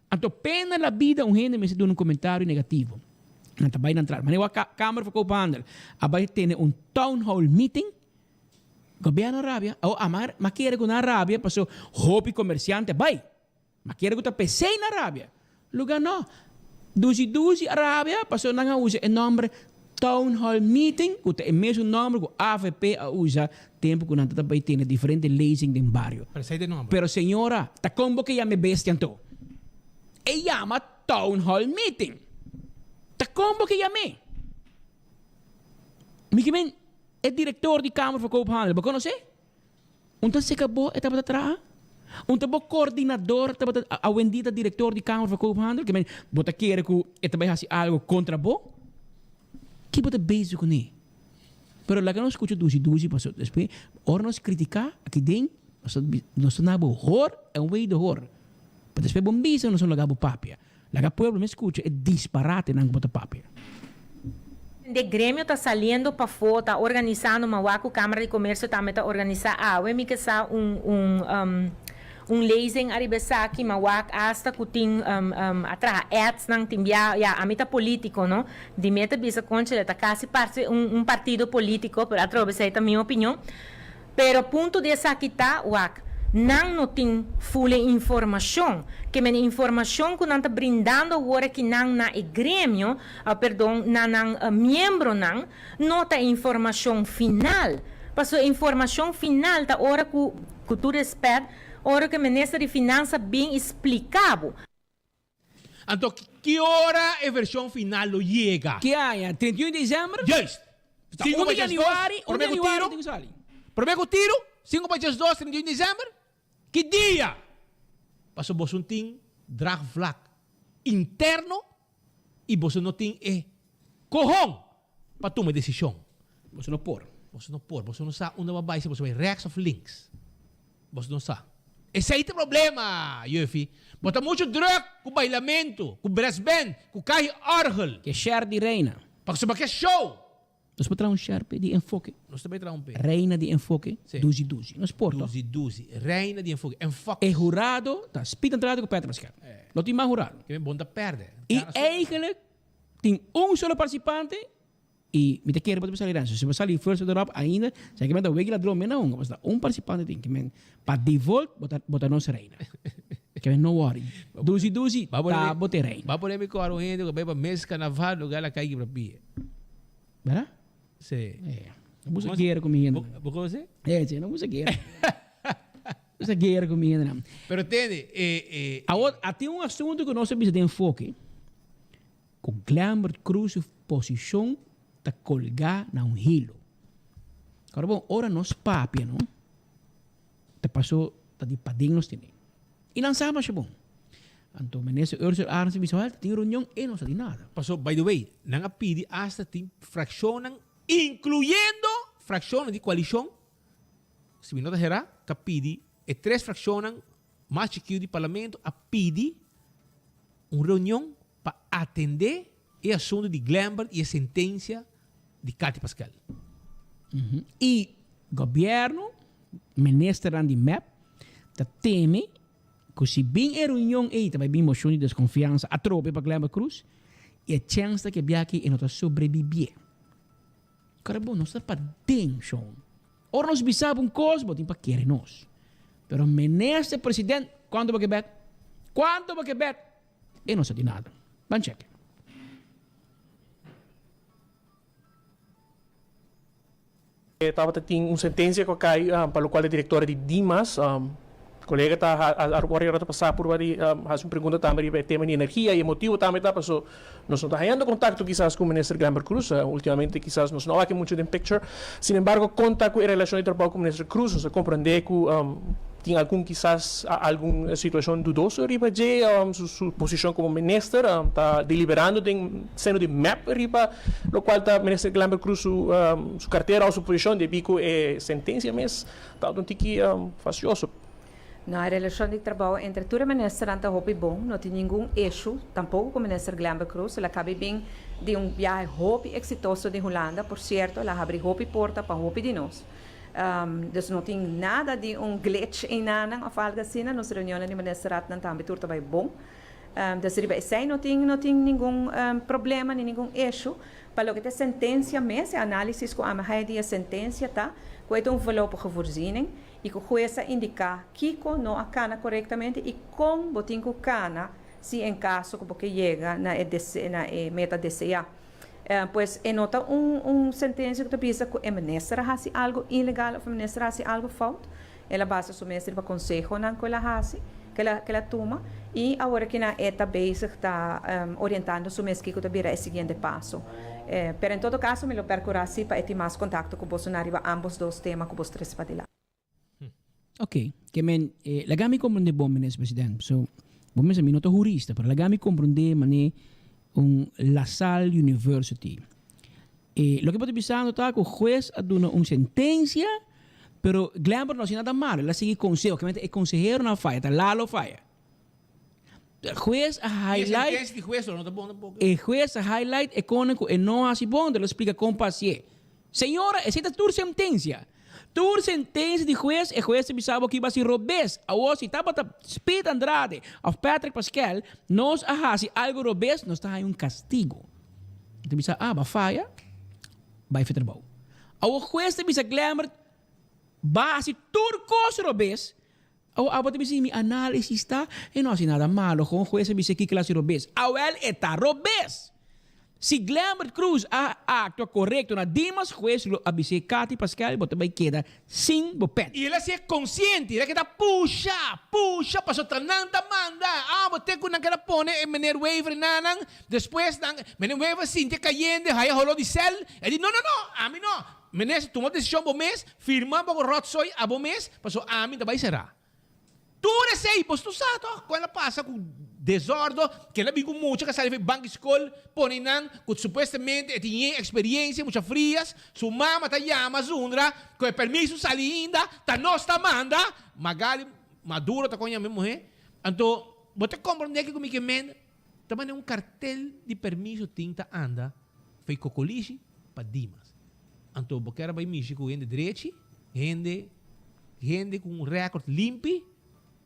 Speaker 1: Anto pena la bida un hende mester duna un komentario negativo. Nan ta bai nan tras. Manera wak Kamer van Koophandel a bai tene un town hall meeting, gobièrnu a rabia. Awor a ma kere ku nan a rabia pasobra hopi komersiante a bai. Ma kere ku ta pesey na rabia. Luga no. Dushi dushi a rabia pasobra nan a usa e nomber Town Hall Meeting ku ta e mesun nomber ku avp a usa tempu ku nan ta bai tene diferente lezing den bario.
Speaker 15: Pero esey ta e nomber.
Speaker 1: Pero señora, ta kon bo ke yama e bestia anto? E yama Town Hall Meeting. Ta kon bo ke yam'é? Mi ke men e direktor di Kamer van Koophandel, bo konos'é? Un ta seka bo e tabata traha? Un ta bo koordinador tabata awendia ta direktor di Kamer van Koophandel? Ke men bo ta kere ku e ta bai hasi algo kontra bo? Ki bo ta bezig kuné? Pero laga nos skucha dushi dushi pasobra despues ora nos kritiká aki den nos ta nos ta na bo hor en wederhoor. Pa despues bo bisa nos no laga bo papia. Laga pueblo mes skucha e disparatenan ku bo ta papia.
Speaker 20: De gremio ta saliendo pafó, ta organisando, ma wak ku Kámara di Komersio tambe ta organisá awe. Mi ke sa un un un lezing ariba esaki, ma wak asta ku tin a traha adsnan, tin bia, ya, ami ta polítiko, no? Di mi e ta bisa kónchale, ta kasi parse un un partido polítiko, pero atrobe esei ta mi opinion. Pero punto di esaki ta, wak, nan no tin ful e informacion. Ke men informacion ku nan ta brindando awor aki nan na e gremio, perdon, na nan miembronan, no ta e informacion final. Pasobra e informacion final ta ora ku, ku tur respet, ora ku e minister di Finansa bin i splika bo.
Speaker 15: Anto ki ora e version final lo yega?
Speaker 1: Ki aña? 31 di december?
Speaker 15: Juist!
Speaker 1: Ta un di januari, un di januari tin ku sali.
Speaker 15: Prome ku tiro, sinku pa djesdos, 31 di december? Ki dia? Pasobra boso no tin draagvlak interno i boso no tin e kohon pa tuma e desishon.
Speaker 1: Boso no por.
Speaker 15: Boso no por. Boso no sa unda bo a bai, si boso bai rechts of links. Boso no sa. Esei ta e problema, Juffie. Bo ta muchu druk ku bailamentu, ku brassband, ku kahi orgel.
Speaker 1: Ke shèrt di reina.
Speaker 15: Pasobra bo ke show.
Speaker 1: Nos por traha un shèrt di enfoke.
Speaker 15: Nos ta bai traha un pe.
Speaker 1: Reina di enfoke, duzi duzi. Nos por to.
Speaker 15: Duzi duzi. Reina di enfoke. Enfoke.
Speaker 1: E hurado ta Speed Andrade ku Peter Pascal. No tin mas hurado.
Speaker 15: Ke men bon ta pèrdè.
Speaker 1: I eigenlijk tin un solo participante i mi ta kere bo ta sali Renzo. Si bo sali first runner up ainda, sa ke men ta weki ladron men aun. Pasobra un participante tin ke men pa default bo ta bo ta nos reina. Ke men no worry. Duzi duzi ta bo te reina.
Speaker 15: Ba pone mi kòrda un hende ku a bai pa mes karnaval lugar la kai kibra pia.
Speaker 1: Verdad?
Speaker 15: Sí.
Speaker 1: Eh, no busa guerra ku mi hende.
Speaker 15: Bo konoce?
Speaker 1: Eh, sí, no busa guerra. Busa guerra ku mi hende.
Speaker 15: Pero tende, eh, eh.
Speaker 1: Awor, a tin un asunto ku nos a bisa den enfoke, ku Glembert Cruz su posishon ta kolgá na un hilo. Ahora bon, ora nos papia, no, ta pasó ta di paden nos tene. I nan sa masha bon. Anto minister Ursell Arends a bisa, Wel, ta tin reunion, e no sa di nada.
Speaker 15: Paso, by the way, nan a pidi asta tin fraccionnan, incluyendo fraccionnan di coalicion, si mi no ta hera, ta pidi e tres fraccionnan mas chikiu di parlamento a pidi un reunion pa atende e asunto di Glenbert y e sentencia di Cathy Paskel.
Speaker 1: Y gobierno, ministernan di mep, ta teme ku si bin e reunion ei ta bai bin moshon di deskonfiansa atrobe pa Glenbert Cruz i e chèns ta ke biaha aki e no ta sobrebibié. Kòrda bon, nos ta paden, shon. Ora nos bisa bo un kos, bo tin pa kere nos. Pero Minister President, kuantu bo ke bèt? Kuantu bo ke bèt? E no sa di nada. Ban chèke.
Speaker 21: Tabata tin un sentencia cu a cay pa locual e directora di Dimas, colega ta a wor ta pasa purba di haci un pregunta tambe riba e tema di energia y e motibo tambe ta paso nos no ta hayando contacto kisas cu Minister Glenbert Croes, ultimamente kisas nos no a wak mucho den picture. Sin embargo con ta cu e relacion di trabao cu Minister Croes nos a comprende cu tin algun kisas algun situacion dudoso riba dje, su posicion como minister ta deliberando den seno di mep riba locual ta Minister Glenbert Croes su su cartera of su posicion debi cu e sentencia mes ta un tiki fastioso.
Speaker 16: No, e relacion di trabao entre tur e ministernan ta hopi bon, no tin ningun issue, tampoco cu Minister Glenbert Croes, el a cabi bin di un biahe hopi exitoso di Hulanda, por cierto el a habri hopi porta pa hopi di nos. Dus no tin nada di un glitch einanan of algo asina. Nos reunionnan di ministerraadnan tambe tur ta bai bon. Dus riba esei no tin no tin ningun problema ni ningun issue. Pa loke ta e sentencia mes, e analisis ku ami haya di e sentencia ta ku e ta un voorlopige voorziening i ku hues a indiká kiko no a kana korektamente i kon bo tin ku kana si en kaso ku bo ke yega na e na e meta deseá. Pues e no ta un un sentencia cu ta bisa cu e minister a haci algo ilegal of e minister a haci algo fout. El a basa su mes riba consehonan cu el a haci, cu el a cu el a tuma y awor akinan e ta bezig ta orientando su mes kico ta bira e siguiente paso. Pero en todo caso mi lo percura si pa e tin mas contacto cu bosonan riba ambos dos tema cu bos trece padilanti.
Speaker 1: Ok, ke men, eh, laga mi comprende bon, Minister President. So, bo mester, mi no ta hurista, pero laga mi comprende mane un La Salle University. Eh, loke bo ta bisando ta ku hues a duna un sentencia, pero Glenbert no haci nada malo, el a sigui conseho, ke men ta e conseheronan a faya, ta Lalo faya. Hues a highlight.
Speaker 15: E sentencia di hues lo no ta bon tampoco.
Speaker 1: E hues a highlight e konen ku e no hasi bon, el a splika kon pa hasié. Señora, esei ta tur sentencia. Tur sentencia di hues, e hues ta bisa bo ki bo hasi robes. Awor si tabata Speed Andrade of Patrick Pascal, nos a hasi algo robes, nos ta haña un castigo. E ta bisa, ah, bo a faya, bai fe trabou. Awor hues ta bisa Glenbert, Bo a hasi tur kos robes, Awo abo ta bisa mi análisis ta e no hasi nada malo, gewoon hues a bisa ki clase robes. Awel e ta robes! Si Glenbert Croes a actua corecto na Dimas, hues lo a bis'é Cathy Pascal bo ta bay keda sin bo pen.
Speaker 15: Y el a ser consciente, el a keda pusha, pusha, pasobra ta nan ta manda. Abo te cu nan keda pone e meneer Wever nanan, despues nan, meneer Wever sinti e cayende, haya holo di cel, el di no, no, no, ami no. Minister, tuma desishon bo mes, firma bo rotzooi abo mes, pasobra ami ta bai será. Tur esei, boso tur sa tòg kon el a pasa ku desordo, ke el a bin ku mucha ku a sali for e banki skol, pone nan ku supuestamente e tin yen eksperiensia, mucha frias, su mama ta yama zundra ku e permiso sali ainda, ta nos ta manda, Magali Maduro ta kon yama e muhé, anto bo ta komprondé kiko mi ke men, ta manda un kartel di permiso tin ta anda for e kokolishi pa Dimas. Anto bo kier a bai mishi ku hende drechi, hende hende ku un record limpi,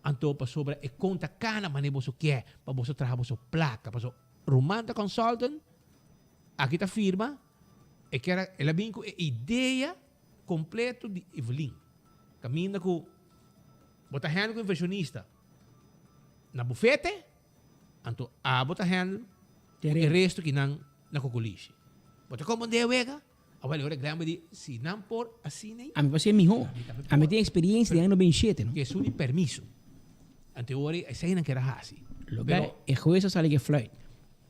Speaker 15: anto pasobra e kon ta kana manera boso kier pa boso traha boso plaka. Pasobra ruman ta consultant, aki ta firma, e kier a el a bin ku e idea kompleto di Evelyn. Kaminda ku bo ta handle ku inversionista na bufete, Anto abo ta handle ku e resto ki nan na kokolishi. Bo ta komprendé wega? Awel e ora Glenn di, si nan por asina ei.
Speaker 1: Ami por ser mihó. Ami tin experiencia di aña 97, no?
Speaker 15: Ku esun di permiso. Anto e ora ei esei nan kier a hasi.
Speaker 1: Loke e hues a sali ku e fluit.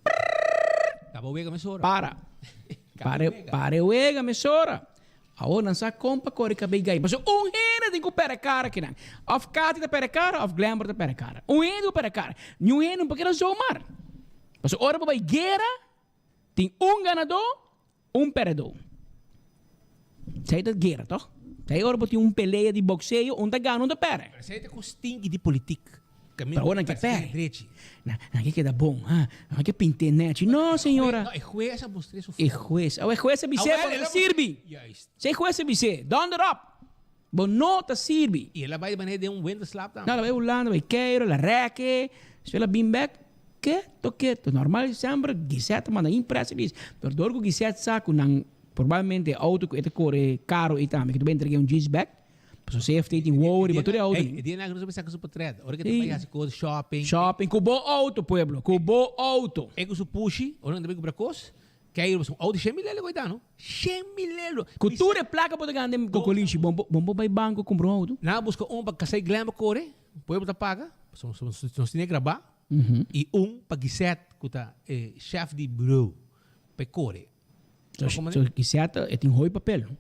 Speaker 1: Prrrr!
Speaker 15: Kaba wega mesora.
Speaker 1: Para. Para, para e wega mesora. Awor nan sa kon pa kore kabei gai. Pasobra un hende tin ku pèrdè kara kinan. Òf Katy ta pèrdè kara òf Glenbert ta pèrdè kara. Un hende ku pèrdè kara. Niun hende no por keda zomaar. Pasobra ora bo bai guera, tin un ganadó, un pèrdèdó. Esei ta guera, tòg? Esei ora bo tin un pelea di bokseo, un ta gana, un ta pèrdè.
Speaker 15: Pero esei ta ku stinki di politik.
Speaker 1: Pero awor nan ke perde. Nan ke keda bon. Ha, nan ke pint'é nechi. No, señora.
Speaker 15: No, e hues a mostr'é su
Speaker 1: E hues. Awe e hues a bis'é, bo no ta sirbi. Si e hues a bis'é, donder op. Bo no ta sirbi.
Speaker 15: I el a bai manera den un winterslaap
Speaker 1: tambe. No, el a bai Hulanda, bai Cairo, el a rèk'é. Despues el a bin bèk. Keto, keto. Normal semper Gisette ta manda in press release. Pero dor ku Gisette sa ku nan probablemente e auto ku e ta kore karo ei tambe, ku ta bai entreg'é un Jeez bèk. Pasobra CFT tin wowo riba tur e auto.
Speaker 15: Ey, e dia nan no sabi saca su potret. Ora ke ta bai haci cos, shopping.
Speaker 1: Shopping cu bo auto, pueblo. Cu bo auto.
Speaker 15: E cu su pushi, ora nan ta bai cumpra cos. Kei un auto 100 mil euro koitano. 100 mil euro.
Speaker 1: Ku tur e plaka bo ta gana den Cocolishi, bo bo bai banko kumpra un auto?
Speaker 15: Nan a buska un pa kasai Glenn kore, pueblo ta paga, nos tene grabá, i un pa Gisette ku ta e chef di bureau pa e kore.
Speaker 1: So Gisette e tin hopi papel, no?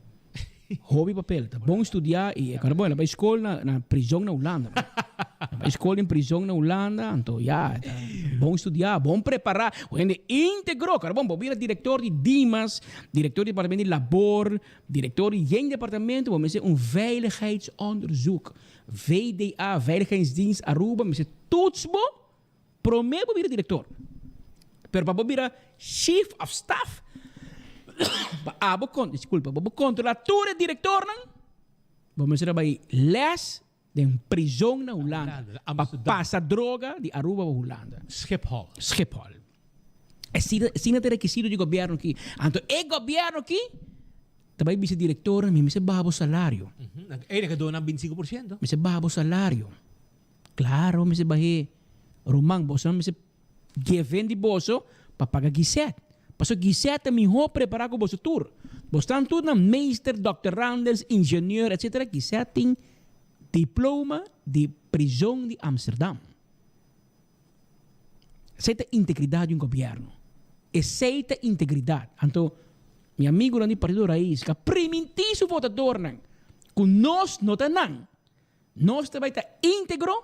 Speaker 1: Hopi papel, ta bon studiá i e kòrda bo el a bai skol na prizon na Hulanda. El a bai skol den prizon na Hulanda, anto ya, ta bon studiá, bon prepará, un hende íntegro. Kòrda bon, bo bira direktor di Dimas, direktor di departamento di labor, direktor di yen departamento, bo mester un veiligheidsonderzoek. VDA, Veiligheidsdienst Aruba, mester toets bo promé bo bira direktor. Pero pa bo bira chief of staff, pa abo kon, disculpa, pa bo kontrolá tur e direktornan, bo mester a bai les den prizon na Hulanda pa pasa droga di Aruba pa Hulanda.
Speaker 15: Schiphol.
Speaker 1: Schiphol. Asina ta e rekisito di gobièrnu aki. Anto e gobièrnu aki ta bai bisa direktornan, mi mester baha bo salario.
Speaker 15: Ei ta duna nan 25%.
Speaker 1: Mester baha bo salario. Klaro mester bah'é. Ruman, bosonan mester geven di boso pa paga Gisèt. Pasobra Gisèt ta mihó prepará ku boso tur. Bos tan tur nan meester, doctorandus, ingenieur, etcetera. Gisèt tin diploma di prizon di Amsterdam. Esei ta integridat di un gobièrnu. Esei ta integridat. Anto, mi amigunan di Partido Raiz ka primintí su votadornan ku nos no ta nan. Nos ta bai ta íntegro,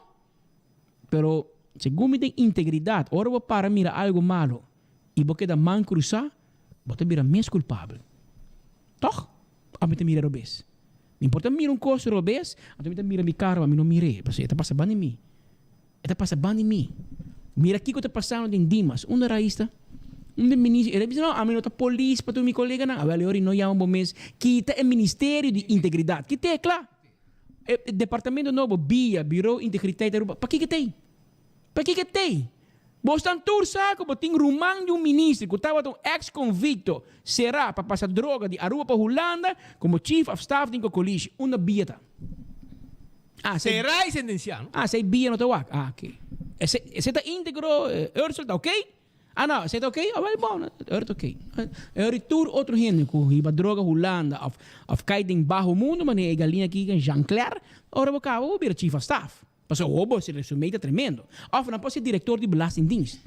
Speaker 1: pero segun mi den integridat, ora bo para mira algu malu i bo keda man krusá, bo ta bira mes kulpabel. Tòg? Òf mi ta mira robes? Mi por ta mira un kos robes, anto mi ta mira mi kara, ma mi no mir'é, pasobra e ta pasa banda di mi. E ta pasa banda di mi. Mira kiko ta pasando den Dimas. Unda Rais ta? Unda e minister? E ta bisa, no, ami no ta polis pa tur mi koleganan. Awel, e ora i no yama bo mes. Kita e ministerio di integridat. Kit'é, kla. E departamento nobo, bia, Bureau Integriteit Aruba, pakiko t'ei? Pakiko t'ei? Bo stan tur sa ku bo tin ruman di un minister ku tabata un ex convicto será pa pasa droga di Aruba pa Hulanda komo chief of staff den Cocolishi. Unda bia ta? Ah, esei.
Speaker 15: Será i sentenciá, no?
Speaker 1: Ah, esei bia no ta wak. Ah, oké. Esei, esei ta íntegro, Ursel ta oké? Ah no, esei ta oké? Awel bon, eur ta oké. Eur i tur otro hende ku hiba droga Hulanda of of kai den baho mundo manera e galiña aki ku Jean Clair, ora bo kaba bo bira chief of staff. Pasobra awor bo resume ta tremendo. Of nan por ser direktor di belastingdienst.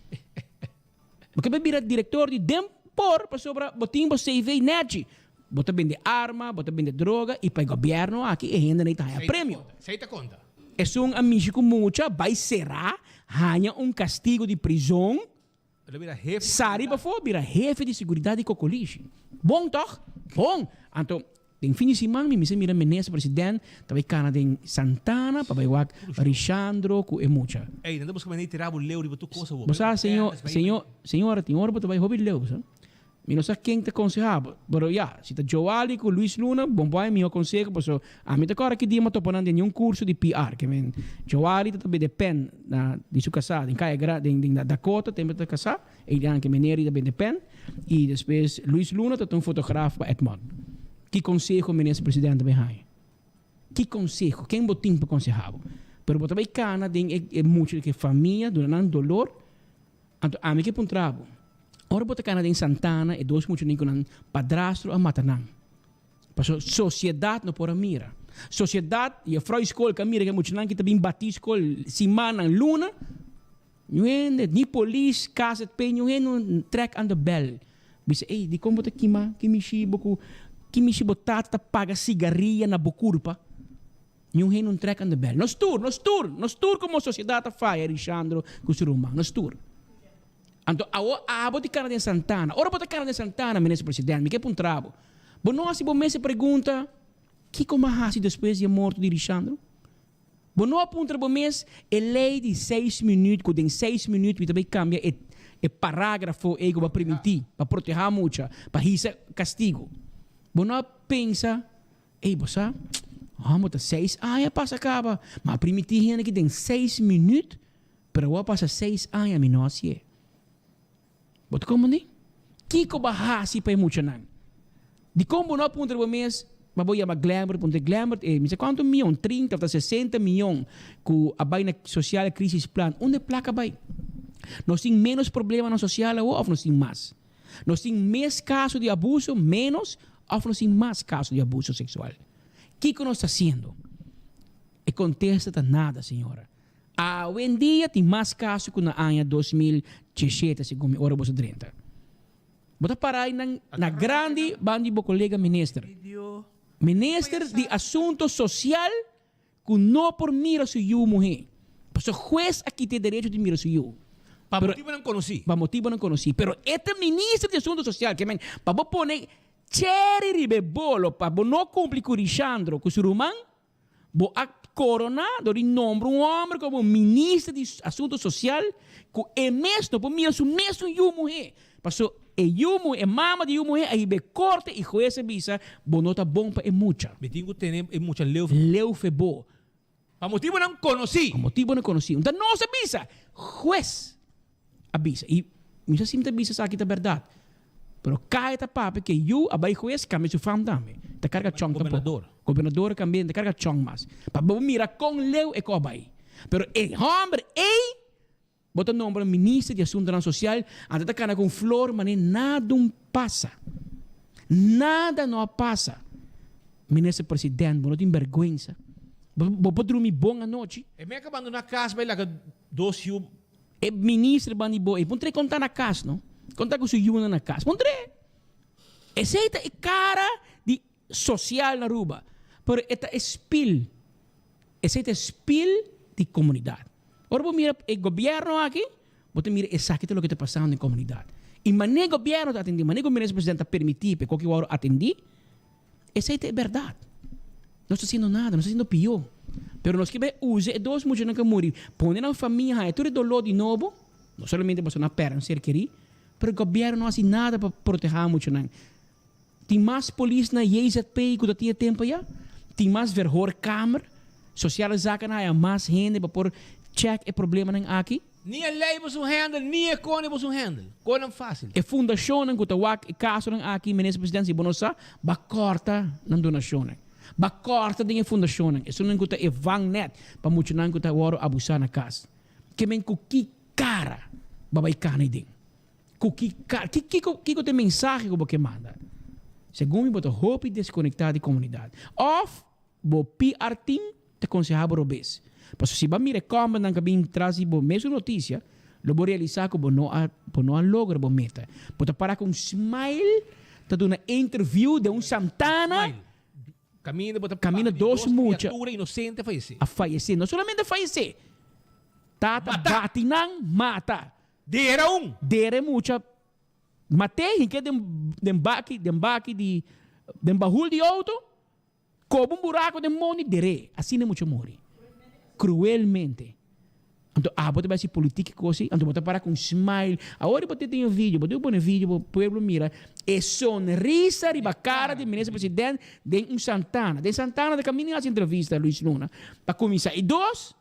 Speaker 1: Bo ke bira direktor di den por pasobra bo tin bo CV nechi. Bo ta bende arma, bo ta bende droga i pa e gobièrnu aki e hendenan ta haña premio.
Speaker 15: Esei ta konta.
Speaker 1: Esun a mishi ku mucha bai será, haña un kastigu di prizon,
Speaker 15: El a bira hefe di
Speaker 1: sali
Speaker 15: seguridat.
Speaker 1: pafó bira hefe di seguridat di Kokolishi. Bon tòg? Bon! Anto, den fin di siman mi mester mira minister president ta bai kana den Santana pa bai wak Rishandro ku e mucha.
Speaker 15: Ey, nan ta buska manera di tira bo leu riba tur cosa bo.
Speaker 1: Bo sa, señor, señor, señora, tin ora bo ta bai hopi leu, bo sa. Mi no sa ken ta konsehá bo, pero ya, si ta Joali ku Luis Luna, bon bo haña mihó konseho paso ami ta kòrda ki dia mi a topa nan den un kurso di PR. Ke men Joali ta ta bende pen na di su kasá den Kaya Gra den den Dakota tempu e ta kasá, einan ke mener ta bende pen i despues Luis Luna ta ta un fotograf pa Edmond. Ki konseho minister presidente ta bai haña? Ki konseho? Ken bo tin pa konsehá bo? Pero bo ta bai kana den e e mucha di ke famia duna nan dolor. Anto ami ke puntra bo, ora bo ta kana den Santana e dos muchanan ku nan padrastro a mata nan, pasobra sosiedat no por a mira. Sosiedat, jefrou di skol ka mira ke muchanan ki ta bin bati skol simannan, luna, niun hende, ni polis, KZP, niun hende no trek aan de bel. Bisa, ey, dikon bo ta kima ki mishi bo ku, ki mishi bo tata ta paga sigaria na bo kurpa? Niun hende un trek aan de bel. Nos tur, nos tur, nos tur komo sosiedat a faya Rishandro ku su ruman. Nos tur. Anto awo abo di kana den Santana. Ora bo ta kana den Santana, Minister President, mi ke puntra bo. Bo no hasi bo mes e pregunta, kiko m'a hasi despues di e morto di Rishandro? Bo no a puntra bo mes e lei di seis minuut ku den seis minuut mi ta bai kambia e e paragrafo ei ku bo a primintí pa protehá mucha, pa hisa kastigu. Bo no a pensa Ey, bo sa, homber ta seis aña pasa caba, ma a primiti hende ki den seis minuut, pero awor a pasa seis aña mi no hacié. Bo ta comprende? Kico bo a haci pa e muchanan? Dicon bo no a puntra bo mes, ma bo yama Glembert, puntra Glembert, ey, mi sa cuanto miyon, 30 of ta 60 miyon cu a bay na Sociale Crisis Plan, unda e placa a bay? Nos tin menos problemanan social awor of nos tin mas? Nos tin mes kaso di abuso, ménos, òf nos tin mas kaso di abuso seksual? Kiko nos ta hasiendo? E kontesta ta nada, señora. Awendia tin mas kaso ku na aña 2017, segun mi, ora boso drenta. Bo ta para einan na grandi ban di bo kolega minister. Minister di Asunto Sosial ku no por mira su yu muhé. Pasobra hues a kita e derecho di mira su yu.
Speaker 15: Pa motibonan konosí.
Speaker 1: Pa motibonan konosí. Pero e ta minister di Asunto Sosial. Ke men, pa bo pone cheri riba e bolo pa bo no kumpli ku Rishandro ku su ruman, Bo a koroná dor di nombra un hòmber komo minister di Asuntu Sosial ku e mes no por mira su mesun yu muhé. Paso e yu muhé, e mama di yu muhé a hiba e korte i hues a bisa, Bo no ta bon pa e mucha.
Speaker 15: Mi tin ku tene e mucha leu.
Speaker 1: Leu fe bo.
Speaker 15: Pa motibunan konosí.
Speaker 1: Pa motibunan konosí. Unta nos a bisa, hues a bisa. I mi sa si mi ta bisa esaki ta bèrdat. Pero Kaya ta papia ke yu a bai hues kambia su fam tambe. Ta karga chong tampoco.
Speaker 15: Gobernador.
Speaker 1: Gobernador kambia ta karga chong mas. Pa bo mira kon leu e ko a bai. Pero e homber ey bo ta nombra minister di asuntonan social anto ta kana ku un flor mane nada un pasa. Nada no a pasa. Minister president bo no tin berguensa. Bo por drumi bon anochi.
Speaker 15: E me a kabandona kas bai laga dos yu.
Speaker 1: E minister ban di bo ey puntr'e kon ta na kas no. Kon ta ku su yunan na kas. Puntr'e. Esey ta e kara di sosial na Aruba. Pero e ta e spil. Esey ta e spil di komunidat. Ora bo mira e gobierno aki, bo ta mira esaki ta loke ta pasando den komunidat. I manera gobierno ta atendí, manera ku minister presidente ta permití pa e koki wòrdu atendí, Esei ta e bèrdat. Nos ta hasiendo nada, nos ta hasiendo pió. Pero nos ke bai usa e dos muchanan ku a muri, pone nan famia haña tur e doló di nobo, no solamente pasobra nan a pèrdè un ser kerí, pero gobièrnu no hasi nada pa protehá muchanan. Tin mas polis na JZP ku ta tin e tempu ayá? Tin mas verhoorkamer? Sociale zaken a haña mas hende pa por chèk e problemanan aki?
Speaker 15: Ni e lei bo su handle, ni e kone bo su handle. Konan fácil.
Speaker 1: E fundashonnan ku ta wak e kasonan aki, Minister President, si bo no sa, ba kòrta nan donashonnan. Ba kòrta den e fundashonnan, esunnan ku ta e vangnet pa muchanan ku ta wòrdu abusá na kas. Ke men ku ki kara bo a bai kana ei den? Ku ki kara? Ki kiko kiko ta e mensahe ku bo ke manda? Segun mi bo ta hopi deskonektá di komunidat. Òf Bo PR team ta conseha bo robes. Pasobra si bo a mira e commentnan cu a bin tras di bo mesun noticia, lo bo realisa cu bo no a bo no a logra bo meta. Bo ta para cu un smile ta duna interview den un Santana.
Speaker 15: Caminda bo ta
Speaker 1: Caminda
Speaker 15: papia di
Speaker 1: dos
Speaker 15: dos
Speaker 1: mucha
Speaker 15: criatura inocente a fayece.
Speaker 1: A fayece. No solamente a fayece. Tata bati nan mata.
Speaker 15: Dera un.
Speaker 1: Dera e mucha mate hinke den den baki den baki di den bahul di auto. Koba un buraco den mondi der'é, asina e mucha muri. Cruelmente. Anto abo ta bai haci politica y cos así, anto bo ta para cu un smile. Awor bo ta tin un video, bo debe pone video pa pueblo mira e sonrisa riba cara di minister president den un Santana. Den Santana ta caminda haci entrevista Luis Luna pa cuminsa. Y dos,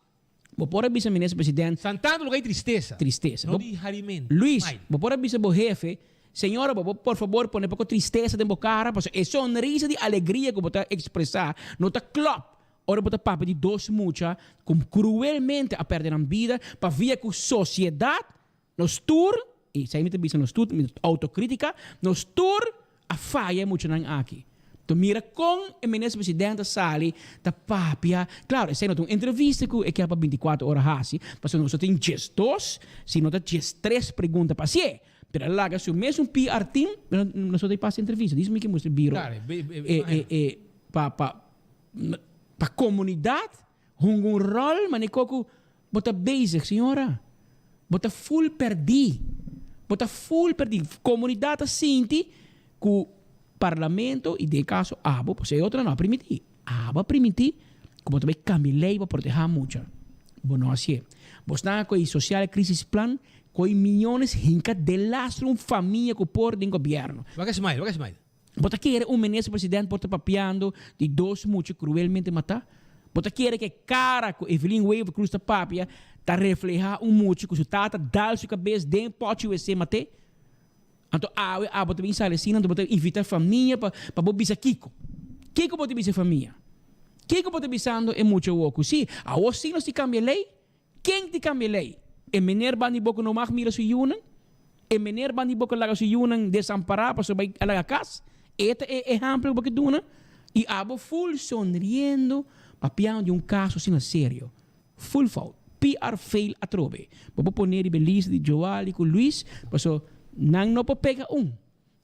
Speaker 1: Bo por a bisa minister president.
Speaker 15: Santana lugar di tristesa.
Speaker 1: Tristesa.
Speaker 15: No di harimento.
Speaker 1: Luis,
Speaker 15: Smile.
Speaker 1: bo por a bisa bo hefe, Señora, bo por por fabor pone poco tristesa den bo cara, pasobra e sonrisa di alegria cu bo ta expresa no ta klop ora bo ta papia di dos mucha cu cruelmente a perde nan bida pa via cu sociedad Nos tur, i esei mi ta bisa nos tur, mi ta autokritika, nos tur a faya e muchanan aki. To mira kon e minister president ta sali ta papia, klaro esei no ta un entrevista ku e kier pa bintikuater ora hasi, pasobra nos no tin diesdos, si no ta diestres pregunta pa hasié. Pero el a laga su mesun PR team, nos no ta pasa entrevista, disa mi ke mustra biro e e pa pa pa komunidat Hunga un rol mane ko ku bo ta bezig señora. Bo ta full perdí. Bo ta full perdí. Komunidat ta sinti ku parlamento i den e kaso abo, pasobra e otronan no a primintí. Abo a primintí ku bo ta bai kambia lei pa protehá mucha. Bo no hasié. Bo snan a kohe Social Crisis Plan kohe miyones hinka delastro un famia ku por den gobièrnu.
Speaker 15: Wak e smile, wak e smile.
Speaker 1: Bo ta kere un minister president por ta papiando di dos mucha cruelmente mata? Bo ta kere cu e cara cu Evelyn Wever Croes ta papia ta refleha un mucha cu su tata dal su cabes den pochi wc mate? Anto awe abo ta bin sali asina anto bo ta invita famia pa pa bo bisa kico? Kico bo ta bisa e famia? Kico bo ta bisando e mucha awo cu si awo si nos tin cambia ley? Ken ti cambia ley? E meneer bandi bo cu no mag mira su yiunan? E meneer bandi bo ke laga su yunan desampará pasobra bai a laga kas. E ta e ehèmpel ku bo ke duna. I abo ful sonriendo papiando di un kaso asina serio. Full fout. PR fail atrobe. Bo por pone riba e lista di Joali ku Luis paso nan no por pega un.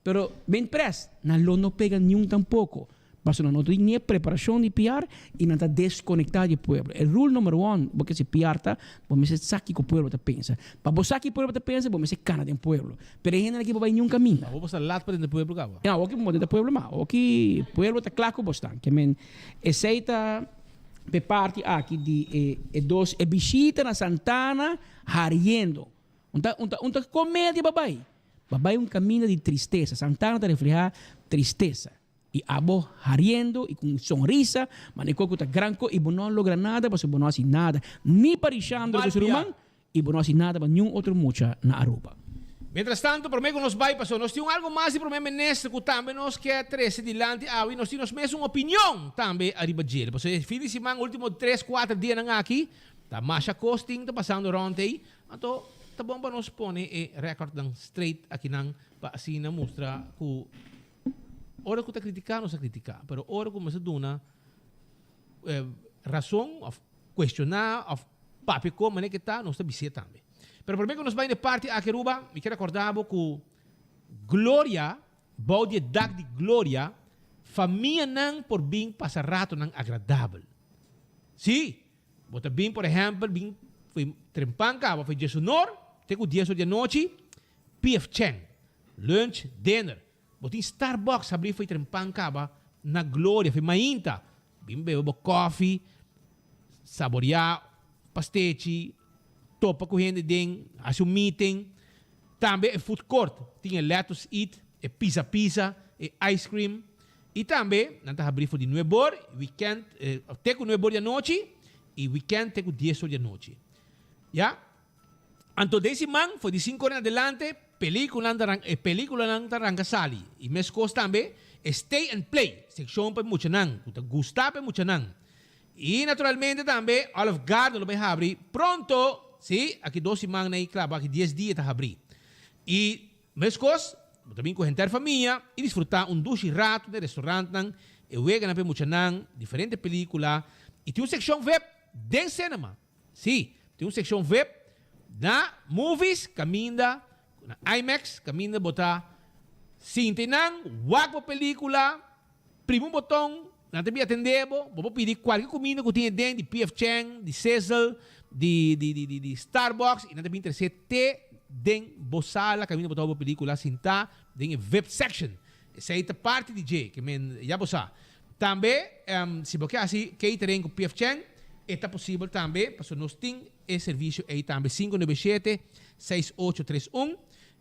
Speaker 1: Pero Ben Press, nan lo no pega niun tampoco. Pasobra nan no tin ni e preparacion di PR y nan ta desconecta di e pueblo. E rule number one bo ke si PR ta, bo mester sa kico pueblo ta pensa. Pa bo sa ki pueblo ta pensa, bo mester cana den pueblo. Pero e hendenan aki bo bay niun caminda.
Speaker 15: Awor bo sta lat pa den pueblo caba.
Speaker 1: Ya, awor ki bo den pueblo ma. Awor ki pueblo ta cla cu bo stan. Ke men esey ta p'e parti aki di e e dos e bishita na Santana hariendo. Un ta un ta un ta comedia babay. Bo bai un kaminda di tristesa. Santana ta reflehá tristesa. I abo hariendo i ku un sonrisa, manera ku ta gran ko i bo no a logra nada pasobra bo no a hasi nada ni pa Rishandro ku su ruman i bo no a hasi nada pa niun otro mucha na Aruba.
Speaker 15: Mientras tanto, promé ku nos bai pasobra nos tin un algu mas di Promé Minister ku tambe nos ke trese dilanti awe i nos tin nos mes un opinion tambe ariba djele. Pasobra e fin di siman, ultimo tres, kuater dianan aki, ta masha kos tin ta pasando rònt ei. Anto ta bon pa nos pone e rèkòrtnan straight akinan pa asina mustra ku ora ku ta kritiká nos ta kritiká, pero ora ku mester duna rason òf kuestioná òf papia kon manera ke ta nos ta bis'é tambe. Pero promé ku nos bai na e parti aki Aruba mi kier rekòrdá bo ku Gloria, bou di e dak di Gloria famianan por bin pasa ratonan agradabel. Sí! Bo ta bin, por ehèmpel, bin fo'i trempan kaba, fo'i diesunor te ku dies or di anochi, PF Chang, lunch, dinner. Bo tin Starbucks habrí fo'i trempan kaba na Gloria, fo'i mainta. Bin bebe bo kòfi, saboriá pastechi, topa ku hende den, hasi un meeting. Tambe e food court tin e Lettuce Eat, e Pizza Pizza, e ice cream. I tambe nan ta habrí for di nuebor, weekend, te ku nuebor di anochi i weekend te ku dies or di anochi. Ya. Anto den siman for di sinku or en adelante pelíkulanan ta ran, e pelíkulanan ta ranka sali. I meskos tambe e stay and play, sekshon pa e muchanan ku ta gusta pa e muchanan. I naturalmente tambe Olive Garden lo bai habri pronto, si, aki dos siman na i klaba aki dies dia ta habri. I meskos, bo ta bin ku henter famia i disfrutá un dushi ratu den restaurantnan, e weganan pa e muchanan, diferente pelikula i tin un sekshon vip den cinema. Si, tin un sekshon vip na movies kaminda, na IMAX kaminda bo ta sinta einan, wak bo pelikula, Primi un boton, nan ta bin atendé bo, bo por pidi kualke kuminda ku tin aden, di PF Chang, di Sizzle, di di di di Starbucks, i nan ta bin tresé te den bo sala kaminda bo ta wak bo pelikula sintá den e vip section. Esei ta parti di dje, ke men ya bo sa. Tambe, si bo ke hasi catering ku PF Chang, e ta posibel tambe, pasobra nos tin e servisio ei tambe, 597 6831,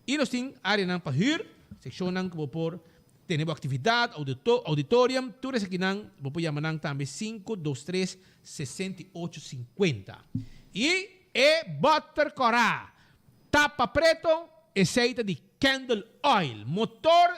Speaker 15: i nos tin áreanan pa hür, sekshonnan ku bo por Tene bo actividad, auditorium, tur esakinan bo por yama nan tambe 523 68 50. Y e boter cora, tapa preto, esey ta di candle oil, motor,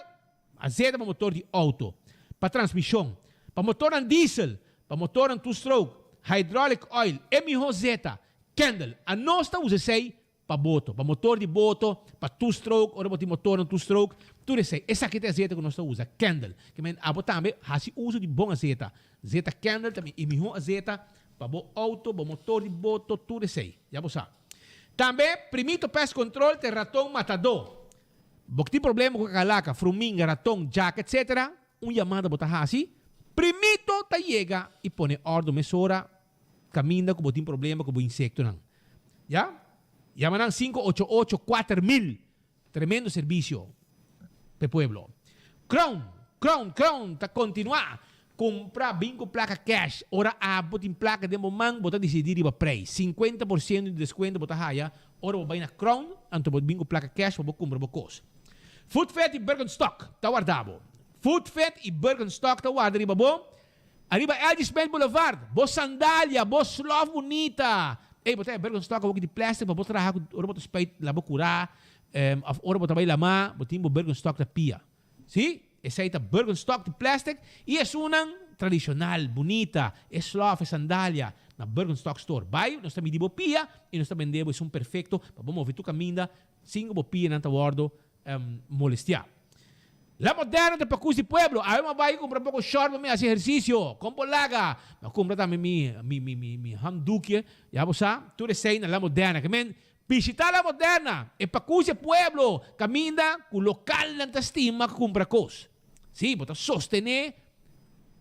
Speaker 15: azeta pa motor di auto, pa transmision, pa motornan diesel, pa motornan two stroke, hydraulic oil, e miho zeta, candle. Anos ta usa esey Pa boto, pa motor di boto, pa two stroke, ora bo tin motornan two stroke, tur esei. Esaki ta e azeta ku nos ta usa, Kendall. Ke men abo tambe hasi uso di bon azeta. Zeta Kendall ta e mihó azeta pa bo outo, bo motor di boto, tur esei. Ya bo sa. Tambe Primito Pest Control ta e raton matadó. Bo tin problema ku kakalaka, fruminga, raton, djaka, etcetera, un yamada bo ta hasi, Primito ta yega i pone òrdu mesora kaminda ku bo tin problema ku bo insektonan. Ya? Yama nan 588 4000. Tremendo servisio p'e pueblo. Crown, Crown, Crown ta kontinuá kumpra bin ku plaka cash. Ora abo tin plaka den bo man, bo ta disidí riba preis. 50 por siento di deskuento bo ta haya ora bo bai na Crown, anto bo bin ku plaka cash pa bo kumpra bo kos. Foodfed i Birkenstock ta warda bo. Foodfed i Birkenstock ta warda riba bo. Ariba LG Smith Boulevard, bo sandalia, bo slof bunita. Ey, bo ta e Birkenstock awoki di plastic pa bo traha cu ora bo ta spuit la bo cura, of ora bo ta bay lama, bo tin bo Birkenstock ta pia. Si, esey ta Birkenstock di plastic y esunnan. tradishonal, bunita, e slòf, e sandalia, na Birkenstock Store. Bai, nos ta midi bo pia i nos ta bende bo esun perfekto pa bo move tur kaminda sin ku bo pianan ta wòrdu molestiá. La Moderna ta pakus di pueblo. Awe mi a bai kumpra poko short pa mi hasi ehersisio. Kon por laga? Mi a kumpra tambe mi mi mi mi mi handdoekje. Ya bo sa, tur esei na La Moderna. Ke men, bishitá La Moderna, e pakus di e pueblo, kaminda ku lokalnan ta stima kumpra kos. Sí, bo ta sostené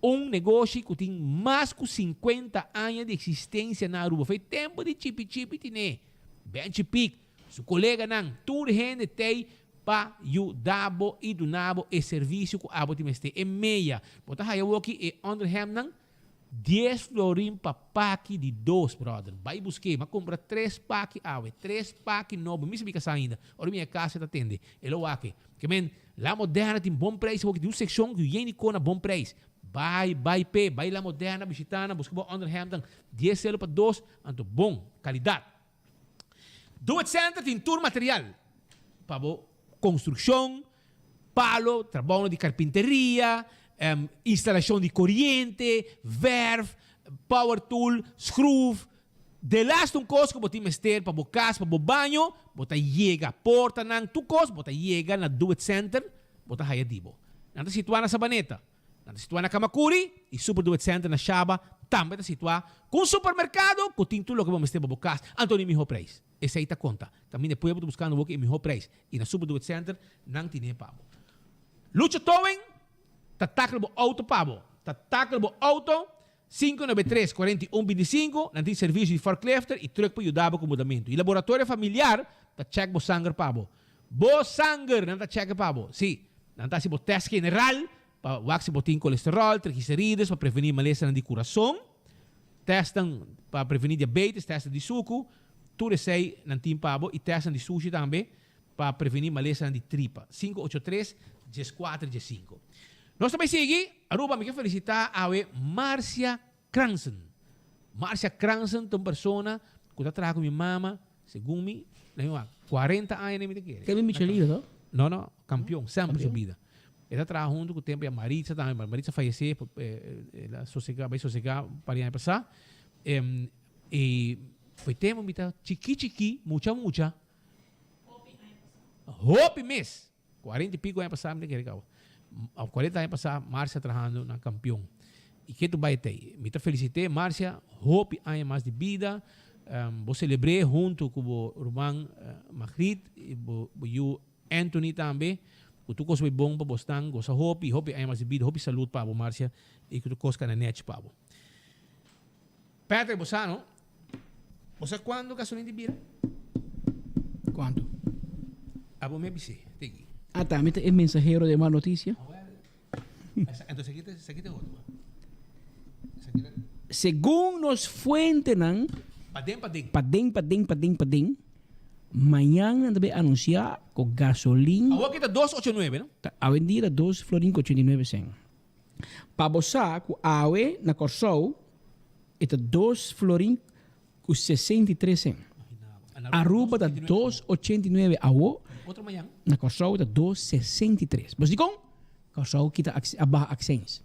Speaker 15: un negoshi ku tin mas ku sinkuenta aña di eksistensia na Aruba. Fei tempu di Chipi Chipi tine, Benchi Pik, su koleganan, tur hende t'ei pa yuda bo i duna bo e servisio ku abo tin mester. E meya, bo ta haya woki e onderhemnan dies florin pa paki di dos, brother. Bai busk'é. Mi a kumpra tres paki awe, tres paki nobo. Mi sabi kasá ainda. Ora mi a kas e ta tende. E lo wak e. Ke men, La Moderna tin bon preis woki. Tin un sekshon ku yen di kos na bon preis. Bai, bai p'e. Bai La Moderna, bishitá nan, buska bo onderhemnan. Dies selo pa dos, anto bon kalidat. Do It Center tin tur material pa bo construccion, palo, trabounan di carpinteria, instalacion di coriente, verf, power tool, schroef. Delaste un cos cu bo tin mester pa bo cas, pa bo baño, bo ta yega. Portanan, tur cos, bo ta yega na Do It Center, bo ta haya di bo. Nan ta situa na Sabaneta. Nan ta situá na Kamakuri i Super Do It Center na Shaba tambe ta situá ku un supermerkado ku tin tur loke bo mester pa bo kas, anto di mihó preis. Esei ta konta. Kaminda e pueblo ta buskando bo ku e mihó preis i na Super Do It Center nan tine pa bo. Lucho Towing ta takla bo outo pa bo. Ta takla bo outo 593 41 25, nan tin servisio di forklifter i trùk pa yuda bo ku mudamentu. I Laboratorio Familiar ta chèk bo sanger pa bo. Bo sanger nan ta chèk pa bo. Sí, nan ta hasi bo tèst general pa wak si bo tin kolesteròl, trigliserides pa prevení malesanan di kurason, tèstnan pa prevení diabetes, tèstnan di suku, tur esei nan tin pa bo i tèstnan di sushi tambe pa prevení malesanan di tripa. 583 14 15. Nos ta bai sigui. Aruba, mi ke felisitá awe Marcia Kransen. Marcia Kransen ta un persona ku ta traha ku mi mama, segun mi, na mi wak, kuarenta aña mi ta kere.
Speaker 1: Kevin Michelino, no?
Speaker 15: No, no, kampion, semper su bida. E ta traha huntu ku tempu ya Maritza tambe, Maritza fayesé, el a sosegá, bai sosegá un par di aña pasá. I foi tempu mi ta chikí chikí, mucha mucha, hopi mes. Cuarenta y pico aña pasá mi ta kere caba. Of cuarenta aña pasá Marcia trahando na Campeon. Y ke tu bay tey. Mi ta felicité Marcia hopi aña mas di bida. Bo celebré hunto cu bo ruman Margriet y bo yu Anthony tambe. Cu tur cos bay bon pa bosnan. Goza hopi, hopi aña mas di bida, hopi salud pa bo Marcia y cu tur cos cana nech pa bo. Patrick bo sa no? Bo sa cuando gasolin di bira?
Speaker 1: Cuanto?
Speaker 15: Abo me bisé, tiki.
Speaker 1: Ah, tambe ta e mensahero de mal noticia?
Speaker 15: Entonces esaki ta, esaki ta otro. Esaki ta.
Speaker 1: Segun nos fuentenan.
Speaker 15: Paden, paden.
Speaker 1: Paden, paden, paden, paden. Mañan nan ta bay anuncia cu gasolin.
Speaker 15: Awor aki ta dos ocho nuebe, no?
Speaker 1: Ta awendia ta dos florin cu ochenta i nuebe cent. Pa bo sa ku awe na Kòrsou e ta dos florin ku 63 sen. Aruba ta 2,89 awo, na Kòrsou ta 2,63. Bo si dikon? Kòrsou kita a baha aksens.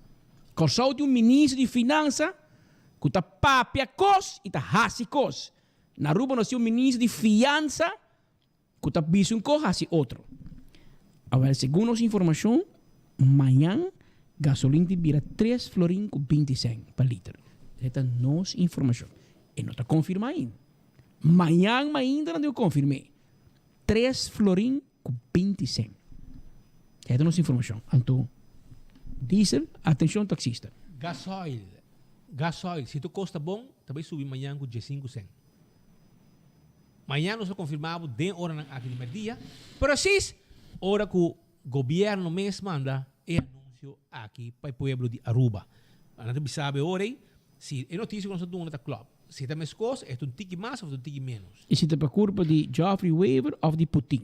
Speaker 1: Kòrsou tin un minister di finansa ku ta papia kos i ta hasi kos. Na Aruba nos tin un minister di fiansa Ku ta bisa un ko hasi otro. Awel segun nos informashon mañan gasolin tin bira tres florin ku binti sèn pa liter. Esei ta nos informashon. E no ta konfirmá ainda. Mañan mainta nan tin ku konfirm'é. Tres florin ku binti sèn. Esei ta nos informashon. Anto diesel, atenshon taksista.
Speaker 15: Gasoil, gasoil, si tur kos ta bon ta bai subi mañan ku diesinku sèn. Mañana nos lo confirma bo den oranan aki di merdia, precies ora cu gobierno mes manda e anuncio aki pa e pueblo di Aruba. Nan ta bisa bo e ora ey si e noticia cu nos a duna ta klop. Si ta mescos, e ta un tiki mas of ta un tiki menos.
Speaker 1: Y si ta pa culpa di Geoffrey Wever of di Putin.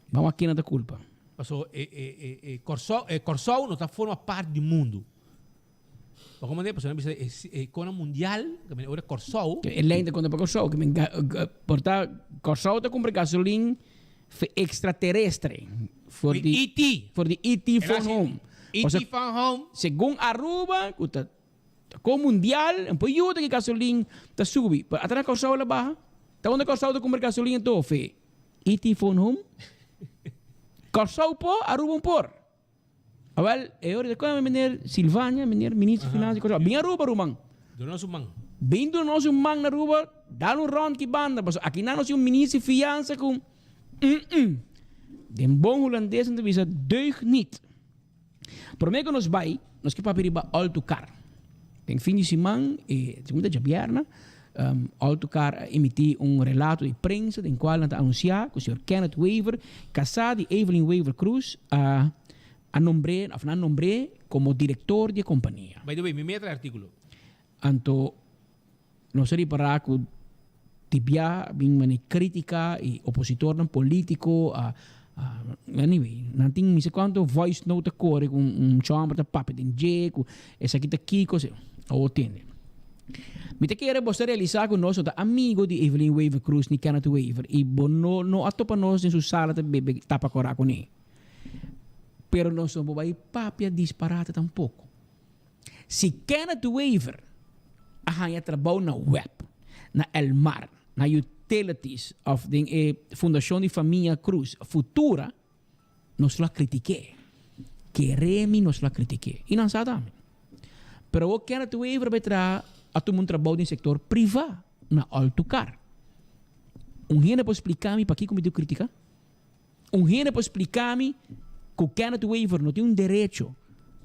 Speaker 1: Ban wak kena ta culpa.
Speaker 15: Paso e e e Corsou e Corsou no ta forma parti di mundo. Pa como pasobra nan bisa e e kona mundial, ke men ora Kòrsou.
Speaker 1: E lei ta konta pa Kòrsou, ke men por ta Kòrsou ta kumpra gasolin fe extraterrestre for di
Speaker 15: ET.
Speaker 1: For di ET phone home.
Speaker 15: ET phone home.
Speaker 1: Segun Aruba ku ta. Kon mundial, un por yuda ku gasolin ta subi. Pero ata na Kòrsou el a baha. Ta unda Kòrsou ta kumpra gasolin anto? Fe. ET phone home? Kòrsou por, Aruba un por. Awel, e ora ta kome meneer Silvania, meneer minister di Finansia di Kòrsou. Bin Aruba ruman.
Speaker 15: Duna nos un man.
Speaker 1: Bin duna nos un man na Aruba, dal un rònt ki banda. Pasobra aki nan nos tin un minister di fiansa ku, mm-mm. Den bon hulandes nan ta bisa deugt niet. Promé ku nos bai, nos ke papia riba Altocar. Den fin di siman, e segun ta djabièrnè, Altocar a emití un relato di prensa den kual nan ta anunsiá ku señor Kenneth Wever, kasá di Evelyn Wever Croes, a a nombr'é òf nan a nombr'é komo direktor di e kompania.
Speaker 15: By the way, mi meta e artíkulo.
Speaker 1: Anto nos a ripará ku di bia a bin mane krítika i opositornan polítiko a anyway, nan tin mi sa kuantu voice note ta kore ku un chòmber ta papia den dje ku esaki ta kiko, awor tende. Mi ta kere bo sa realisá ku nos no ta amigo di Evelyn Wever Croes ni Kenneth Wever i bo no no a topa nos den su sala ta bebe tapa kòrá kuné. Pero nos no por bai papia disparate tampoko. Si Kenneth Wever a haña trabou na web, na Elmar, na Utilities of den e Fundashon di Famia Cruz, Futura, nos lo a kritik'é. Kere mi nos lo a kritik'é. I nan sa tambe. Pero awor Kenneth Wever bai traha, a tuma un trabou den sektor privá na Altucar. Un hende por splika mi pakiko mi tin ku kritiká? Un hende por splica mi cu Kenneth Wever no tin un derecho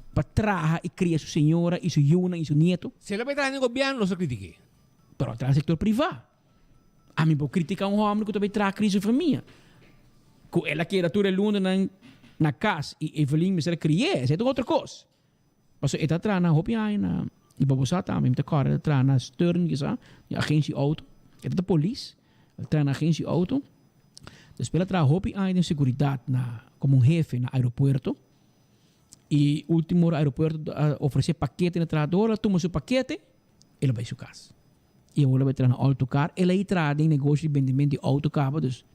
Speaker 1: pa traha y cria su señora y su yunan y su nieto?
Speaker 15: Si el a bay traha den gobierno nos a critique.
Speaker 1: Pero a traha den sector priva. Ami por critica un homber cu ta bay traha cria su famia. Cu el a keda tur e lunanan na cas y Evelyn mester a cri'e, esey ta un otro cos. Pasobra e ta traha na hopi aña na y pa bo sa tambe mi ta kòrda e ta traha na Stern kisa, di agensia auto. E ta ta polis, el traha na agensia auto. Despues el a traha hopi aña den seguridat na komo un hefe na aeropuerto. Y ultimo ora aeropuerto a ofrece pakete na trahador, el a tuma su pakete, el a bai su kas. Y awor el a bai traha na Autocar. El a traha den negoshi di bendimento di auto kaba, dus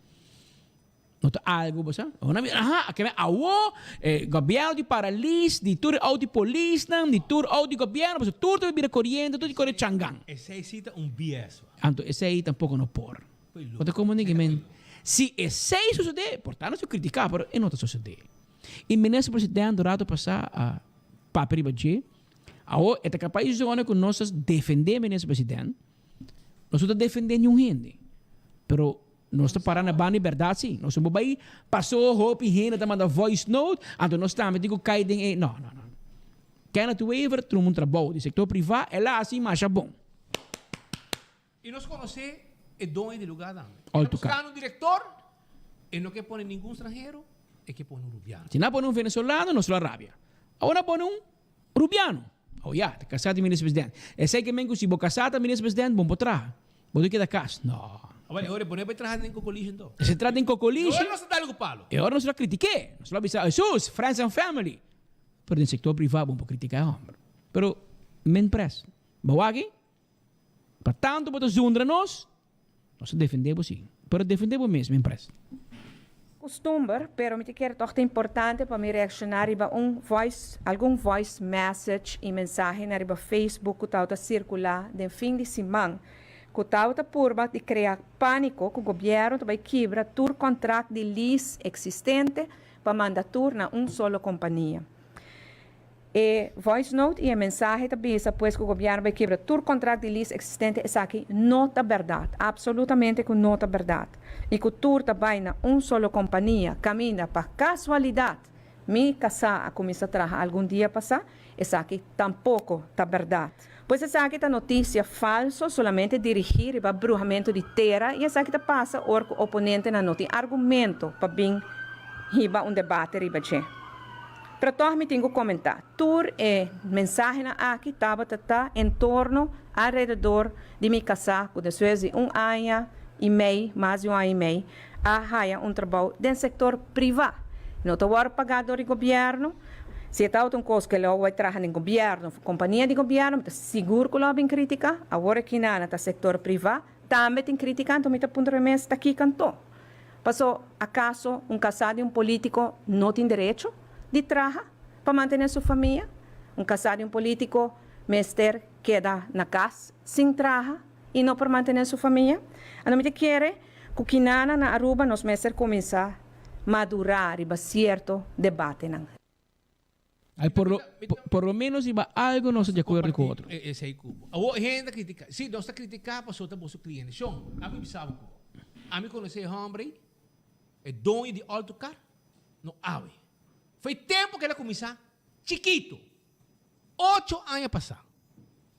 Speaker 1: No ta algo bo sa. Awor nan aha, a keme awo e gobierno di paralis, di tur e auto di polisnan, di tur auto di gobierno, pasobra tur ta bira coriente, tur ta core changan.
Speaker 15: Esey si ta un BS wa.
Speaker 1: Anto esey tampoco no por. Bo ta como nigi men. Si esey sucede, por ta nos ta critica, pero e no ta sucede. Y minister president un rato pasa a papia riba dje. Awo e ta capaz di zona cu nos ta defende minister president. Nos no ta defende niun hende. Pero Nos ta para na banda di bèrdat sí. Nos no por bai pasó hopi hende ta manda voice note, anto nos tambe tin ku kai den e. No, no, no. Kenneth Wever truma un trabou di sektor privá, el a hasi masha bon.
Speaker 15: I nos konosé e doño di lugá tambe.
Speaker 1: All
Speaker 15: E ta
Speaker 1: to car.
Speaker 15: buskando un direktor, e no ke pone ningun stranhero, e ke pone un rubiano.
Speaker 1: Si nan pone un venezolano, nos lo a rabia. Awor nan pone un Rubiano, Oh ya, ta kasá ta minister president. Esei ke men ku si bo kasá ta minister president, bon por traha. Bo ta keda kas. No.
Speaker 15: Awor e ora e pone bai traha den kokolishi anto.
Speaker 1: E traha den kokolishi.
Speaker 15: E ora nos ta dal ku palo.
Speaker 1: E ora nos lo a kritik'é. Nos lo a bisa, Hesus, friends and family. Pero den sektor privá bon por kritiká e hòmber. Pero men pres. Bo wak aki? Pa tantu bo ta zundra nos, nos ta defendé bo sí. Pero defendé bo mes, men pres.
Speaker 16: Costumber, pero mi ta kere toch ta importante pa mi reacciona riba un voice, algun voice message y mensahenan riba Facebook cu tawata circula den fin di siman, cu tawata purba di crea panico cu gobierno ta bay kibra tur contract di lease existente pa manda tur na un solo compania. E voice note y e mensahe ta bisa pues cu gobierno bay kibra tur contract di lease existente esaki no ta berdad, absolutamente cu no ta berdad y cu tur ta bay na un solo compania caminda pa casualidad mi casa a cuminsa traha algun dia pasa esaki tampoco ta berdad. Pues esaki ta noticia falso solamente dirigi riba bruhamento di tera y esaki ta pasa ora cu oponentenan no tin argumento pa bin hiba un debate riba dje. Pero tòg mi tin ku komentá, tur e mensahenan aki tabata ta en torno, alrededor, di mi kasá ku despues di un aña i mei, mas di un aña i mei, a haya un trabou den sektor privá. No ta wòrdu pagá dor di gobièrnu. Si e tabata un kos ku e lo bai traha den gobièrnu òf kompania di gobièrnu, mi ta sigur ku lo a bin krítika. Awor aki nan ta sektor privá, tambe tin krítika, anto mi ta puntra mi mes ta kiko anto? Paso, akaso un kasá di un polítiko no tin derecho di traha pa mantené su famia? Un kasá di un polítiko mester keda na cas sin traha y no por mantene su famia? Anto mi ta kere cu kinana na Aruba nos mester cuminsa madura riba cierto debatenan.
Speaker 1: Ay, por lo, por lo menos riba algo nos ta di acuerdo cu otro.
Speaker 15: Esey cu bo. Awor hende ta critica. Si, nos ta critica pasobra ta boso cliente. Shon, ami bisa bo cu ami conoce e hombre ey, e doño di Alto Car, no awe. Foi tempo cu el a cuminsa chikito. Ocho aña pasa.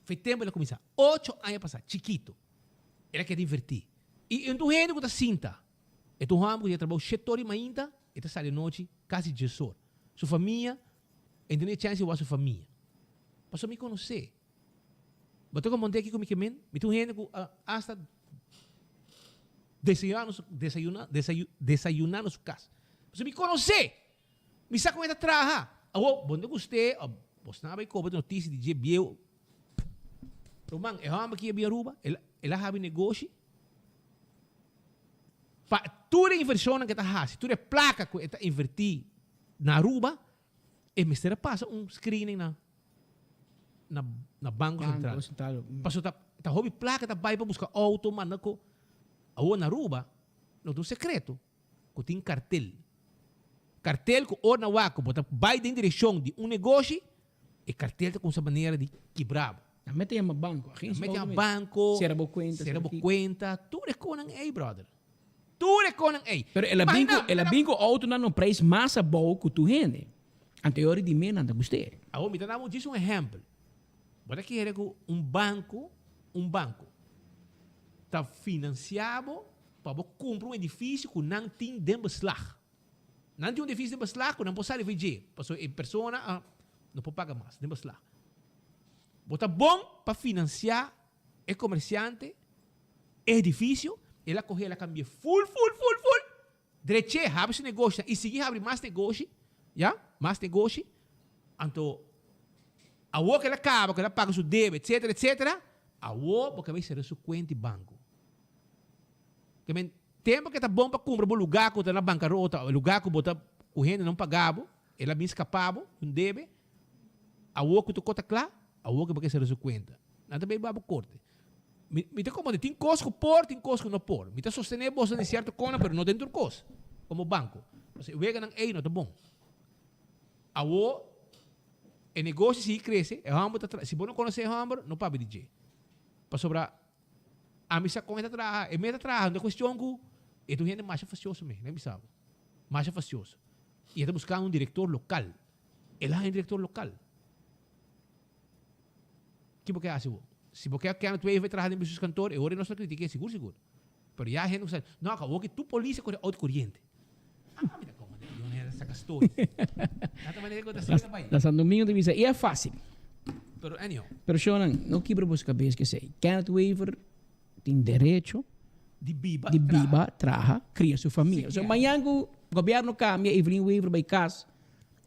Speaker 15: Foi tempo el a cuminsa. Ocho aña pasa, chikito. El a keda inverti. Y un hende cu ta sinta, e ta un homber cu ta trabou shete ora di mainta, e ta sali anochi casi dies or. Su famia, e no tene chance di wak su famia. Pasobra mi conoce. Bo ta comprende kico mi ke men? Mi ta un hende cu a hasta desayuna na su, desayuna, desayu, desayuna na su cas. Pasobra mi conoce! Mi sa con e ta traha. Awor, bo no ta gust'e, of bo sna bay coba di noticia di dje bieu. Ruman, e homber aki a bin Aruba, el, el a habi negoshi. Pa tur e inversionnan cu e ta haci, tur e placa cu e ta inverti na Aruba, e mester a pasa un screening na na na Banco Central.
Speaker 1: Banco Central.
Speaker 15: Pasobra ta ta hopi placa ta bay pa busca auto, manda cu. Awor na Aruba no ta un secreto cu tin cartel. Cartel cu ora na wak cu bo ta bay den direccion di un negoshi, e cartel ta cuminsa manera di kibra bo.
Speaker 1: Nan mete yama banco, agencia
Speaker 15: Nan mete yama banco,
Speaker 1: Cera bo cuenta,
Speaker 15: cera bo cuenta, tur e conan ey, brother. Tur e conan ey.
Speaker 1: Pero el a bin cu, el a bin cu autonan na un prijs mas abou cu tur hende. Anto e ora di me nan ta gust'é.
Speaker 15: Awor mi ta dabo djis un ehempel. Bo ta kere cu un banco, un banco ta financia bo pa bo cumpra un edificio cu nan tin den beslag. Nan tin un edificio den beslag cu nan por sali for dje, pasobra e persona a no por paga mas den beslag. Bo ta bon pa financia e comerciante e edificio, el a coge el a cambia full full full full, dreche, habri su negoshinan y sigui habri mas negoshi, ya, mas negoshi, anto awor cu el a caba, cu el a paga su debe, etcetera, etcetera, awor bo ke bay cera su cuenta di banco. Ke men, tempo ke ta bon pa cumpra bo lugar cu ta na bancarota, o lugar cu bo ta, cu hende no paga bo, el a bin scapa bo, un debe, Awor ku ta kota kla, awor ku bo ke sera su kuenta. Nan ta bay babo korte. Mi, mi ta komprende, tin kos ku por, tin kos ku no por. Mi ta sostené boso den sierto kona, pero no den tur kos, komo banko. Pasobra e weganan ei no ta bon. Awor, e negoshi sigui krese, e hòmber ta tra, si bo no konosé e hòmber, no papia di dje. Pasobra ami sa kon e ta traha, e mes ta traha, no ta kuestion ku e ta un hende masha fasioso mes, nan bisa bo. Masha fasioso. I e ta buskando un direktor lokal. El a haña director local. Ki bo ke hasi bo? Si bo ke Kenneth Wever traha den bestuurskantoor, e ora nos lo critik'é sigur sigur. Pero ya hende ku sa, no, awor ki tur polis a kore auto koriente. Ah, mi ta komo den yon hende saka stories. Nata manera ku ta asina ta bai.
Speaker 1: Na San Domingo ta bisa, i e fácil.
Speaker 15: Pero anyhow.
Speaker 1: Pero shownan, no kibra boso kabes ke esei. Kenneth Wever tin derecho
Speaker 15: di biba,
Speaker 1: di biba, traha, kria su famia. So mañan ku gobierno kambia, Evelyn Wever bai kas,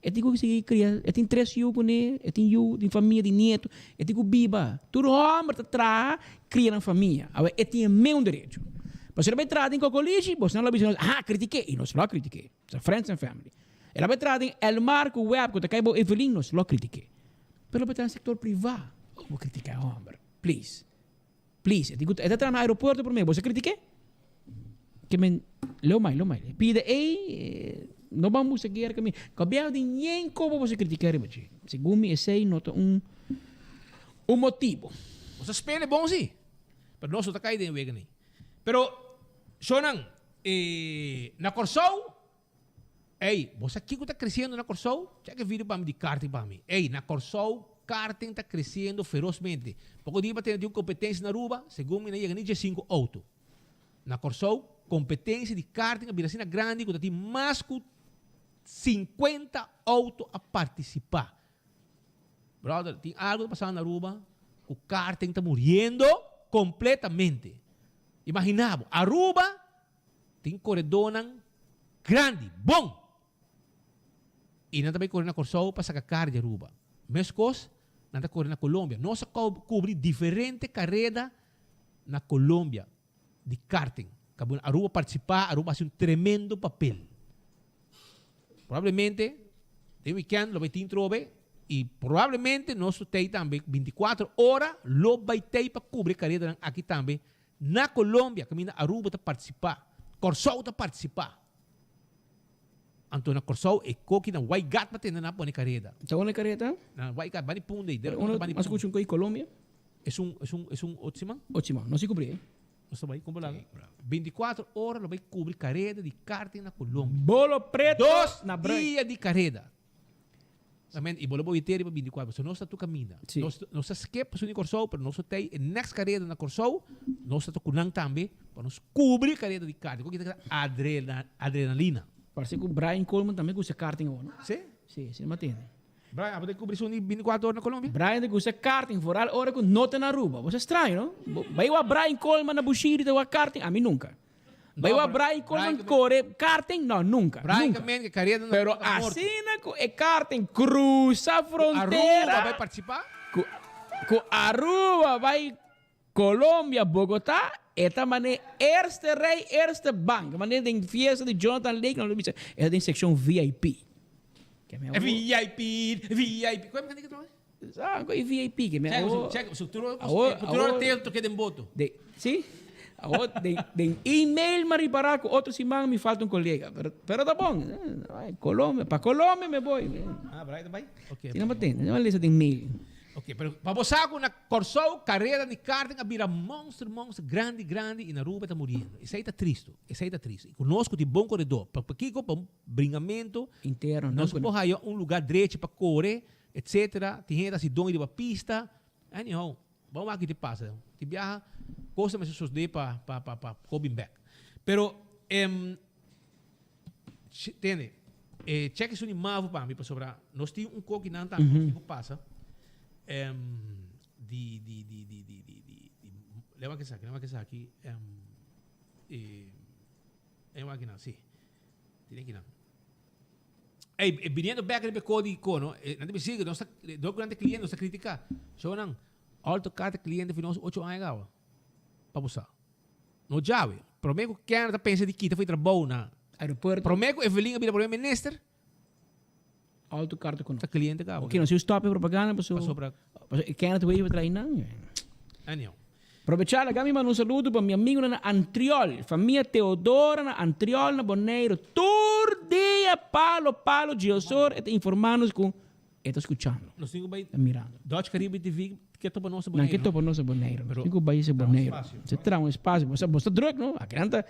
Speaker 1: E tin ku sigui kria, e tin tres yu kuné, e tin yu, tin famia, tin nietu, e tin ku biba. Tur hòmber ta traha kria nan famia. Awe e tin e meun derecho. Pasobra el a bai traha den Kokolishi, bosnan lo a bisa nos, aha, kritik'é. I nos lo a kritik'é. Sa friends and family. El a bai traha den Elmar ku Web ku ta kai bou Evelyn, nos lo a kritik'é. Pero el a bai traha den sektor privá. Ora bo kritiká e hòmber? Please. Please. E tin ku, e ta traha na aeropuerto promé, bo sa kritik'é? Ke men, lo mai, lo mai. Pida ei, no ban buska guera ku mi. Gobierno tin yen kobo bo sa kritiká riba dje. Segun mi esei no ta un un motibo.
Speaker 15: Bo sa spele bon si, pero nos no ta kai den e wega nei. Pero, shownan, e na Kòrsou, ey, bo sa kiko ta kresiendo na Kòrsou? Chèk e video pa mi di karting pa mi. Ey, na Kòrsou karting ta kresiendo ferosmente. Poko dia pa tene tin un kompetensia na Aruba, segun mi na yega ni diesinku outo. Na Kòrsou, kompetensia di karting a bira asina grandi ku ta tin mas ku sinkuenta outo a partisipá. Brother, tin algu ta pasando na Aruba ku karting ta muriendo kompletamente. Imaginá bo, Aruba tin koredónan grandi, bon! I nan ta bai kore na Kòrsou pa saka kar di Aruba. Meskos, nan ta kore na Colombia. Nos a kubri diferente kareda na Colombia di karting. Kaminda Aruba partisipá, Aruba hasi un tremendo papel. Probablemente den weekend lo bai tin trobe. Y probablemente nos lo tey tambe 24 ora lo bay tey pa cubri e caredanan aki tambe na Colombia caminda Aruba ta participa, Corsou ta participa. Anto na Corsou e koki na Waaigat pa tende nan a pone careda.
Speaker 1: Ta unda e careda ta?
Speaker 15: Na Waaigat, bani Punda ey.
Speaker 1: Pero uno a scucha un koe Colombia?
Speaker 15: Esun, esun, esun otro siman?
Speaker 1: Otro siman, no si cubri ey.
Speaker 15: Nos ta bai kumpa laga. 24 ora lo bai kubri kareda di karting na Colombia.
Speaker 1: Bolo preto
Speaker 15: Dos
Speaker 1: na bruin.
Speaker 15: dia di kareda. Amen. I bo lo bai teri pa 24. So nos ta tur kaminda.
Speaker 1: Sí.
Speaker 15: Nos, nos ta skip pasobra di Kòrsou, pero nos ta tei e next kareda na Kòrsou. Nos ta ku nan tambe pa nos kubri kareda di karting. Ku kita adrena, adrenalina.
Speaker 1: Parse ku Brian Coleman tambe gusta karting awor, no?
Speaker 15: Sí?
Speaker 1: Sí, si no matende.
Speaker 15: Brian, abo ta cubri su ni 24 ora na Colombia?
Speaker 1: Brian ta gusta karting, vooral ora cu no ta na Aruba. Bo sa straño, no? Bo bai wak Brian Coleman na Bushiri ta wak karting? Ami nunca. Bai wak Brian Coleman core karting? No, nunca.
Speaker 15: Brian
Speaker 1: nunca.
Speaker 15: ka men ke careda na
Speaker 1: Pero
Speaker 15: na morto.
Speaker 1: asina cu e karting cruza frontera.
Speaker 15: Aruba bai participa?
Speaker 1: Cu, cu Aruba bai Colombia, Bogotá, e ta mane eerste rij, eerste bank. Mane den fiesta di Jonathan Lake, nan lo bisa, e ta den seccion VIP. Ke mi awor.
Speaker 15: VIP, VIP. Koe mi kende trohe?
Speaker 1: Sa, koe VIP ke mi awor.
Speaker 15: Check, check, tur
Speaker 1: Awor,
Speaker 15: tur
Speaker 1: awor.
Speaker 15: te toke den boto.
Speaker 1: De, si? Awor, den, den email mi a ripara ku otro siman mi falta un kolega. Pero, pero ta bon. Colombia, pa Colombia mi boy.
Speaker 15: Ah, Brian ta bai? Ok.
Speaker 1: Si no batende, no lesa den mail.
Speaker 15: Ok, pero pa bo sa ku na Kòrsou karera di karting a bira monster, monster, grandi, grandi i na Aruba e ta muriendo. Esei ta tristu, esei ta tristu. I ku nos ku tin bon koredó, pa pakiko? Pa un bringamentu,
Speaker 1: Interno,
Speaker 15: nos por haya un lugá drechi pa kore, etcetera. Tin hende ta hasi don riba pista. Anyhow, ban wak ki ta pasa. Tin biaha kos ta mester sosodé pa pa pa pa ko bin bèk. Pero, Tende, e check esun di mavo pa mi pasobra nos tin un koki nan tambe nos tin ku pasa di di di di di di di di lema ke esaki lema ke esaki e lema aki nan si tin aki nan ey biniendo bek riba e ko di ko no nan ta bisa nos ta dor ku nan ta cliente nos ta critica so nan alto kata cliente fi nos ocho aña kaba pa bo sa. No djawe. Prome ku Kenneth a pensa di kita fo'i trabou na.
Speaker 1: Aeropuerto.
Speaker 15: Prome ku Evelyn a bira prome minister.
Speaker 1: Alto karta ku no.
Speaker 15: Ta kliente kaba.
Speaker 1: Oké, nos yu stop e propaganda paso.
Speaker 15: Pasobra.
Speaker 1: Paso e Kenneth Wever trae nan.
Speaker 15: Anyhow.
Speaker 1: Probechá laga mi manda un saludo pa mi amigonan na Antriol, famia Teodora na Antriol na Boneiru. Tur dia palo palo Giosor e ta informá nos ku E ta skuchando.
Speaker 15: Nos tin ku bai
Speaker 1: Ta mirando.
Speaker 15: Dutch Caribbean TV ke topa nos a
Speaker 1: Nan
Speaker 15: Boneiru.
Speaker 1: ke topa nos a Boneiru. Nos tin ku bai ese Boneiru. Se traha un espasio. Bo sa bo ta druk no. Aki nan ta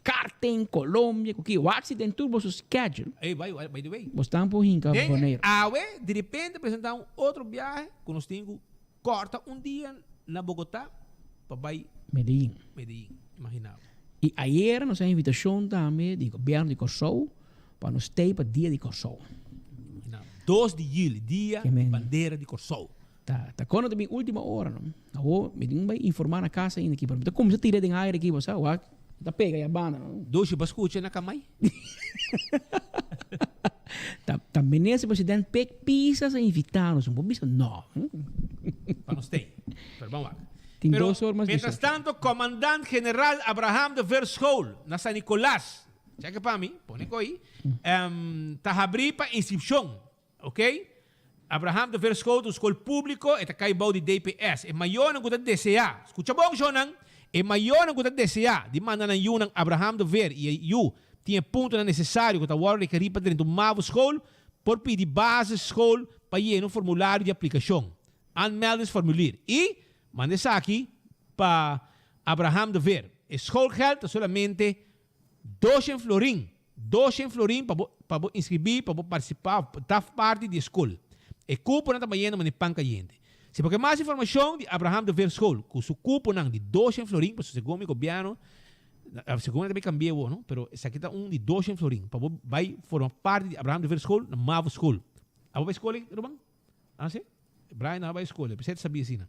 Speaker 1: karting Colombia ku ki. Wak si den tur boso schedule.
Speaker 15: Ey bai by the way.
Speaker 1: Bo stan por hinka
Speaker 15: Den
Speaker 1: Boneiru.
Speaker 15: awe direpente presenta un otro biahe ku nos tin ku korta un dia na Bogota pa bai
Speaker 1: Medellin.
Speaker 15: Medellin. Imagina bo.
Speaker 1: I ayera nos a invitashon tambe di gobierno di Kòrsou pa nos stay pa dia di Kòrsou.
Speaker 15: Dos di juli, dia di bandera di Kòrsou.
Speaker 1: Ta ta kono ta bin ultima ora no. Awor mi tin bai informa na kas ainda aki pero mi ta kuminsá tira den aire aki bo sa wak ta pega ya banda no.
Speaker 15: Doshi bo a skucha na kamai?
Speaker 1: Ta ta minister president Pik Pisas a invita nos, bo bisa no.
Speaker 15: Pa nos stay. Pero ban wak.
Speaker 1: Tin
Speaker 15: Pero
Speaker 1: dos or mas
Speaker 15: mientras
Speaker 1: diesocho.
Speaker 15: tanto Commandant General Abraham de Verschool na San Nicolas, check pa mi, pone ko ei, ta habri pa inscripcion, ok? Abraham de Verschool ta un school publico, e ta cay bou di DPS. E mayornan cu ta desea, scucha bon shownan, e mayornan cu ta desea di manda nan yunan Abraham de Ver y e yu tin e puntonan necesario cu ta wordo rekeri pa drenta un mavo school, por pidi basisschool pa yena un formulario di aplicacion. Aanmeldingsformulier y manda esaki pa Abraham de Veer. E schoolgeld ta solamente doshen florin, doshen florin pa bo pa bo inscribi, pa bo participa, ta parti di e school. E cuponan ta bayendo manera pan cayente. Si bo ke mas informacion di Abraham de Veer School cu su cuponan di doshen florin, pasobra segun mi gobierno, segun nan ta bay cambia awor no, pero esaki ta un di doshen florin pa bo bay forma parti di Abraham de Veer School na Mavo School. Abo bay school Ruben? Ah si? Brian a bai skol, p'esei ta sabí asina.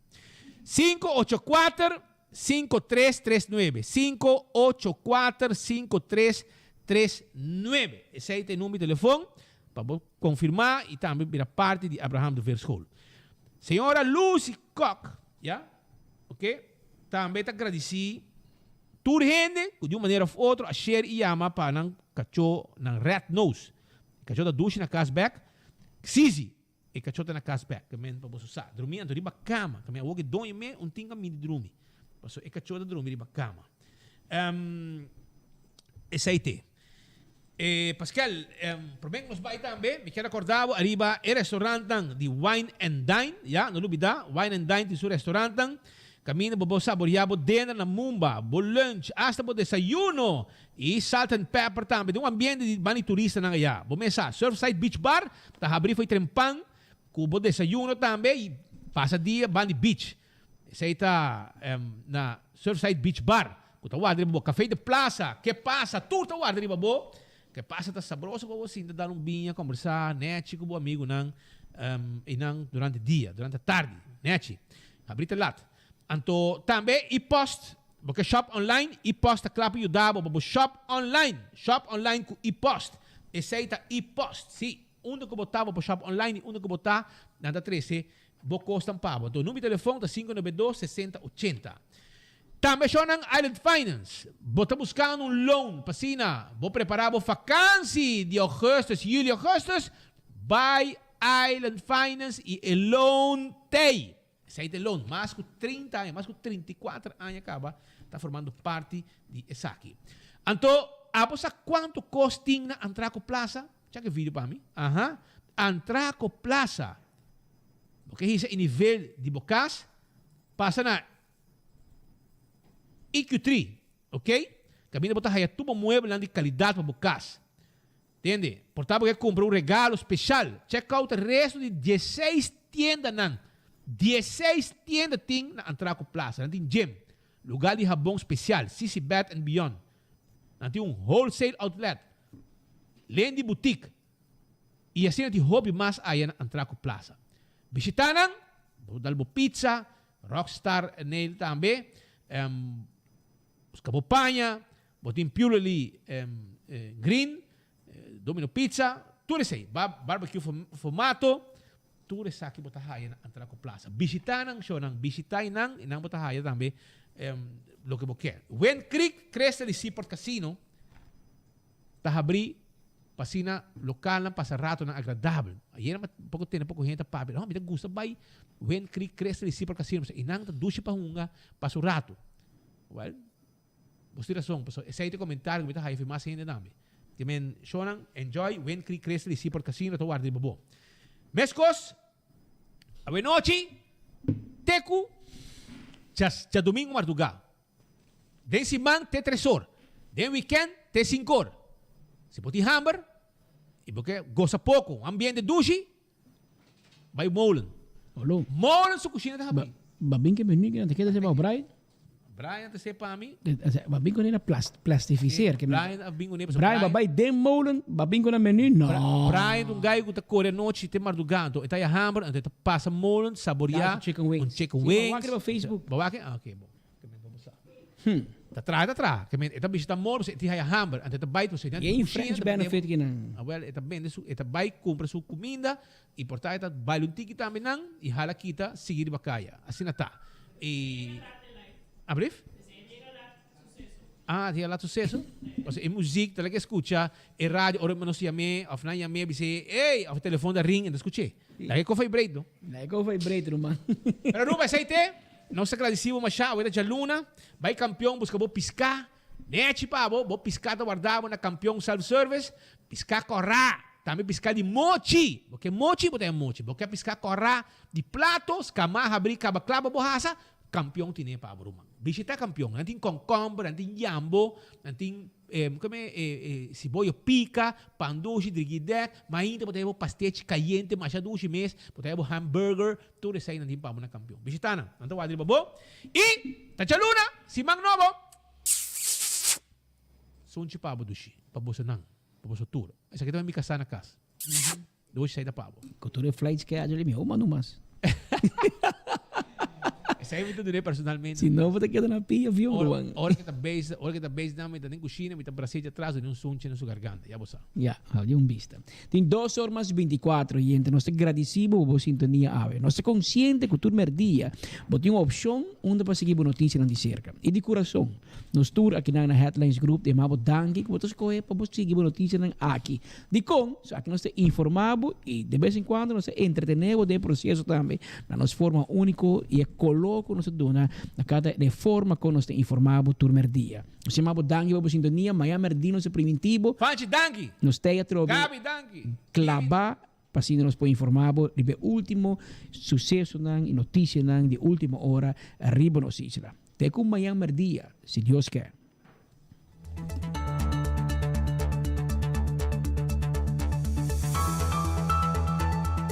Speaker 15: 584 5339 584 5339 Esei ta e number di telefon pa bo konfirmá i tambe bira parti di Abraham de Veer School. Señora Lucy Kok, ya, oke, tambe ta gradisí tur hende ku di un manera òf otro a share i yama pa nan kachó, nan red nose. E kachó ta dushi na kas bèk. Sisi. E kachó ta na kas bèk, ke men pa boso sa. Drumí anto riba kama, ke men awor ke doño me un tin kaminda di drumi. Paso e kachó ta drumi riba kama. Esei te. E Paskel, promé ku nos bai tambe, mi kier rekordá bo ariba e restaurantnan di Wine and Dine, ya, no lubidá, Wine and Dine tin su restaurantnan, kaminda bo por saboriá bo dinner na Mumba, bo lunch, asta bo desayuno. I Salt and Pepper tambe den un ambiente di bani turistanan aya. Bo mesa Surfside Beach Bar ta habri fo'i trempan ku bo desayuno tambe i pasa dia bani beach. Esei ta na Surfside Beach Bar ku ta warda riba bo. Café de Plaza, Ke Pasa, tur ta warda riba bo. Ke Pasa ta sabroso pa bo sinta dal un biña, kombersá nechi ku bo amigunan einan durante dia, durante tardi. Nechi. Habri ta lat. Anto tambe i post Bo ke shop online? E-post ta kla pa yuda bo pa bo shop online. Shop online ku e-post. Esei ta e-post. Sí, unda ku bo ta bo por shop online i unda ku bo ta nan ta trese bo kosnan pa bo. Anto number di telefon ta 592 60 80. Tambe shownan Island Finance. Bo ta buskando un loan pa asina bo prepara bo fakansi di augustus, juli, augustus? Bai Island Finance i e loan t'ei. Esei ta e loon. Mas ku 30 aña, mas ku 34 aña kaba ta formando parti di esaki. Anto, abo sa kuantu kos tin na Antraco Plaza? Chak e video pa mi. Aha. Antraco Plaza. Bo ke hisa e nivel di bo kas? Pasa na EQ Tree, ok? Kaminda bo ta haya tur bo muebelnan di kalidat pa bo kas. Tende, por ta bo ke kumpra un regalo speshal. Check out resto di dieseis tiendanan. Dieseis tienda tin na Antraco Plaza. Nan tin gym, lugar di habon spesial, Sisi Bed and Beyond. Nan tin un wholesale outlet, Lendi Boutique y asina tin hopi mas aya na Antraco Plaza. Bishita nan, bo dal bo pizza, Rockstar Nail tambe, buska bo paña, Bo tin Purely Green, Domino Pizza, tur esei. Barbecue Formato, tur esaki bo ta haya na Antraco Plaza. Bishita nan shownan, bishita e nan y nan bo ta haya tambe loke bo kier. Wind Creek, Crystal y Seaport Casino ta habri pa asina localnan pasa ratonan agradabel. Ayer mi poko tende poko hende ta papia, no, mi ta gusta bay Wind Creek, Crystal y Seaport Casino pasobra eynan ta dushi pa hunga pasa un rato. Well. Bo tin rason, pasobra esei ta e komentario ku mi ta haya fi mas hende tambe. Ke men shownan, enjoy, Wind Creek Crystal i Seaport Casino ta warda riba bo. Meskos, awenochi te ku djadumingu mardugá. Den siman te tresor, den wikènt te sinkor. Si bo tin hamber i bo ke gosa poko un ambiente dushi, Bai Molen.
Speaker 1: Olo.
Speaker 15: Molen su kushina ta habri.
Speaker 1: Ba bin ke menu ke nan ta keda se bao Brian.
Speaker 15: Brian ta se pa mi.
Speaker 1: Ba bin ku na plastificeer.
Speaker 15: Brian a bin ku ne.
Speaker 1: Brian ba bai den Molen ba bin ku na menu no.
Speaker 15: Brian ta un gai ku ta kore anochi te marduga anto e ta ya hamber anto e ta pasa Molen saboria
Speaker 1: chicken wings.
Speaker 15: Un chicken wings.
Speaker 1: Ba wak riba Facebook.
Speaker 15: Ba wak ah oke bon. Hmm. Ta traha, ta traha. Ke men, e ta bishita mall, pasobra e tin haya hamber. Anto e ta bai, pasobra e
Speaker 1: tin French benefit ki nan.
Speaker 15: Awel, e ta bende su, e ta bai kumpra su kuminda, i por ta e ta baila un tiki tambe nan, i hala kita, sigui riba kaya. Asina ta. I, ablief? Ah, tin a lat suseso? Pasobra e muziek ta laga e skucha e radio ora nos yam'é, òf nan yam'é, bis'é, ey! Òf e telefon ta ring, e ta skuch'é. Laga e ko vibrate, no?
Speaker 1: Laga e ko vibrate, ruman.
Speaker 15: Pero Aruba, esei te. Nos ta gradisí bo mashá, awor ta djaluna, bai Kampion buska bo piská, nechi pa bo, bo piská ta warda bo na Kampion Self Service, piská kòrá, tambe piská di mochi, bo ke mochi bo ta haña mochi, bo ke piská kòrá di plato, skamá, habrí, kaba kla pa bo hasa, Kampion tine pa bo ruman. Bishitá Kampion, nan tin kònkòmber, nan tin yambo, nan tin. Kome e siboyo pika, pan dushi, drigidek, mainta bo ta heba bo pastechi kayente masha dushi mes, bo ta heba bo hamburger, tur esei nan tin pa bo na Kampion. Bishita nan, nan ta warda riba bo. I ta djaluna, siman nobo! Sunchi pa bo dushi, pa boso nan, pa boso tur. Esaki ta mi kasá na kas. Dushi esei ta pa bo.
Speaker 1: Ku tur e flights ke a djali mi hou manu mas.
Speaker 15: Esei mi ta dun'é personalmente.
Speaker 1: Si no, bo ta keda na pia avion,
Speaker 15: Ora,
Speaker 1: Ruan.
Speaker 15: ora ke ta bezig, ora ke ta bezig nan, mi ta den kushina, mi ta bras'é atras, dun'é un sunchi na su garganta. Ya bo sa.
Speaker 1: Ya, hou di un bista. Tin dos or mas binticuatro yente. Nos ta gradisi bo pa bo sintonia awe. Nos ta konsiente ku tur merdia bo tin un opshon unda pa sigui bo notisianan di serka. I di kurason, nos tur akinan na Headlines Group ta yama bo danki ku bo ta skohe pa bo sigui bo notisianan aki. Dikon? So aki nos ta informa bo i de bes en kuando nos ta entretene bo den e proseso tambe na nos forma uniko i e kolo ku nos ta duna na kada e forma kon nos ta informa bo tur merdia. Nos yama bo danki pa bo sintonia. Maña merdi nos ta priminti bo.
Speaker 15: Fanchi, danki!
Speaker 1: Nos ta ei atrobe.
Speaker 15: Gaby, danki!
Speaker 1: Klaba pa asina nos por informa bo riba e ultimo susesonan i notisianan di ultimo ora riba nos isla. Te ku mañan merdia, si Dios ke.